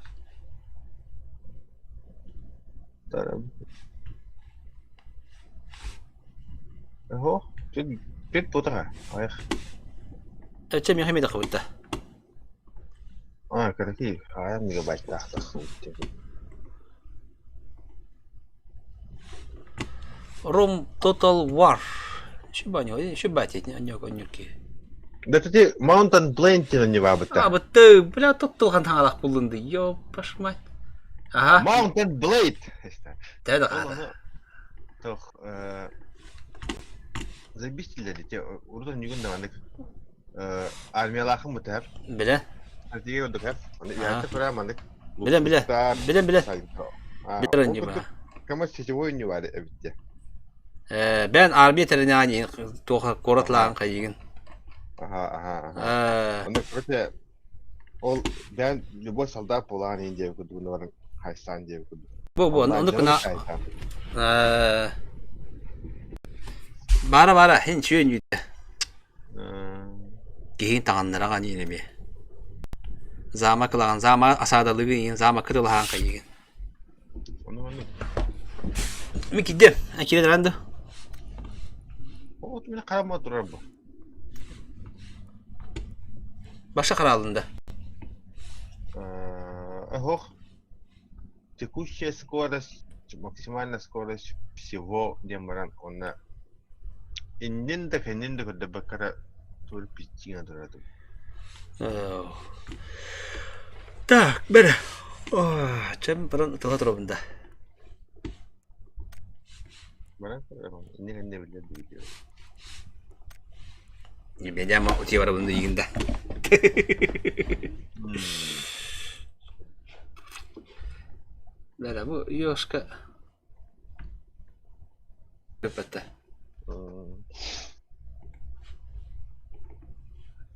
Ого, 4 путаха. Ах. Эче миэхэ эмиэ тахсыбыта. А, кыракый, аҕыйах мегабайттаах тахсыбыт. Rome Total War. Шибани, шибати, ньокки. Да ти Mountain Blade диэн не баабыта. А, бытты, бля, тоттулхан таҥалах буллунду. Ёппаш мать. Ага. Mountain Blade. Тэ да. Тох, заебись те урут нүгүн да маннык армиялаахын бутар. Билэ. Стратегия ордук Яата тура маннык. Билэ билэ. Билэ билэ. Билэр ньыба. Кама сетевой ньыба эбитте. Бэн армия тэринээн туоха куоратлаан хайыгын. Аха, аха, аха. Онно короче ол бэн любой солдат буолаан иин диэбит курдук баран хайсаан диэбит курдук. Бу бу оннук гына баара баара хин чүөн үүтэ. Киһин таҥаннара ганиин эмиэ. Замок ылаҕын, зама асаадалыгы иин, замок кытылаһаан хайыгын. Ми кидем, кире даранды. Вот мин карама турар бу. Баша каралында. Ох. Текущая скорость, максимальная скорость всего диэн баран онно иннин да кэннин да көрдөрбөккө эрэ тур пиччиҥэ турар Так, бэрэ. Чем баран тыла турабын да. Баран иннин кэннэ биллэр видео. Бедяма утие барабын да игин да. Бэрэ бу ёшка Көппөттө.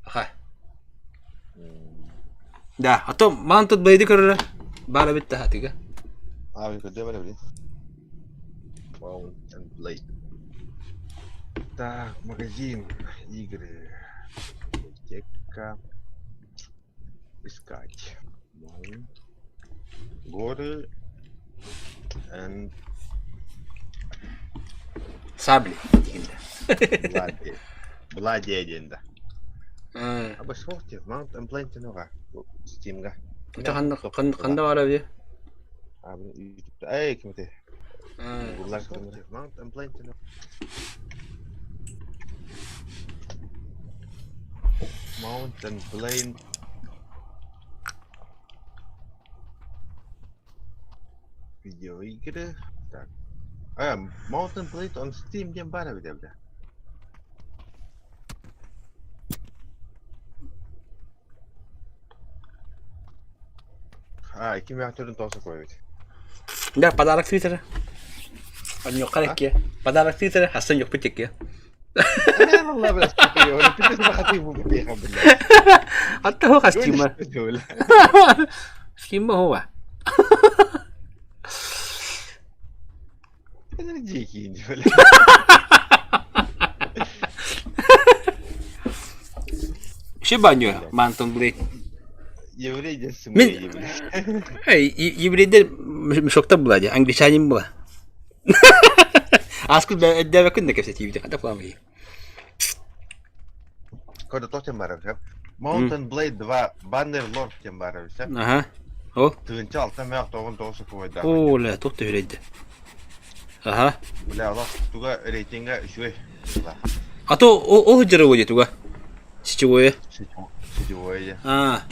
Аха. Да, а то маан тут байды көрөрө. Бара битте хатыга. А, көрдө бара билин. Mount and Blade. Так, магазин, игры, библиотека, искать. Mount, горы and Сабли. Блади. Блади диэн да. Аба суох диэн, Mount and Blade диэн оҕа. Steamга. Это ханна ханна бара би? А, YouTube. Эй, ким это? Гуглар Mount and Blade диэн. Mount and Blade Видеоигры. Так. А, Mount and Blade on Steam диэн баар эбит эбит. А, икки мөһөтөрүн тоҕо сокуой эбит. Да, подарок Твиттера. Онньуохха икки. Подарок Твиттера, хастан юкпут икки. Атта хо хастима. Стима хова. Шибаню, Мантон Блейд. Еврей Мин Эй, еврейдер мешокта была, англичанин была. Аскы дэвэкин да кэпсэтиибит, хата план Көрө тох барар сөп. Mountain Blade 2 Banner Lord диэн баар эбит сөп. Аха. О. Тыһыынча алта мөөх тоҕун тоҕус сокуойдаах. О, ля, туох түһүрэйдэ. Аха. Бля, олох туга рейтинга үчүгэй. А то ол сылдьар туга. Сетевое. Сетевое. А.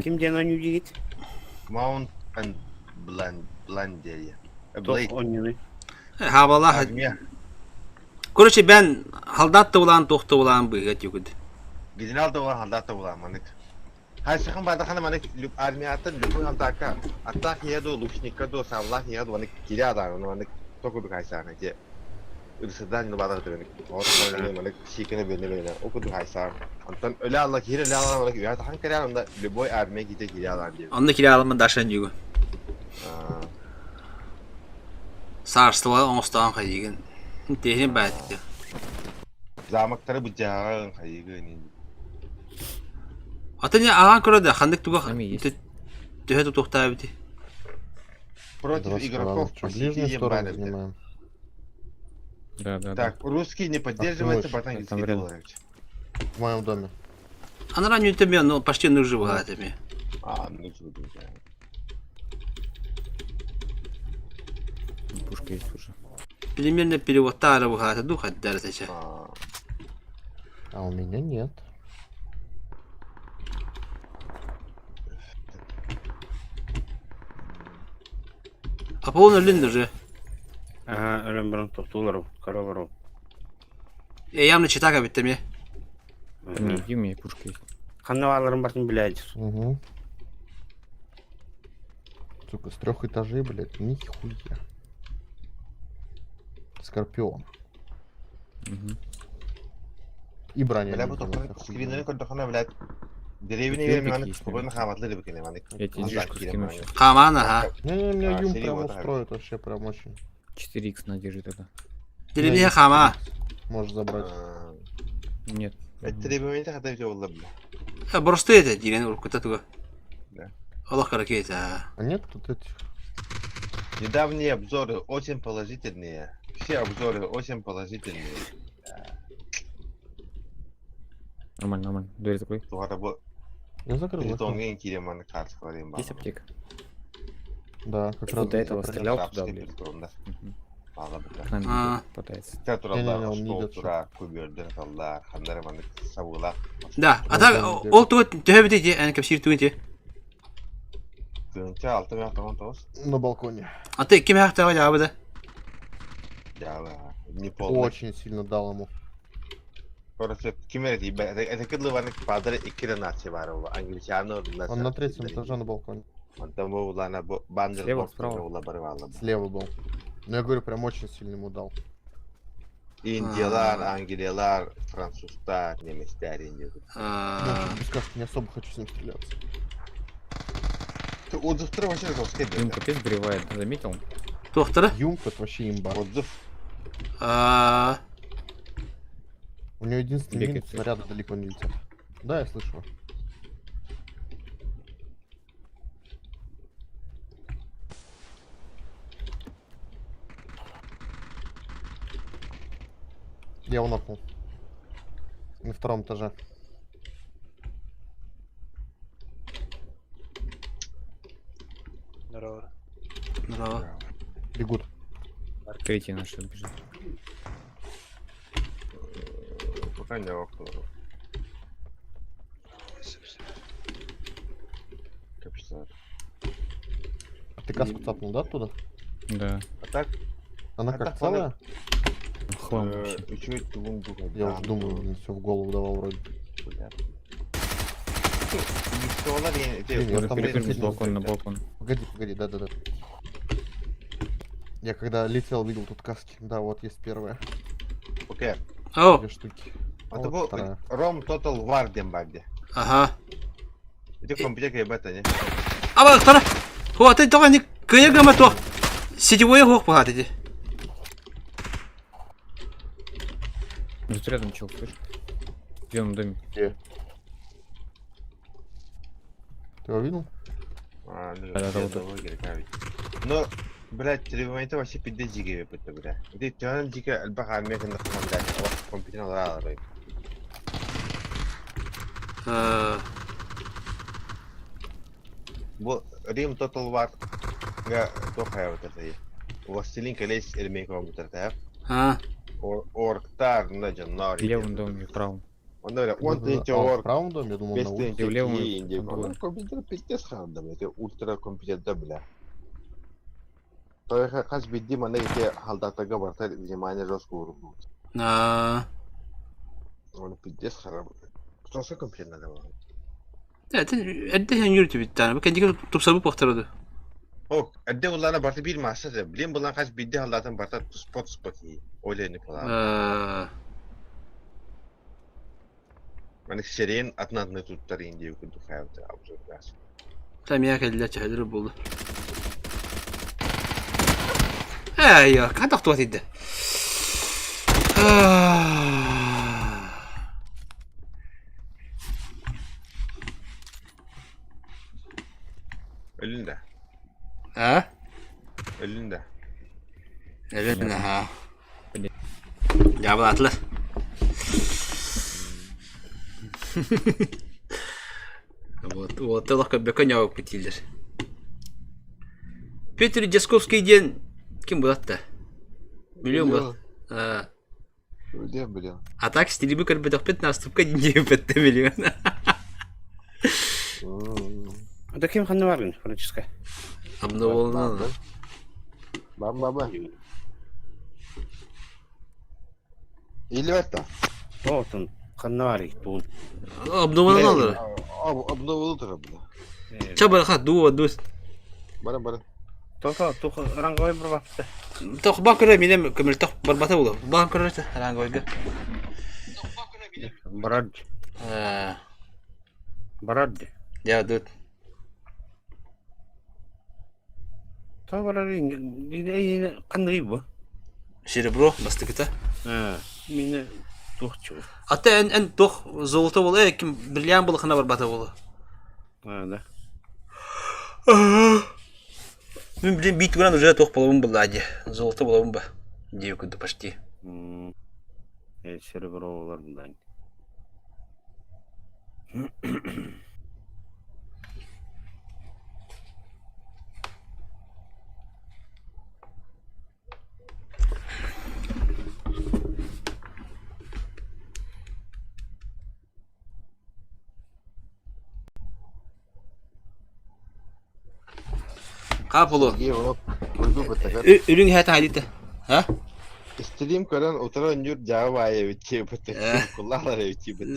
Ким диэн оонньуу диигит? Mount and Blend Blend диэн. Блейд. Хабалах. Армия. Короче, бен халдат тулаан туох тулаан быыга тюгуд. Генерал да улаан, халдат да улаан манык. Хайсахан бардахана манык армияттан любой халдака аттаах ийэ ду, лучникка ду, сааллаах ийэ ду манык кире адаан манык токудук хайсаан эти ырсыдан нубадар төбөнүк оҕото манык сиикене бөне бөне о кудук хайсаан. Онтон өлө алла кире өлө алла манык үйә тахан кире онда любой армия ките кире алаан диye. Онно кире аламын дашан югу. Саарстыла оҥостоон хайыгын. Тиһин баат. Замоктары быдьааҕын хайыгын. Атын аҕаан көрө да ханнык туга төһө тутуохтаабыти. Против игроков Что, ближнюю сторону занимаем? Да, да, Так, русский не поддерживается, потом Там рядом. В моем доме. Анара не тебе, но почти нужно было тебе. А, ну что ты. Пушка есть уже. Примерно переводтара бухата духа дәрсече. А у меня нет. Аполлон өлүн уже. Ага, өлөн баран тоқтулар, қара бару. Э, явно читака биттем Не, иди, у меня пушка есть. Қанна баларын бартын біләдір. Угу. Сука, с трех этажей, блядь, нихуя. Скорпион. Угу. И броня. Бля, не бу взялась, тоқтар охуенно. скринleri көрдөхөнө, блядь, деревня Кирпик бермени есть, кубын наверное. хаматлы деп экен мани. Я тебе денежку скину сейчас. Каман, ага. Не-не, меня А, юм Сирия прям вот так. устроит вообще прям очень. 4х на, держи тогда. Деревня хама. Можешь забрать. Нет. Требования хата бите болду бля. Просто это дирен уркута туга. Да. Аллах каракета. А нет тут этих? Недавние обзоры очень положительные. Все обзоры очень положительные. Нормально, нормально. Дверь закрой. Тугара бу Я закрыл. притонген кире мани карты Есть аптека? Да, как Ты раз. до этого закрыл. стрелял туда, блядь. Мгм. Мала бля. К нам А. идет, пытается. Не-не-не, он не идет Да, а так ол туга төһө бите эн кепсир тугунте. На балконе. А ты ким хахта жабы да? Не полный. Очень сильно дал ему. Короче, ким это кыдлы падре икки нация бар ол. Англичаны Он на третьем этаже на балконе. Онтон бу улана бу бандер Слева, справа. ула барып Слева был. Ну я говорю, прям очень сильно ему дал. Индиялар, англиялар, француздар, немецтер инди. Ну, чё, без каски не особо хочу с ним стреляться. Отзывтар вообще жесткий. Им капец сбривает, заметил? Тухтара? Юмк это вообще имба. Отзыв. А, У него единственный Бегает минус, слышно. снаряды далеко не летят. Да, я слышу. Я его нокнул. На втором этаже. Здорово. Здорово. Бегут. Третий наш бежит. Пока не около. Капитан. А ты каску цапнул, да, оттуда? Да. А так? Она А как, так целая? Хлам вообще. Еще тугун дуга. Я уже думаю, блин, все в голову давал вроде. Блин, я Надо там перепрыгнуть с летел. балкона на балкон. Погоди, погоди, да-да-да. Я когда летел, видел тут каски. Да, вот есть первая. Окей. О, Две штуки. А Вот то бу вторая. Ром Total War диэн бар дии. ага. Ити компьютер кайбата не. Аба, тара. Хо, ты только не кыягама то. Сетевой хох пахаты. Тут рядом чел, слышишь? В зеленом доме. Где? Ты его видел? А, ну, Да, да, я вот думал, Геркавич. Но, блядь, требования вообще пиздец дикие выпыты, бля. Ити тёнан дикие альбах армия кында хама, блядь, алах компьютер алар алар. Бу Рим Total War га тохая вот Властелин колец ремейк компьютер, А, Орктар, на жоннор. В левом доме, в правом. Он говорит, он Да-да-да. третий А, в орк. правом доме? Я думал, на Без улице. И в левом, третий и в другом. Компьютер пиздец ханда, блядь. Это ультра компьютер, да, бля. Только хас биирдии манна ити солдаттарга барыта внимание жестко ууруллубут. Аа. Оны пиздец харам. Жестко компьютер надо было. Эрдэ үөртүбүт Бу кэнники тупсарбыт буохтара ду. О, эрдэ буллана барыта биир маасса да. Блин булан хас биирдии солдатын барыта туспа-туспа киһи. Ол не Э Маны сирэйин атын-атыны туттар иин диэбит курдук хаайбыта обзордаас. Тамия кэллэ чөһөлөр буолла. Эй, хантах туа тиийдэ. Өлүн да. А? Өлүн да. Өлүн аха. Дьаабылаатылар. Вот, вот олох көрбөккө ньообуппут дииллэр. Петр Дьасковский диэн ким булатта? Миллион булат. Билиэн билиэн. А так стилиби көрбөтөхпүт наступка диэбэттэ миллион. Это ким ханна баргын, Франческо? Обновлено. Бам-баба. Илибетта. Отун ханна барый туун. Обновлено алар. Обновлено турар бу. Ча бараха дуу дуу. Бара бара. Тока тух ранговой барбапты. Тох ба көрө минем көмөлтөх барбата булу. Баан көрө ранговойга. Барад. Э. Барад. Я дут. То барар қандай бу? Серебро бастыкыта. Мені тух чу. Ата эн эн тух золото бол э ким бриллиант булахына барбата болу. А, да. Мин блин бит туган уже тух болобун булла ди. Золото болобун ба. Дию куду почти. Э, серебро болар bundan. Капулу. Үрүҥ иһэ таһайдыта. Ха? Истилим көрөн утары өннүр дьаҕы баайа эбит диэбит куллаалар эбит диэбит.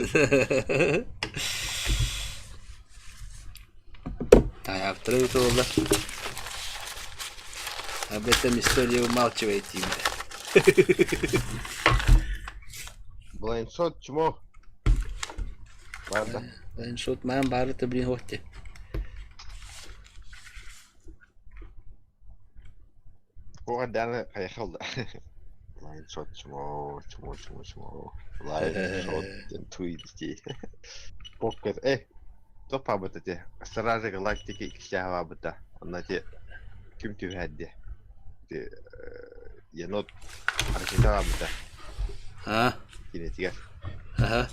Таайаптара эбит буолла. Об этом история умалчивает диибит. Блайншот чмо. Барда. Блайншот маан баары блин хотте. Оҕо дааны хайахал да. Блайншот чмо, чмо, чмо, чмо. Блайншот диэн туй дии. Покер, э, топпаабыт ити. Стражи Галактики иккистээх Онно ити ким түһэрдэ? Ити енот ракеталаабыта. А? Кинетигэр. Аха.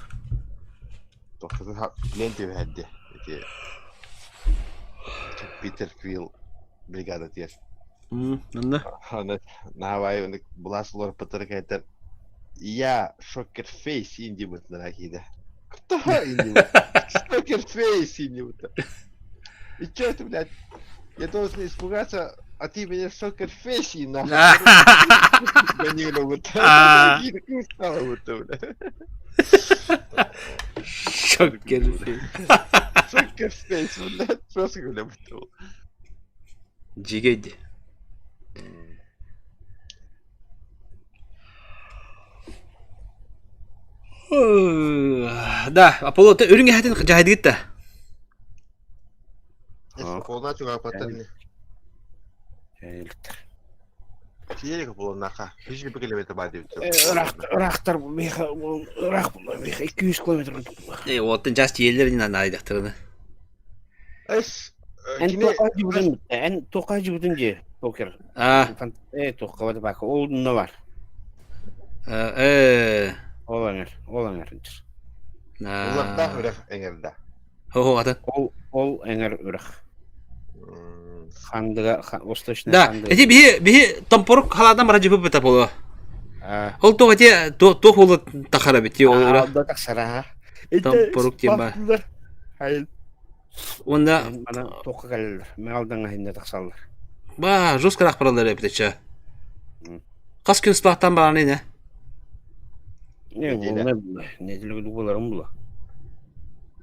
Тохтотун лен түһэрдэ. Ити Питер Квилл бригадатыгар. Онно? Аны наабай аны былаас олорпуттара кэтэр Я Шокер Фейс инди бытынара киирдэ. Кто инди Шокер Фейс инди быта. И чё ты, блядь? Я должен испугаться, а ты меня Шокер Фейс и нахуй. Гонила быта. Устала быта, бля. Шокер Фейс. Шокер Фейс, блядь, просто бля быта. Дьигэйди. Да, Аполло үрүҥ эһэтин дьаһайдыгыт да? Полна чугаапаттар Тиэрик булуннаха. Физик бикелебете бар диэбит. Ыраахтар миэхэ ыраах миэхэ 200 километр Э, оттон жас тиэллэр дин анаайдахтарына. Эс Эн туохха дьыбытын эн туохха дьыбытын дии покер. А. Э туохха бата бака ол онно бар. Э. Ол эҥэр, ол эҥэр. Улардаах үрэх эҥэрдэ. Хо атын. Ол ол эҥэр үрэх. Хандыга восточная Да, Хандыга. эти биһи биһи томпорук халадан бара жыбы быта боло. Ол туох эти туох уолу тахара бит ол ура. Да тахсара. Томпорук диэн ба. Хайыл. Уонна Мана туохха кэлэллэр. Мегалдаҥа иһиннэ тахсаллар. Ба, жестко рах баралар эбит ча. Хас күн сплаттан бараны не? Не, неделя буларым була.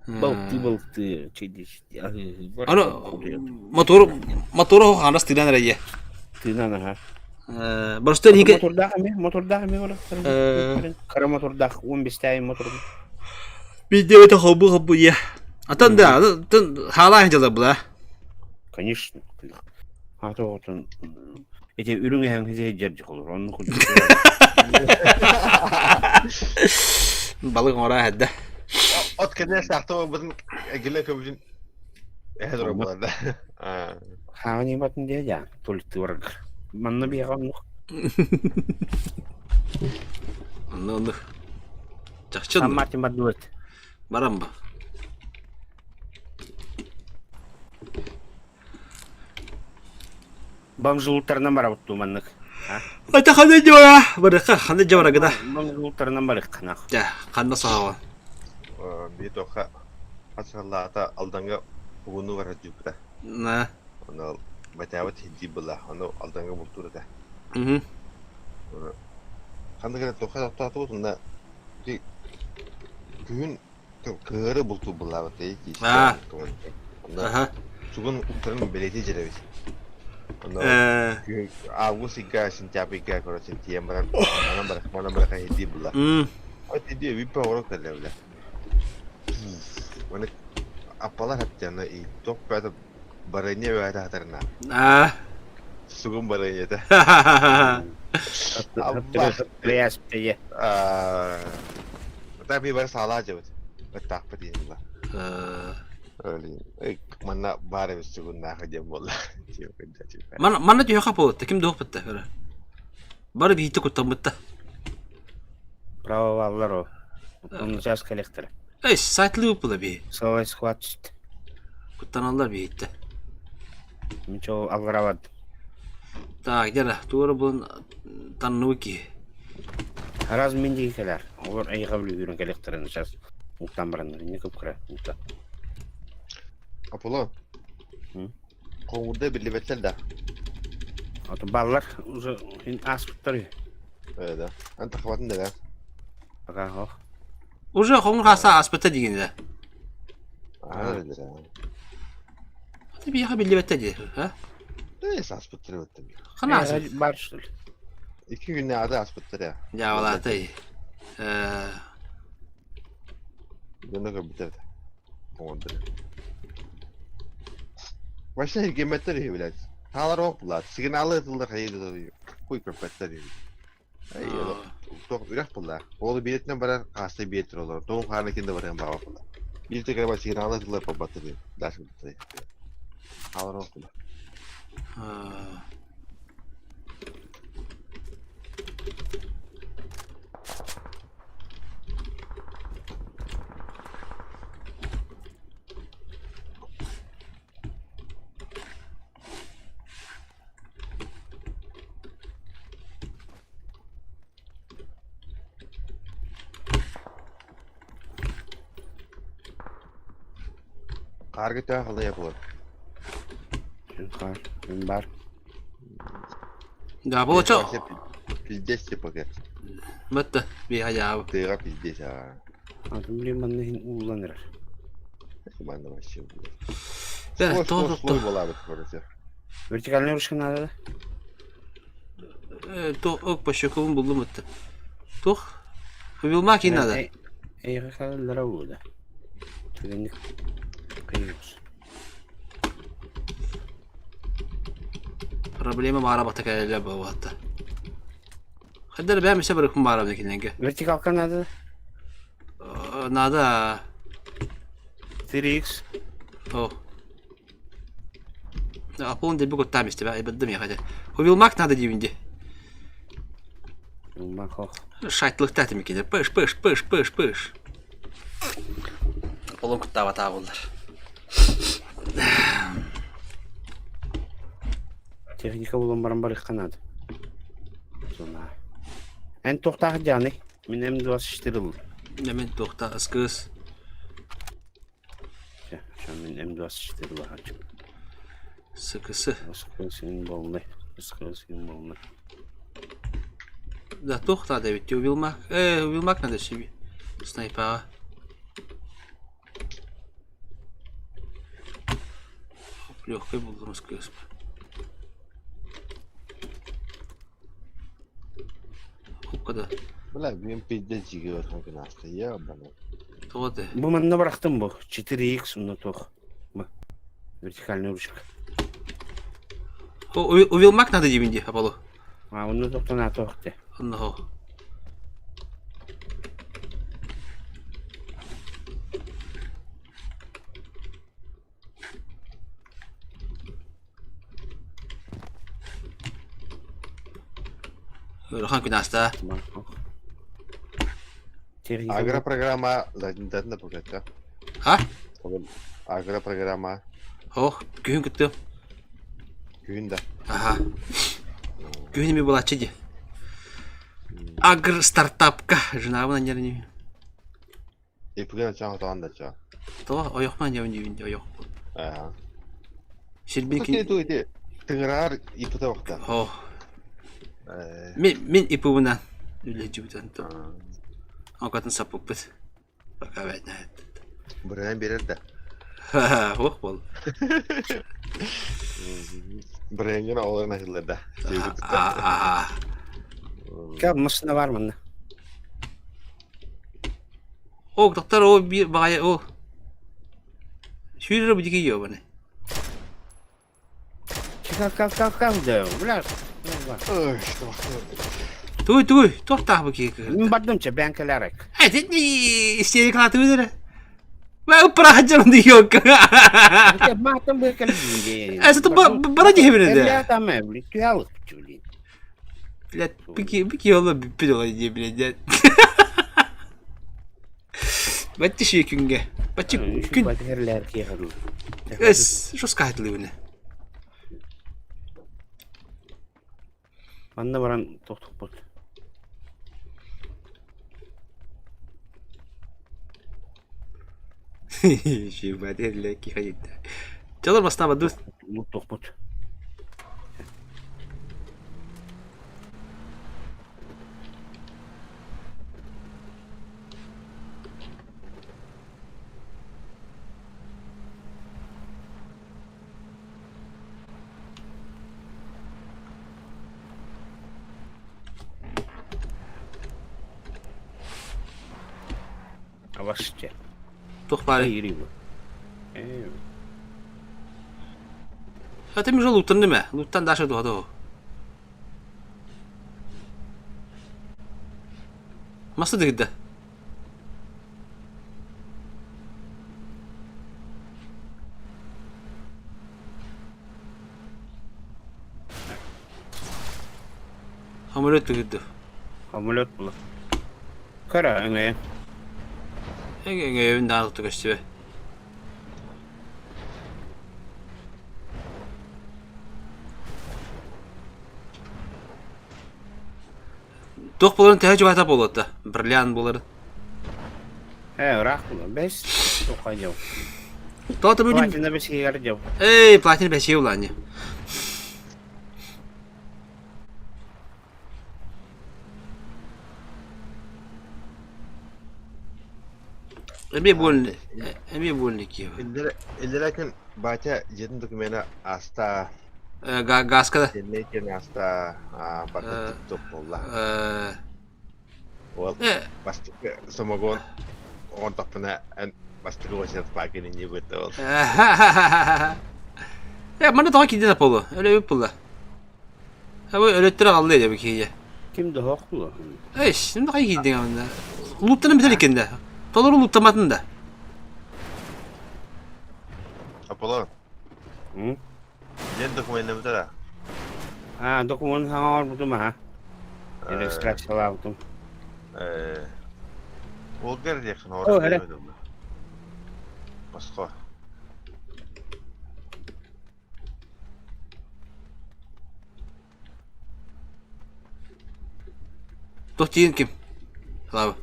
Балыкты балыкты чейди. Аны мотор мотор ханас тыынан эрэ Тыынан аха. Просто Аты мотордаах эми, мотордаах эми бар. Кара мотордаах 15 мотор. Видео это хобу хобу я. Атын да, тын халаан дьала була. Конечно. Аты отун эти үрүҥ эһэҥ хизэйдэр дьохолор. Онну курдук. Балык оҥоро эһэдэ. От кэннэ саахта буолбутун эгилэ көбүтүн эһэ турар буолар да. Хааны батын дия я толиктуорг. Манна биэҕэ оннук. Онну онну. Чахчы Сан Мартин бардыбыт. Баран ба. Бомжулуктарынан барабыт дуу маннык. Айта ханна дьора? Барыха ханна дьора гына? Бомжулуктарынан барыхханах. Дьэ, ханна саҕаҕа? Бии тоха хасаллаата Алданга угуну барар дьүппүтэ. На. Ону батябыт хидди была, ону Алданга бултуур этэ. Мгм. Ханна гына тоха тохтоотубут, онно күһүн Кыһыары бултуур былаабыт Аа. Онно Аха. сугун уктарын бэлиэтии дьэрэбит. Онно Э. күһүн август ыйга, сентябрь ыйга короче тиийэн баран манан барах манан барах иһитии булла. М. От иди виппа оҕоро кэллэ бile. Маны аппалар хаптяна и тоқ бәті барыня бәті хатарына. Аа. Сугун барыня Пряс пее. Та би бар саалаа дьэбит. Ыттаахпыт диэн була. Манна баар эбит сугуннааха диэн буолла. Манна манна түһэ буолта ким дуох бытта көрө. Бары биһитте куттаммытта. Право баллар о. Он сейчас коллектор. Эй, сайтлы була би. Совай схват түсті. Куттаналлар биһитте. Ничего алгырават. Так, дьэ туора булан танныбы киһи. Раз мен диги кэлэр. Олор эйиэхэ бүлүүрүн кэлиэхтэрин сейчас уктан бараннар. Не кып-кыра укта. Аполлон. Хоҥурда биллибэттэр да. Ото баллар уже ааспыттар үһү. Э да. Эн тахабатын да Пока ох. Уже хоҥур хааса ааспыта дигин да. Аа. Аты биһиэхэ биллибэттэр дии, а? Э, ааспыттар эбиттэр. Хана ааспыт? Бар что ли? Икки күннээҕи ааспыттар я. Дьаабалаатай. Э Дьоно көрбүттэр этэ. Оҥордор. Вообще эргиммэттэр үһү, блядь. Хаалар ох, блядь. Сигналы ытыллар хайыы хуй көрбөттөр үһү. Туох үрэх булла. Ол биэтинэн барар, хааста биэтир олорор. Тоҕун хаана кин да барыан баҕа була. Биир тэкэрэ сигналы ытыллар барбаттар диэн. Дальше Хаалар ох була. Хаарга төһө халыйа буолар? Хаар, мин бар. Да, получил. Пиздец типа как. Бытта, биһа Тыга пиздец а. Атын блин манна иһин ууллан эрэр. Манна вообще. Бэр, Слой, тоҕо слой, слой буолаабыт короче. Вертикальная ручка надо да? Туох ок пощекулун буллум ытты. Туох? Вилма кин надо. Эйге халаллара ууда. Түгенник кыйыбыз. Проблема баара бата кэлэлэ буолбатта. Хайдар бэйэм өссө барыкпын баарабын кинилэргэ. Вертикалка надо? Надо. 3x. О. Аполлон дебі куттаам истибэ, айбырдым яхате. Хувилмак надо диибин ди. Махох. Шайтлыкта этим киде. Пыш, пыш, пыш, пыш, пыш. Аполлон куттаабатаа буоллар. Техника булан баран барыхха надо. Зона. Эн туохтаах дьааны? Мин М24 ыллым. Мен туохта ыскыс. Мин М24 ылаһаччым. СКС. СКС болны. СКС болны. Да, туох надо ведь, Уилмак. Уилмак надо себе. Снайпера. Легкой был СКС. Хупка да. Бля, мен пиздец жиги өткен күн асты, ебаный. Тоҕо да. Бу манна бырахтым бу. 4х онно туох. Бу. Вертикальный ручка. О, Уилмак надо диибин дии, Аполло. А, онно тохтон туох те. Онно. Ыарахан күн ааста. Агропрограмма заднедатна покача. А? Агропрограмма. Ох, күһүн кыттыам. Күһүн да. Аха. Күһүн эми булааччы дии. Агр стартапка жинабын аннерни. Ипген чаң отоон да чаа. Тоҕо ойохман диэбин диибин дии ойох. Аа. Сирбин Кини ту ити тыҥыраар ипыта бахта. О. Мин мин ипыбынан үлэдьибитэн то. Окатын саппыппыт. Пока бэтнэ. Бырыан берер да. Ох бол. Бырыангын оҕолорун аһыллар да. Кэл машина бар манна. О, доктор, о, биир баҕайы, о. Сүүрэр бу дики ёбаны. Кал кал кал кал да, бля. Туй, туй, туохтаах бу киһи Мин бардым че бэйэн кэлээрек. Этитни истерикалаатыбыт эрэ. Мэ ыппыраһа дьон диёкка. Маатым бу кэлбин. Эсэ бара диэбин этэ. Бля там, блин, түһэлик блин. Блядь, бики бики ола бүппүт ола дии блядь. Баччы шие күнгэ. Баччы күн. Эс, что сказать лыбыны? Манна баран тохтохпут. Дьолор бастаабат дуу? Тохпут. Авашче. Туох баарый? А ты уже луттан неме? Луттан даша духа доо. Маса дигидде. Самолет дигидде. Самолет була. Кара өҥөйөн. Өҥөйөбүн даҕаны көстүбэ. Туох буоларын төһө чугаһата буолуота? Бриллиант буоларын. Ээ, ыраах буолар. Бэс туохха дьыл. Тоҕо бүгүн... Платина бэсиһигэр дьыл. Эй, платина бэсиһи улаанньа. Эмиэ буолли, эмиэ буолли Киев. Иллэрэ күн батя дьиэтин докумена аста. Газка да? Кэннэ аста барда тип-топ буолла. Ол бастакы самогон оҥордохпуна эн бастакы уочарат паакин инньэ бытта ол. Э, манна тоҕо киирдин Аполло? Өлөбүт булла. Абы өлөттөр аҕалла дии бу киһигэ. Ким да хоох була. Эй, син да киирдиң амында. Луттанын битер экен да. Толору луттаматын да. Аполлон. Дьиэн документын бүтэрэ. А, документ хаҥа оҥорбутум аха. Регистрациялаабытым. Э, Уолгар диэххин О, эрэ. Босхо. Туох тиийэн ким? Слава.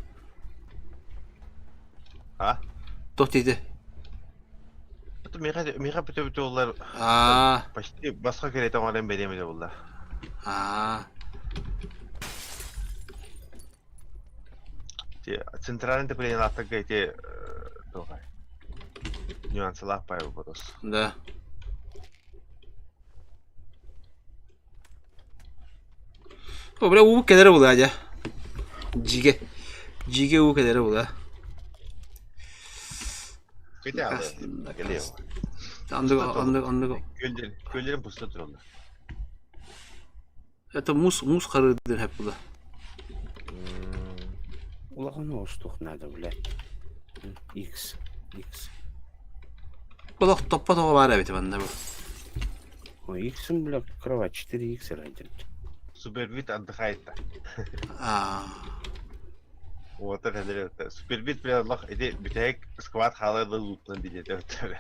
А? Туох тиийдэ? миэхэ миэхэ бүтэ-бүтэ улар Аа. почти басқа кэриэтэ оҥорон биэриэм этэ буолла. Аа. Те центральный отоплениелаахтарга ити туох нюансалаах баай вопрос. Да. О, бля, уу кэлэрэ буолаа дьэ. Дьигэ. Дьигэ уу кэлэрэ буолаа. Оннук, оннук, оннук. Көллөрүн пуста тураллар. Это муус, муус харыырдын хэп була. Улахан оҕустуох наада, блядь. X, X. Олох топпот оҕо баар эбит манна бу. Ой, X, бля, кровать 4X ради. Супербит отдыхает. Аа. Вот это Супербит, бля, Аллах, ити бүтэһик сквад хаалар да лууттан билиэтэ өттөр.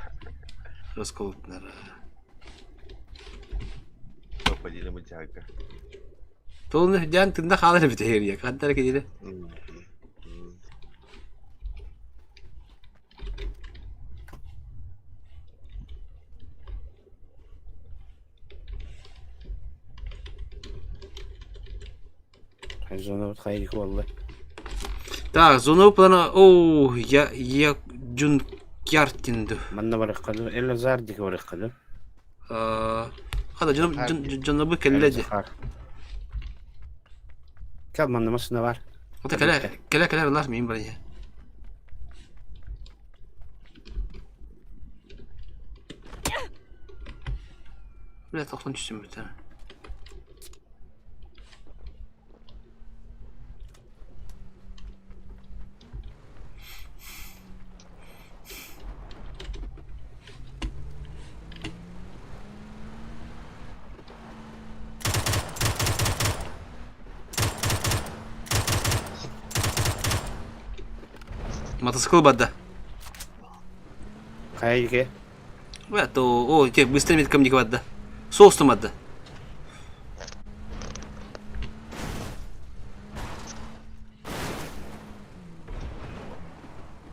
Расколотнар. Попадили мультяга. Толны дьаан тында хаалар эбит эһиэрийэ. Хантара киниле. Зона хайдик буолла. Так, зона плана. О, я я Джункяртинду. Манна барыхха Элазар дике барыхха Хада дьонобу кэллэ дии. Кэл манна массыына бар. Ата кэлэ кэлэ кэлэ ылар мин бар иһэ. Бля, тохтон түстүм бүтэ. Мотоцикл барда. Хайге. Бля, то, о, те, быстро меткам не барда. Соус барда.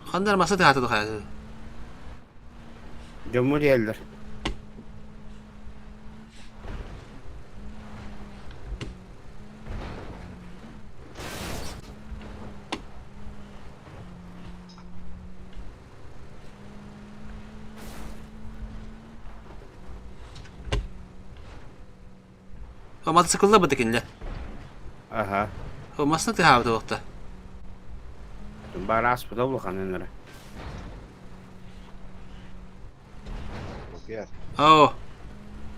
Хандар маса тыһаата тухайа. Дьоммут иһэллэр. Мотоциклла быта кинилэр. Аха. Масына тыһаабыта буолта. Баар ааспыта улахан эрэ. Оо.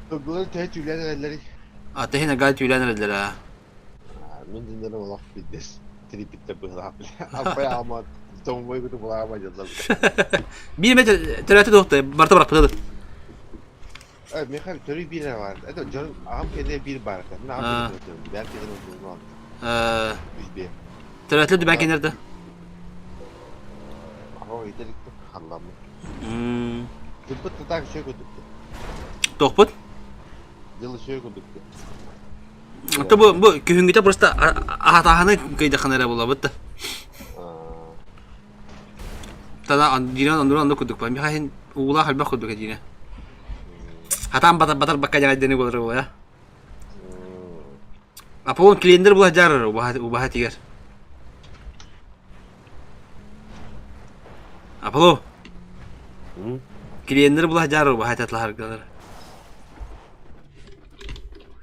Былыр төһө түүлээн эрэллэрий? А тэһин ага түүлээн эрэллэр аа. Мин диннэрим олох биддес трипиттер быһылаах биле. Аппай аама тоҥмой куту булаама дьыллар. Биир эмэ төрөөтө туохта барта барахпыта Э, Михаил, төрүй биир бар. Это дьон аҕам кэннэ биир баар этэ. Мин аҕам кэннэ төрүм. Бэйэм кэннэ төрүм. Э, Үс биэ. төрөөтүлэр дүбээн кэннэр да. Аҕам ыйда иликтик халламмыт. Дылбыт татаак үчүгэй курдук. Туохпут? Дьыл үчүгэй курдук. Это бу бу күһүҥҥүтэ просто аһатааһыны кыйдаххына эрэ булабыт да. Тана дина оннура оннук курдук ба. Миха иһин уулаах элбэх курдук дина. Хатаан батар батар бакка дьаҕайдыны буолар буола. Аполлон клиендер була жарар убаһа тигэр. Аполло. Клиендер була жарар убаһа татлаһаргалар.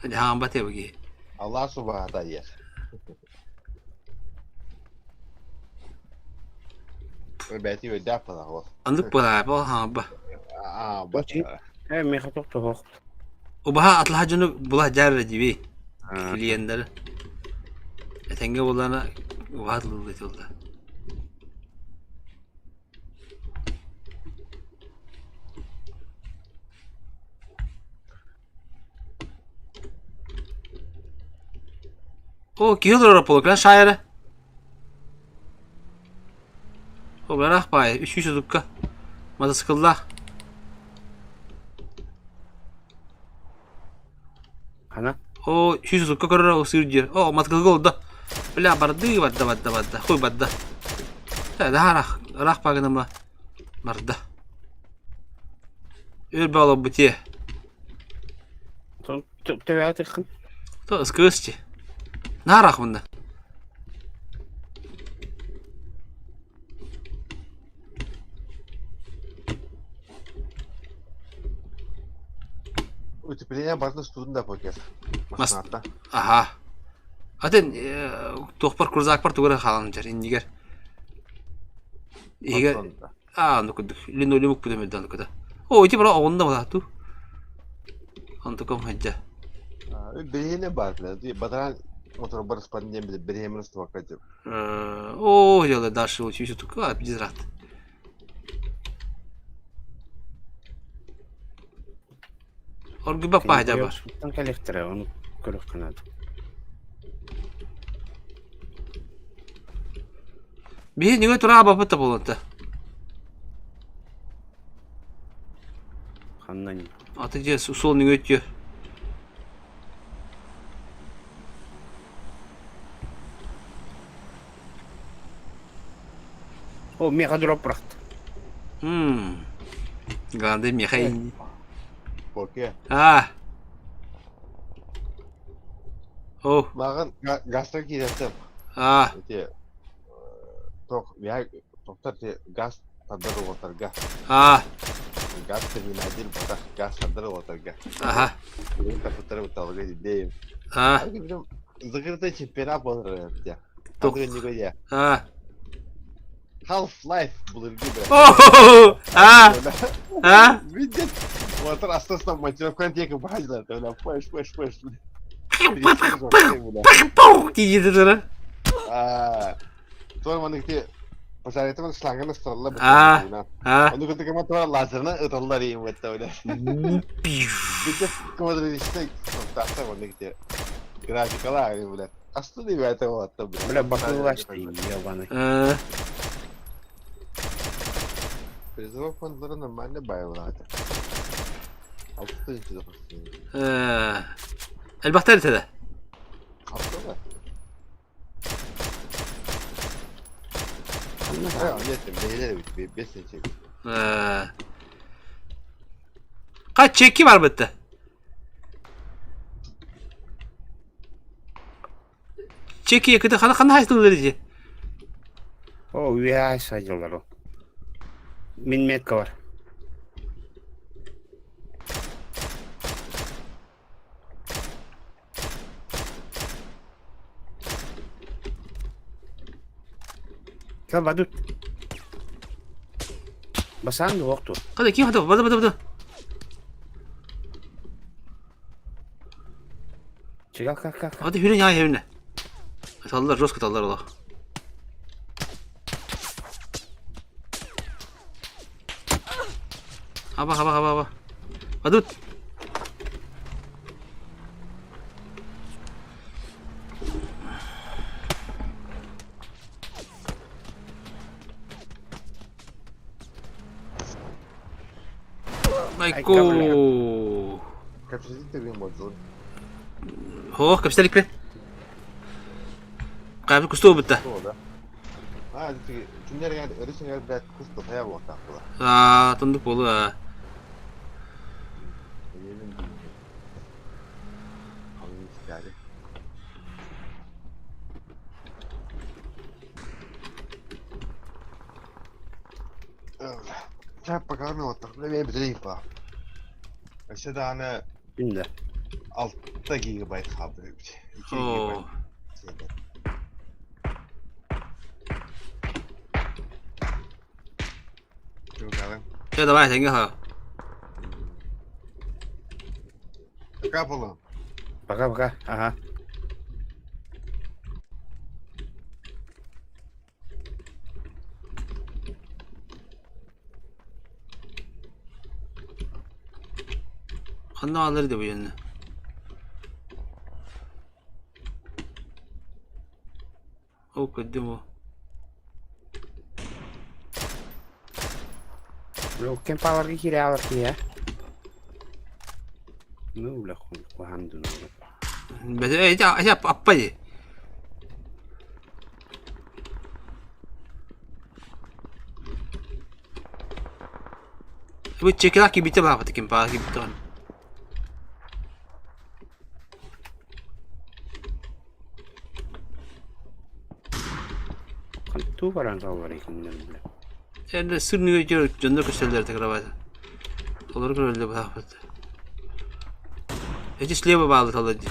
Хаан бате буги. Аллах субаһата иэр. Бэти өйдөөх буолар. Оннук буолаа, бу хаба. Аа, бат. Э, миэхэ тохтоһох. Убаһа атлаһа дьону була дьаарра дьиби. Клиеннери. Этэҥҥэ буоллаҕына убаһа тыллыы тылла. О, киһи олорор полукан шайара. О, барах баай, үс сутукка. Мотоцикллаах. Хана? О, үс сутукка көрөр сыыр диэр. О, мотоциклга олордо. Бля, барды, барда, барда, барда. Хуй барда. Э, да, рах, рах багыныма. Барда. Өр баҕаларбыт ээ. Төбөөтөххүн. То ыскыыс чи. Наар ахмында. Утепление барытын устубутун да покер. Мас. Аха. Атын туохпар крузакпар тугу эрэ хаалан дьэр иннигэр. Иһигэр аа ону курдук линолеум укпут эмэлдэ ону кыта. Оо ити бара оҕунна балаату. Онтукам хадьа. Бириһине бар батаран моторбар спан диэн бириһиэмин устубакка деп. Оо дьала дальше лучше тука безрат. Оргуйбат баһа бар. Кэлиэхтэрэ, ону көрүөххэ наада. Биһи ньыгы тура баппыт да буолуонта. Ханна Аты дьэ суол ньыгы өттүө. О, миэхэ дроп бырахта. Мм. Главное, миэхэ Поке. А. О. Маған газтан киирэтим. А. Ити тох я токтор те газ тардар уотарга. А. Газ терминадир батах газ тардар уотарга. Ага. Билим капытары буталга дидейм. А. Закрытый чемпионат болар я. Тух. А. Half-Life былыргы бля. О! А! А! Видит? Вот астасынан монтировканы тек бахаждар. Бля, пэш, пэш, пэш. Тиийдэ тура. А. Той маныкты пожаритымын шлангын ыстыралла А. А. Оны көтө кема тура лазерна ыталлар иим бетте бля. Видит, квадратичный тахта маныкты графикала бля. Астын ребята вот бля. Бля, бакылашты, ебаный. Призыв фондлары нормально байылады. Алты Элбэхтэр этэ. Алты да. Нет, бес чек. Kaç çeki var bitti. Чеки yakıtı хана хана хайстылар дии. О, үйэ сайдылар ол. Мин метка бар. Кэл бадут. Басаан уохту. Када ким хата бада бада бада. Чыгал как как. Hadi hürün ya hürün. Atallar жестко atallar ola. Хаба хаба хаба хаба. Бадут. Айко. Капсулите ви модзон. Хох, капсулик Кайбы кустуу бутта. А, түннер өрүсүн блядь, кусту хая болта була. Аа, тундук болу. Чап пока мен отыр. Мен бітірейін па. Вообще да аны Күндө. 6 гигабайт қалды. 2 гигабайт. Все, давай, тенге ха. Пока было. Пока-пока. Ага. Ханна алыр деп үйенне. О, көддүм о. Бля, кем паларга кире алар кие. Ну, бля, хуй, куханды. Бәдә, әйдә, әйдә, аппа ди. Бу чекилах кибите баапыт ким паа кибите он. Туу баран саллар икиннер бile. Енді сырный жер дьоннор көстөллөр кровать. Олар көрөллөр баапыт. Эти слева баалы талар ди.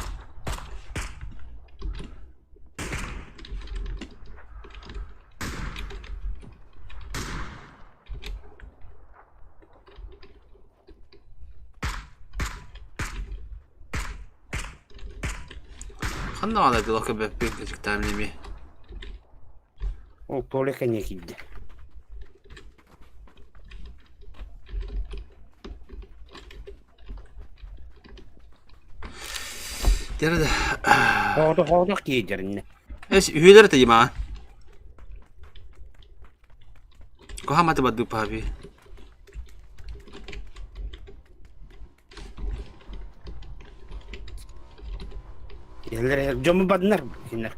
Ханна баҕалар дылы көбөппүн кычыктаан эми. Ол Толя кэннэ киирдэ. Дэрэ Хоодох хоодох киирдэриннэ. Эс үһүөлэр тыйымаа. Кохаматы бадды паби. Эллэр дьоммут бадынар кинилэр.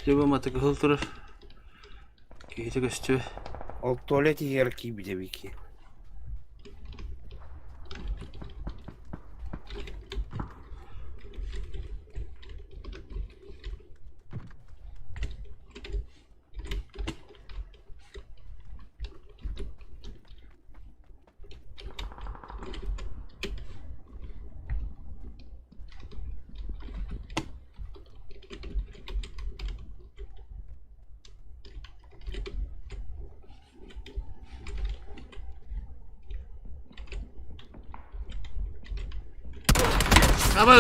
Слева матыгыһыл турар. Киһитэ көстүө. Ол туалет иһигэр киирбитэ бики. Аба!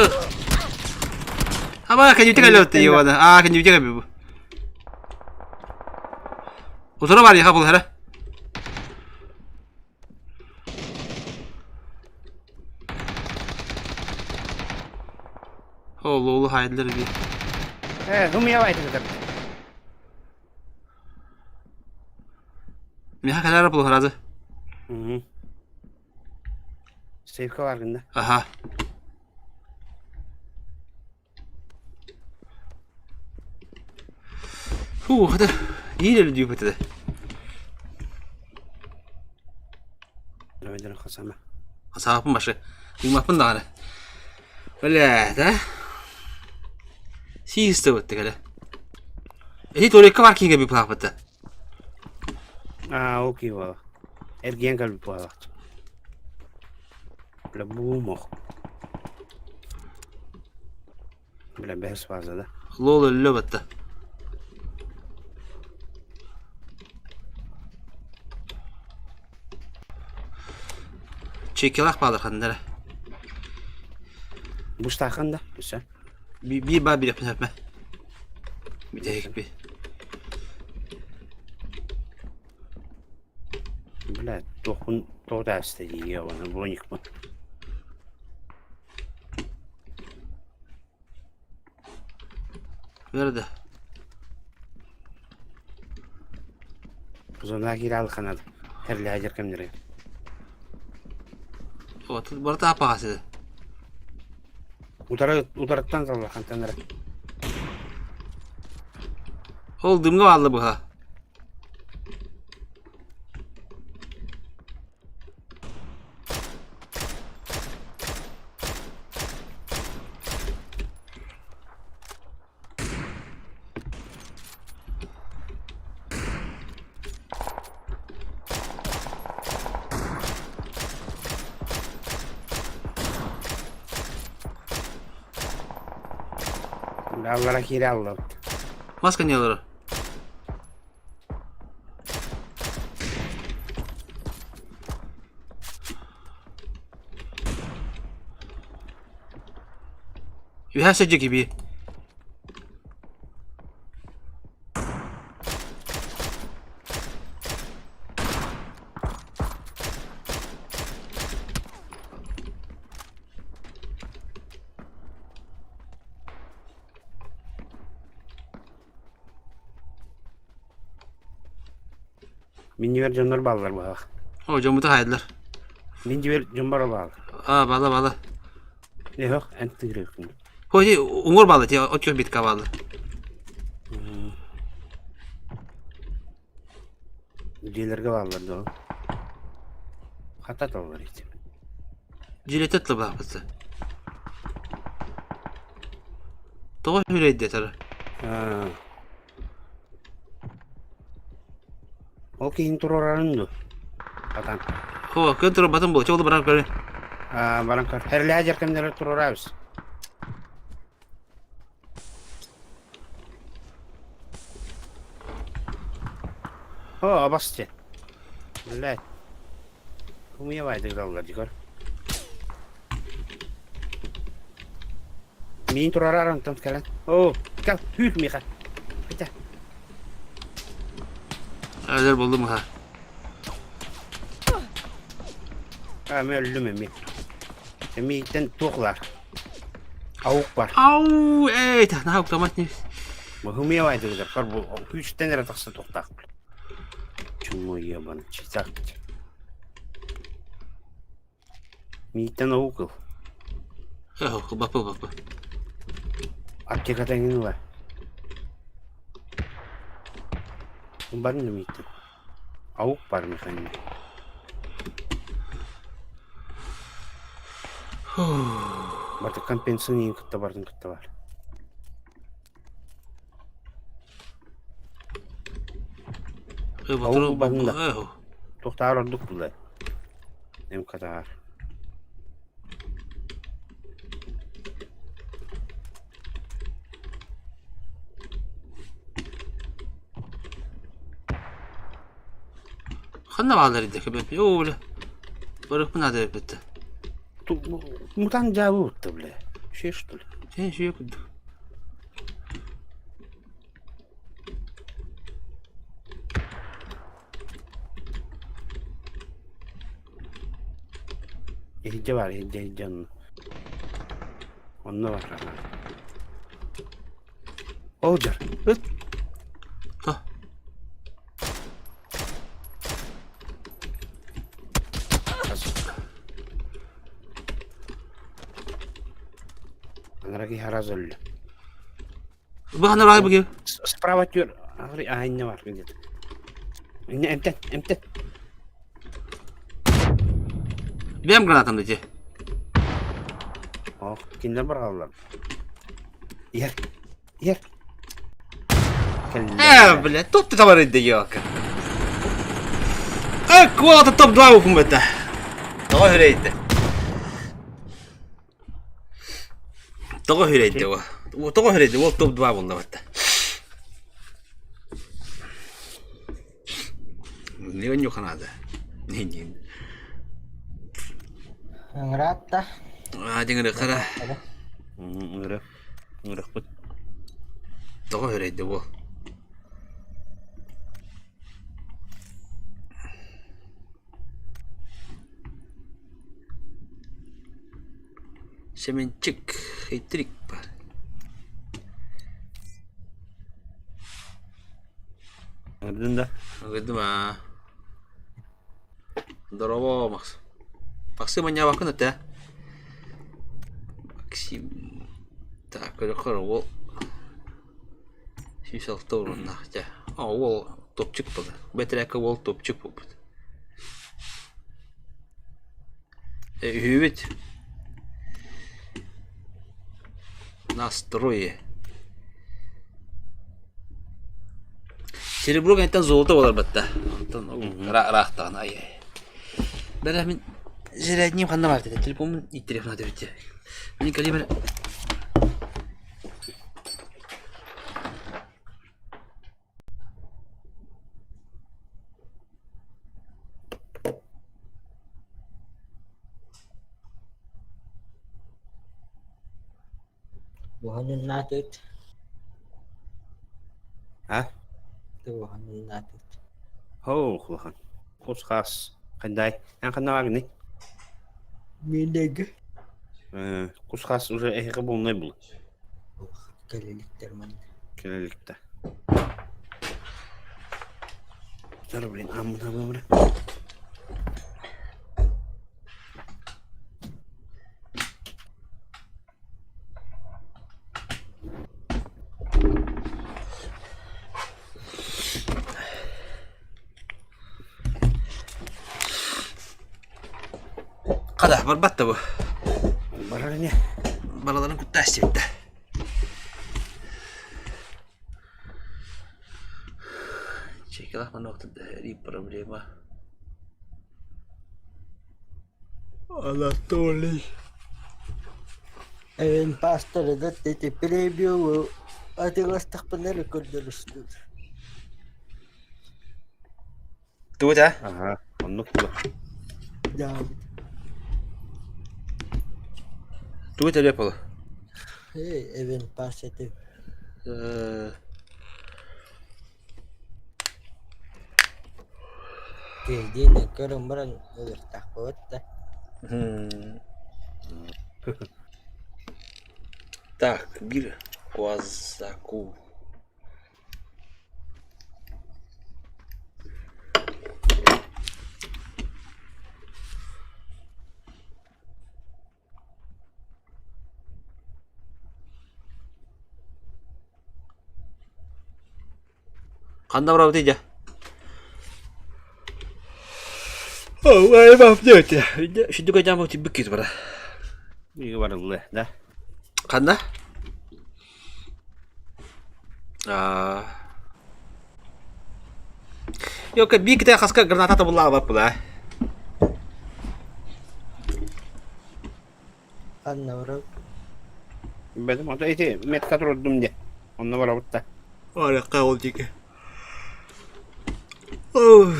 Аба, кэннибитэ кэллэ Ивана. Аа, кэннибитэ кэлбит. Утары бар яха булһара. Ол лолу хайдылар би. Э, хумия байтыгытар. Миха кэлэр булһаразы. Мгм. Сейфка бар гында. Аха. Фу, хата. Иилер дүүпэтэ. Давайдыр хасама. Хасаапын башы. Уймаппын даҕаны. Бля, да? Сиисте бытты кэлэ. Эти туалекка бар киһигэ бипылаахпыта. Аа, окей буолла. Эргийэн кэлбит буоллахчы. Бля, буумох. Бля, бэһис фаза да. Лол өллө батта. Чекилах баалар ханнара. Буштахан да, өссө. Биир баар билэппин сөпмө. Бүтэһикпи. Бля, туохпун тоҕо тааста дии оны броникпын. Nerede? Зона киирэ алханад. Херлээдьэр кэмнэрэ. О, тут барыта апаҕасы. Утары утарыттан салла хантан эрэ. Ол дымҥа баалла быһа. Аллара киирэ алла. Маска не олорор. Үһэ сылдьа киби. Мин дьиэбэр дьоннор бааллар быһаах. О, дьоммуту хаайдылар. Мин дьиэбэр дьон бара бааллар. А, баала, баала. Эһэх, эн тыырыаххын. Хой, уҥуор баалла, ти отчуот битка баалла. Дьиэлэргэ бааллар дуо? Хата толлар ити. Дьиэлэтэ тылбааппыт. Тоҕо хүрэйдэ тара? Ол киһини туруорарын дуо? Хатан. Хо, көн туруорбатым буо, чолу баран көрө. Аа, баран көр. Херлээ дьэркэмнэри туруорабыз. О, абасте. Блядь. Кумуя байдык даллар дикор. Миин турарар онтон кэлэн. О, кэл, түүл миэхэ. Хотя. Әлер болдум ха. А, мен өлдүм эми. Эмииттен туох Аук бар. Ау, эй, наһаа уктамат не. Махумия байдыгдар кар бу күүстэн эрэ тахса туохтаах. Чуму ебан читак. Мииттэн аук ыл. Эх, бапы бапы. Аптека тэҥин ыла. Барын да мииттэн. Аук бар механизм. Баты компенсация кытта бардын кытта бар. Аук барын да. Тохтаар ордук булай. МКТАр. Ханна баалар идэ көбөп. Оо, бля. Барыппын ада эбитте. Мутан жабы бля. Вообще что ли? Э, шүйе курдук. Иһирдьэ баар, иһирдьэ, иһирдьэ онно. Онно бар. Ол дьар. Ыт. То. Анара киһи араас өллө. Бу ханна баар бу Справа түөр. А, инне бар где-то. Инне эмтен, эмтен. Бэм гранатам дете. Ох, кинилэр бараллар. Иһэр. Иһэр. Э, бля, топ ты товарищ да Э, квалата топ-2 ухумбата. Тоҕо хүрейді. Тоҕо хүрейді о. Тоҕо хүрейді, ол топ-2 буолла батта. Не нюханада. Не не. Ыҥыраатта. Аа, дьиҥэр хара. Ыҥырык. Ыҥырыкпыт. Тоҕо хүрейді ол. Семенчик, хитрик бар. Ыҥырдын да? Ыҥырдым аа. Здорово, Макс. Максим манньаабаккын этэ. Максим. Так, көрөхөр уол 106 уруннаах дьэ. О, уол топчик буолар. Бэтэрээккэ уол топчик буолбут. Үһүбүт. Настрое. Серебро кэнниттэн золото буолар батта. Онтон ыраахтаҕына ай-ай. Бэрэ мин зарядним ханна баар этэ телефоммун ииттэриэх наада эбит Мин кэлиим эрэ Уһаныннаатыт. А? Уһаныннаатыт. Хоу, улахан. Кус-хаас. Хандай. Эн ханна бааргыный? Минег. Кус-хаас уже эһиэхэ буолунай буолуо. Кэлэликтэр манна. Кэлэликтэр. Тар, блин, аммына бымры. Хада, барбат да бу. Барар не? Бараларын кутта эстибитте. Чекелах манок проблема. Анатолий. Эвен пастор да эти премиум атыыластахпына эрэ көрдөрүстүм. Тугу да? Ага, оннук тула. Дьаабыт. Тугу төлөп ол? Эй, эвен пас этим. Киһидиин көрөн баран өлөртөхпүт да. Так, бир Куазаку. Ханна барабыт дьэ? Шүдүк айдаан тиббик киит бара. Биги барыллы, да? Ханна? Аа. Йока бии ките хаска граната табыллаҕа баппыла. Ханна барабыт? Бэдим, ото ити метка турдум де. Онно барабыт да. Аракка ол диэки. Ой.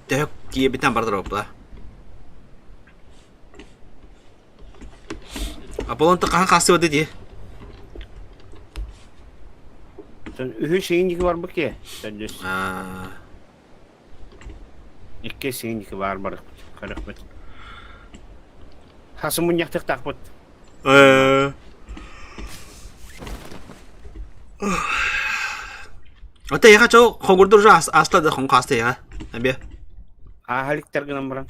Төһө киэбитэн бардар буолла. Аполлон хаһан хаастыбыт дии? Үһүс сиҥники барбыт киэ. Төрдүс. Икки сиҥники баар барыппыт. Көрөхпүт. Хасы мунньахтыктаахпыт. Ата яха чо хонгурдур уже аста да хон хаста яха. Әбе. Ааһаликтар гынан баран.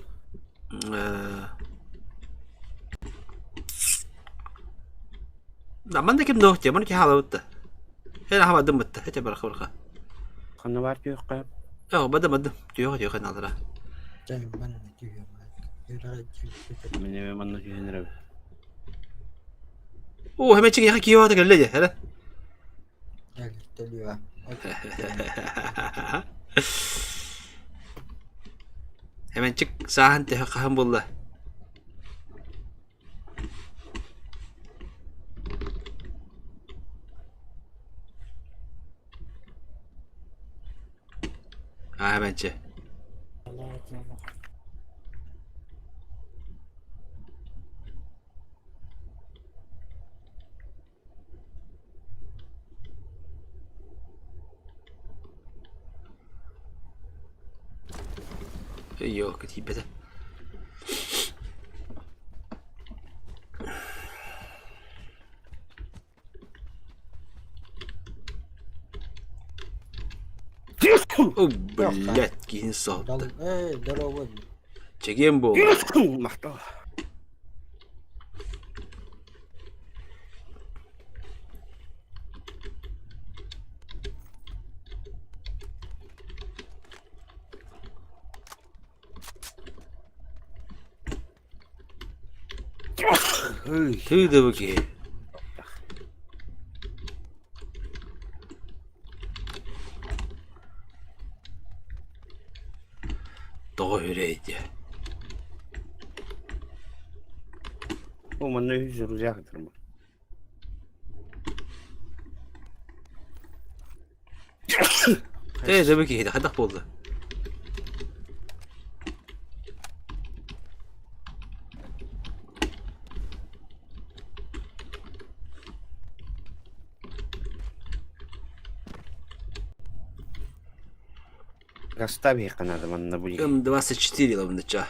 Да манда ким дох те, маны ки халабытта. Хена хабадым бытта, хете барха барха. Ханна бар түйөккө. О, бадым бадым. Түйөк түйөк налара. Мен манна түйөнөрөм. О, хэмэчик яха киота кэллэ дьэ, эрэ. Хэмэнчик сааһын төһө хаһан буолла? Аа, хэмэнчи. Йоо, тиийбэтэ. О, блядь, киһини соһутта. Чэгиэн буолла. Махтал. Тыы да бу киһи. Тоҕо үрэйдэ? Бу манна үһүс рузяк ытырма. Ээ, дьэ киһи хайдах буолла? Расставь надо манна будет. М24 лабындыча.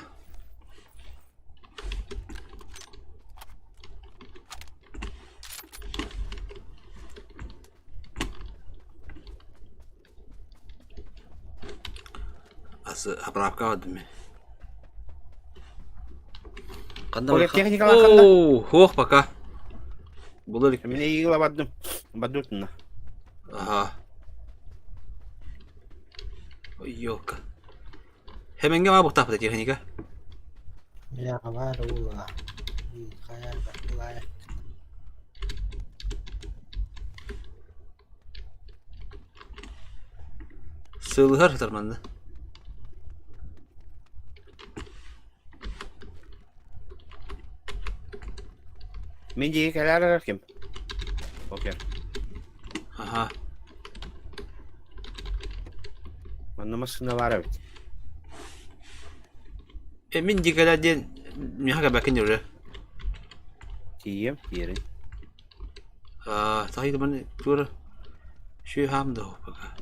Заправка бардым. Ханна Оля бар? техникалар ханна? Оо, хуох пока. Була илик. Мин эйигин бардым. Бардутунна. Аха. Ой, елка. Хэмэнгэ маа буктаапыта техника. Я бар ула. Хайа бар Сылыһар сытар манна. Мин диэки кэлээр ким? Окей. Аха. Манна массыына баар эбит. Э, мин диэки кэлээр диэн миэхэ кэлбэккин уже. Тиийиэм, тиийэрин. Аа, сахи маны туора шү хаам да пока.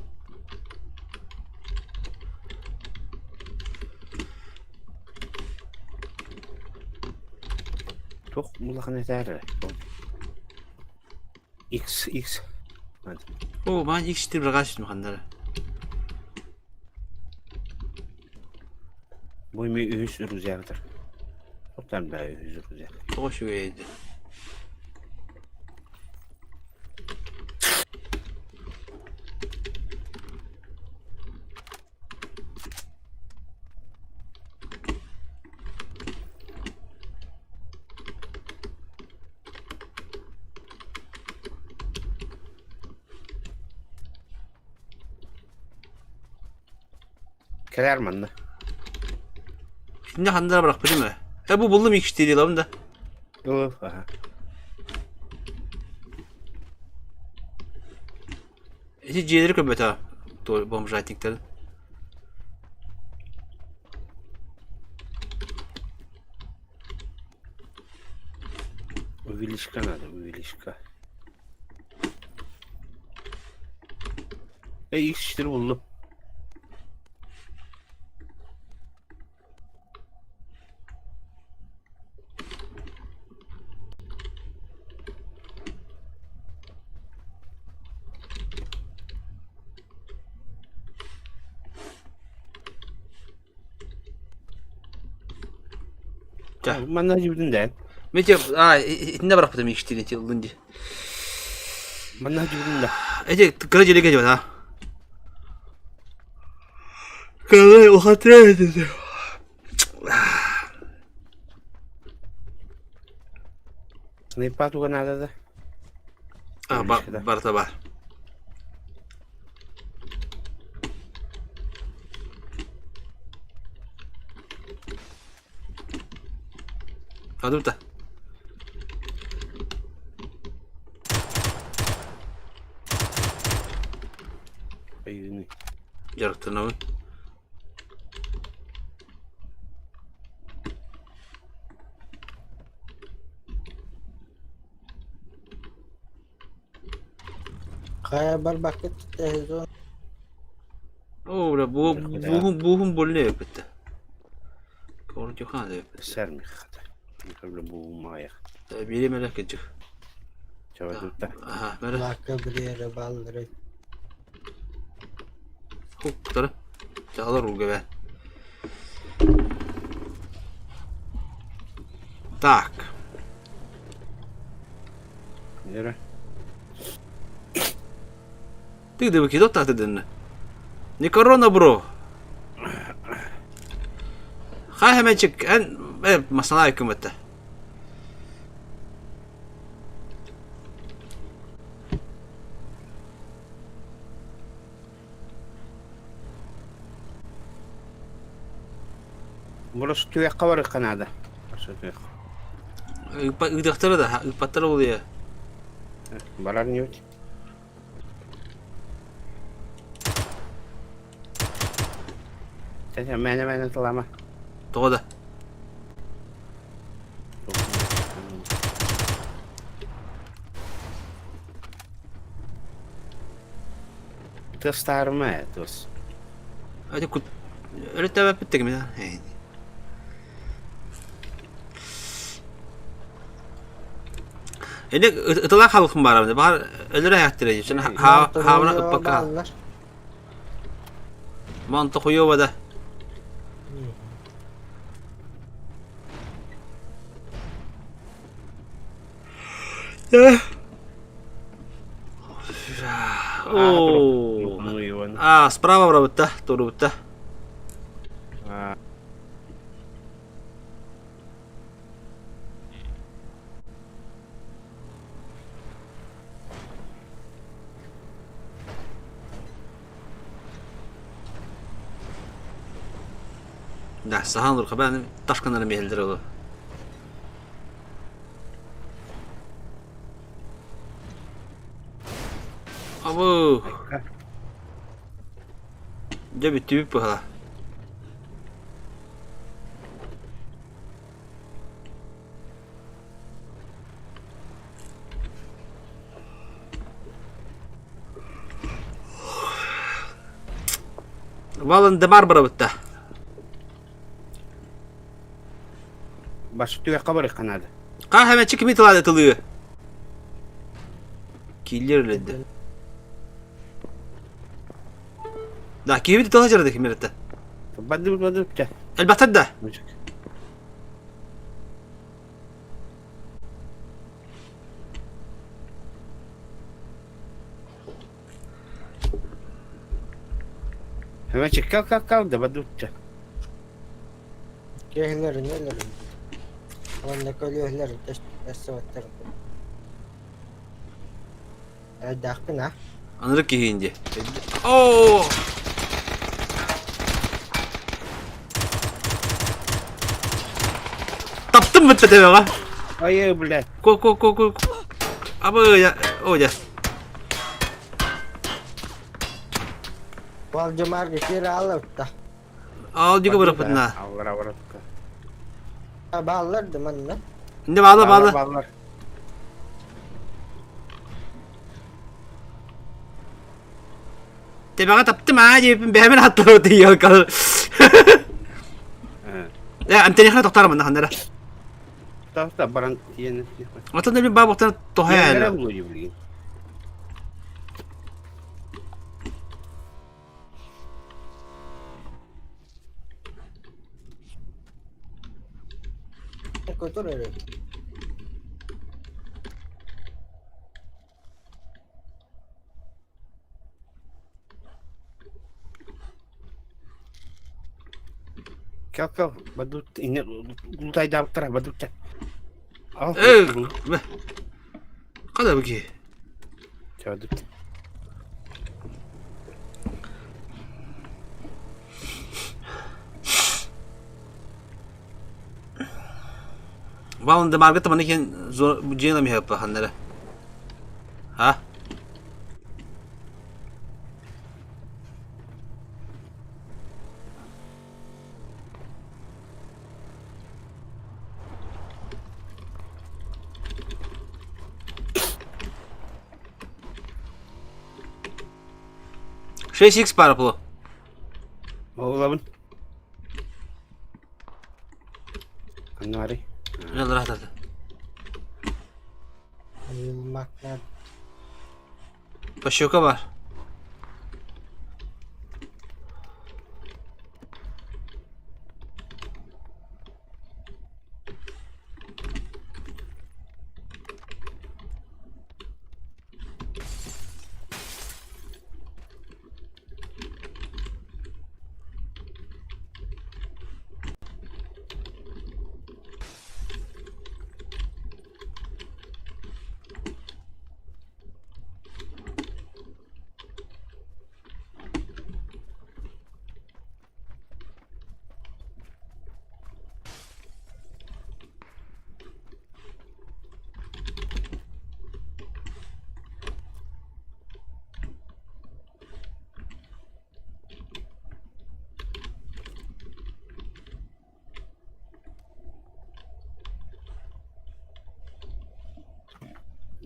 Туох улахан этээр X X. Оо, маан X тир бырагаас сүтүм ханнара. Бу эми үһүс рюкзагытар. Оттон баа үһүс рюкзак. Тоҕо үчүгэй Кэлээр манна. Итиннэ ханна бырахпытым ээ. Э бу буллум икки дии да. Ыл, аха. Ити дьиэлэри көрбөтө бомжатниктарын. Увеличка надо, увеличка. Э, X4 буллум. Чэ. Манна дьибитин да. Мен те а итиннэ бырахпытым икки ити ыллын дии. Манна дьибитин да. Эти кыра дьиэлэгэ дьон а. Кыра ухатыа деді. Снайпа туга надо да? А, барыта бар. Адыбыта. Айыыны. Дьарыктанабын. Хайа барбаккыт сезон Оо, бля, бу буһун буһун больно эппитте. Коротюхан эппит. Сэр михата. Никогда бу маях. Бири мелек кыджык. Чавадутта. Аха, мелек. лака бириэрэ баллары Хуктары. Чалар улга Так. Нера. Ты да выкидот та ты Не корона, бро. Хай хэмэчик эн масалай көмөттө. Бурус туяққа бар канада. Ыдахтара да, ыппаттара буолуо. Барар ньют. Тәтә мәне мәне тылама. Тоҕо да. Тыстарма, тыс. Ати кут өрүттээбэппит мин. Эни ытылаа халыхын баарабын. Баар өлөрө хаттыры. Сен хаабына ыппакка. баллар Манта хуёва да. Оо. А, справа барабытта, турубутта. Да, сахан урхабан ташканары мехелдер олу. Абу. Дьэ бүттүбүт быһала. Валан Демар барабытта. Баш түгэххэ барыахха наада. Ха хэмэччи кими тылаады тылыы? Киллер үлэдде. Да, киһибит тыла жарады кимерette. Бады бады чэ. Элбэхтэр да. Хэмэччи кал кал кал да бады чэ. Киһилэрин өлөрүн. Уонна көлүөһүлэрин тэссибэттэр. Эрдээхпин а? Анырык киһиин дии. Оо! Таптым бытта төбөҕө. Айы, блядь. Ко ко ко ко. Абы я, о я. Валдемар кире алыпта. Аудига бырапытна. Аллара баратка. Бааллар да манна. Не баалы баалы. Бааллар. Тебеҕэ таптым аа диэппин бэйэбин аттарар тиийэлкал. Э, антенихна тохтар манна ханнара. Та баран тиен. Отон да баа боқтан тоһа. Көтөр эрэ. Кел кел бадут ине лутайдаабыттара бадут. Э, Када бу Чадыт. Валан Демарга таманы кен жена ми хаппа ханнара. Ha? Шесть икс пара было. Оҕолобун. Аннары. Рахтарды. Айылмакнар. Пащека бар.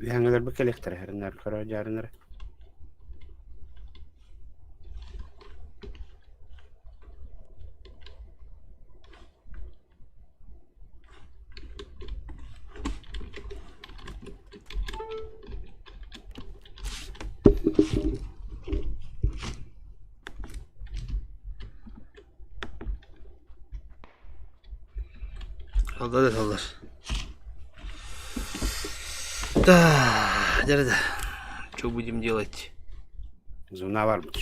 Үһэҥэлэр быкелехтэр хэриннэр көрө дьаарыннар. Аллар да аллар. Да, да, да. Что будем делать? Зона бар бит.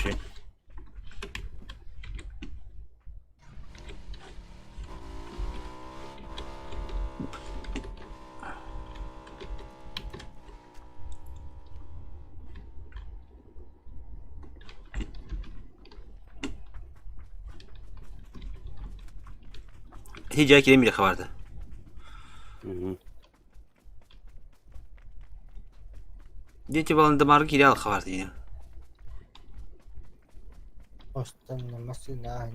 Hiç кире хабарда. Дети баландамары кире ал хабар дейін. Остан машина.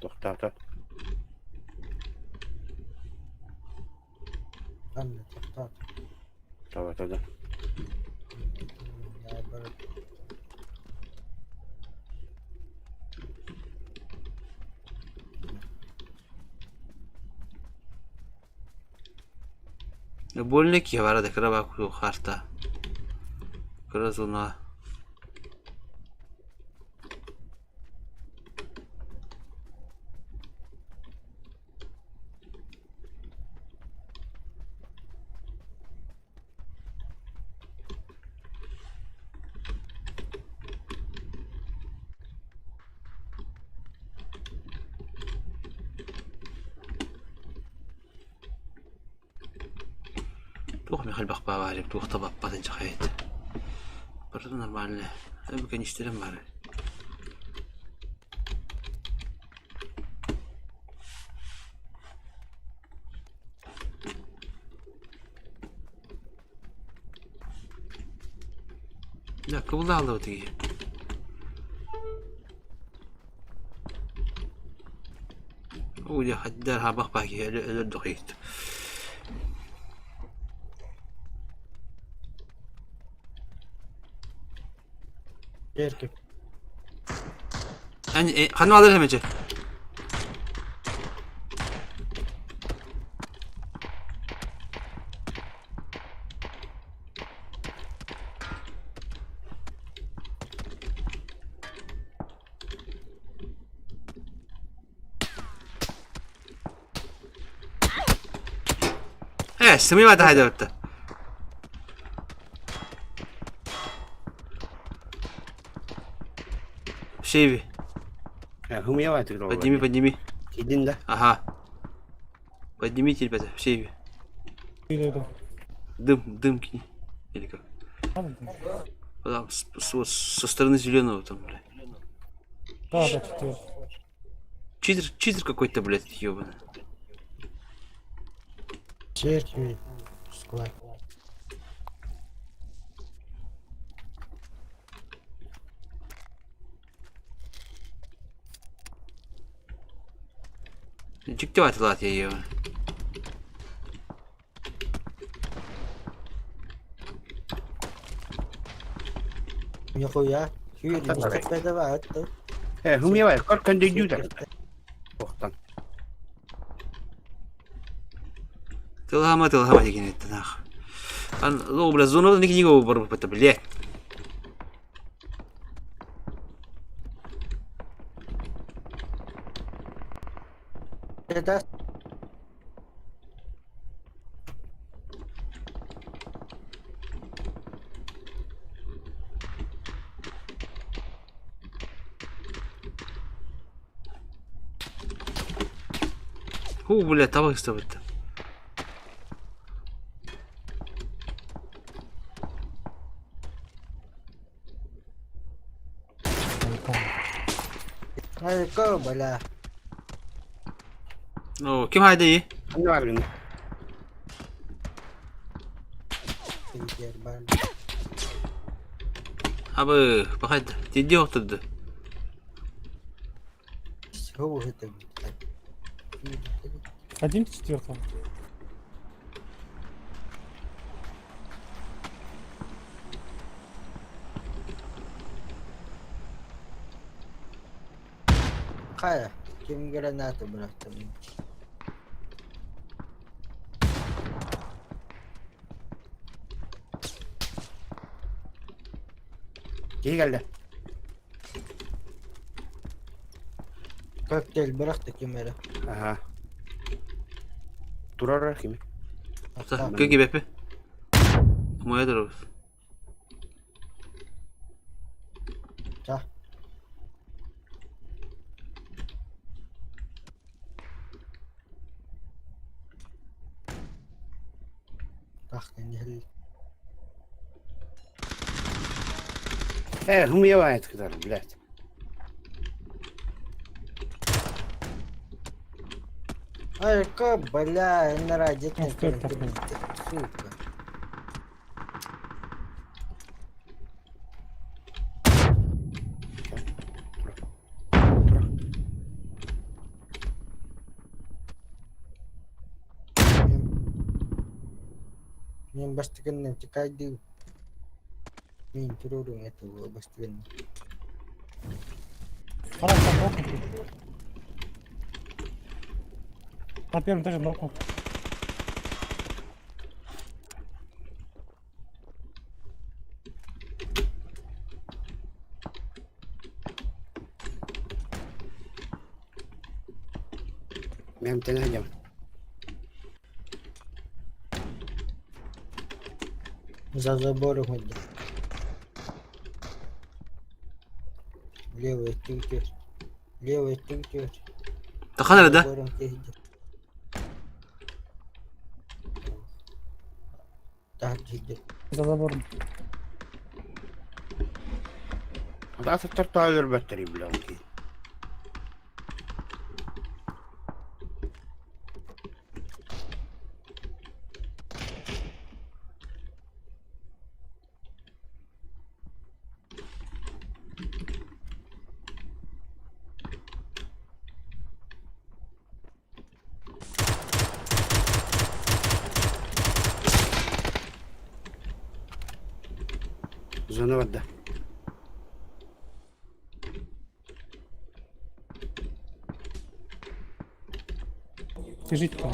Тохтаата. Анна тоқтат. Табата да. Больно ки барада кыра бак харта. Кыра зона. Туох Михаил Бахпаварик, туох табаппатын чахайт. Барыта нормально. Эбі кеништерем бар. Да, кыбылда алды тиги. Ой, хаддар ха бах бахи әлі дохит. Еркек. Hani hanım alır hemece. Evet, sımı var hadi öptü. Шеви. Хумьявай ты Подними, подними. Кидин да? Ага. Поднимите, ребята, в сейве. Дым, дым кинь. Или как? Там, вот со стороны зеленого там, блядь. Да, да, четвертый. Читер, читер какой-то, блядь, ёбаный. Церкви. Склад. Дьиктивать лат я её. Нихуя. Сүүр Э, хумьявай, кор көндө дүүтэр. Охтан. Тылхама, тылхама деген это нах. Ан, ну, бля, зону не книга бар это, блядь. Это Ху, бля, табак это. Айка, бля. О, ким хайда и? Ханна бар гын. Абы, бахайда. Тиди оқтырды. Чего это? Один в четвертом. Хайа, ким граната бырахтым? Киһи кэллэ. Коктейль бырахта ким эрэ. Аха. Турар кими? Кö кибеппи. Моя дорога. Ча. Э, умевает кытары, блядь. Ай, ка, бля, нара, дед Сука. Мен бастыгыннан тикайдыы. Мин туруорум это бастыгын. На первом этаже нокнул. Мен тенедем. За забором ходи. Левый тынкер. Левый тынкер. Тахан эрэ да? Забором киһи. Так, киһи. За забором. Ататтар таа өлөрбөттөр бля. Зона барда. Лежит там.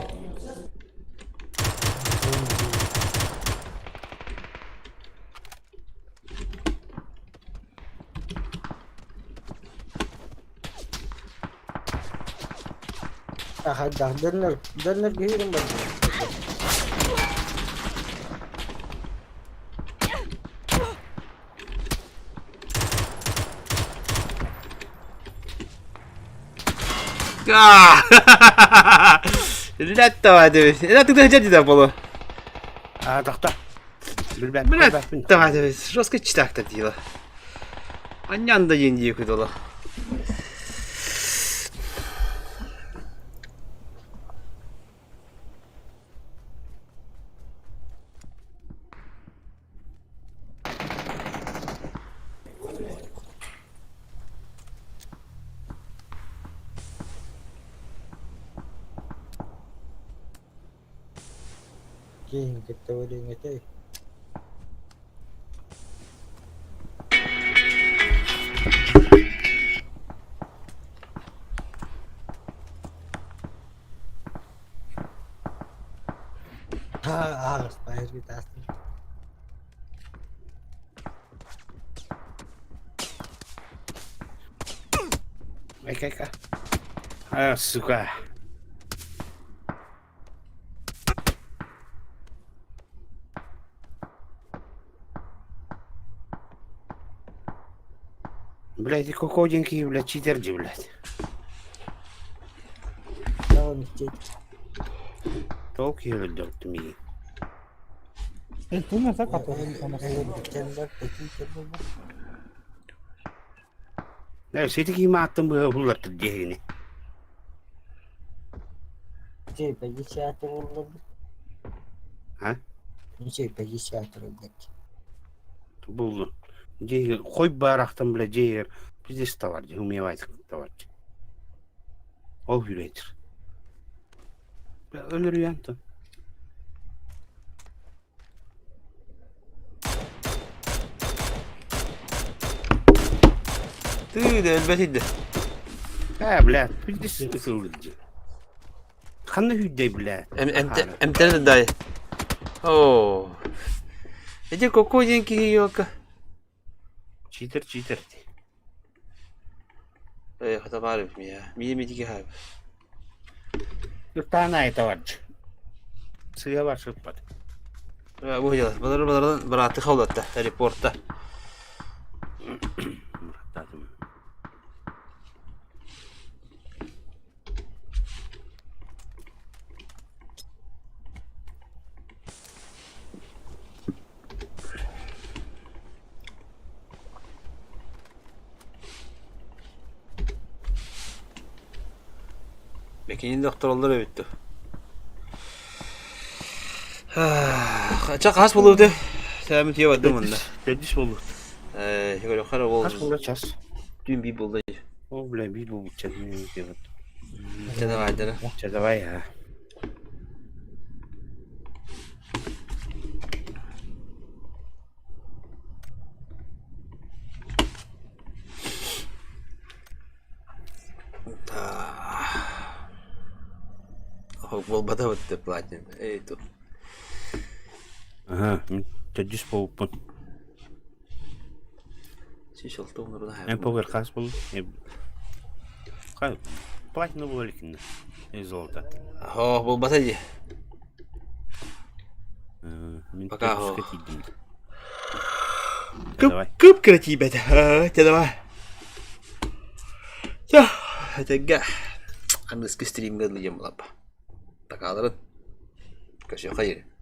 Ага, да, дönер, дönер киһирим бар. Лет давай, Это ты где да было? А, тохто. Билбэт. Блядь, давай, давай, жестко читак-то дело. Анян да день дикий дала. Киһин кытта өлүҥэтэй. Ха, ааҕыспайыр гитаастын. Айка-айка. А, сука. Блядь, и кокодинки, блядь, читерди, блядь. Таун тет. Толк өлдөрдүм миигин. Эй, ты умер, да, который? Э, сети мааттым буллар диэхини. Чей, 50 рублей. А? Ничей, 50 рублей. Булду. Дьиэ хой барахтан бля дьиэ пиздец товар, умевает товар. Ол хүрэтир. Өлөрүйэн то. Ты да, өлбөт иди. Э, блядь, пиздец ытыллыр. Ханна хүддэй, блядь? Эмтэрин дай. О. Эти какой день киһи Читер, читер. Э, хата баар эбит мия. Мия митики хаап. Ыртаана айта барчы. Сыа бар сыппат. Бу дела. Балар балардан бырааты хаулатта, репортта. Мураттатым. Бэкинин доктороллор эбит дуу. Ча хас буолууту? Сәмит тиэ бардым онно. Төрдүс буолуут. Э, көрөхөр ол. Хас буолла час? Түүн биир буолла. О, бля, биир буолбут Чэ давай, дара. Чэ давай, а. Буолбата бытты платин. Эй, ту. Ага, төрдүс буолбуппун. 106 Эн погар хас был? Платина була иликинна. Золото. О, буолбата дии. Мин Пока төрдүскэ тиийдим. Кып Давай. кып кыра тиийбэтэ. Чэ давай. Чэ, этэҥҥэ аныгыскы стримҥэ ылыйым лаппа. Такааларын. Көрсүөххэ диэри.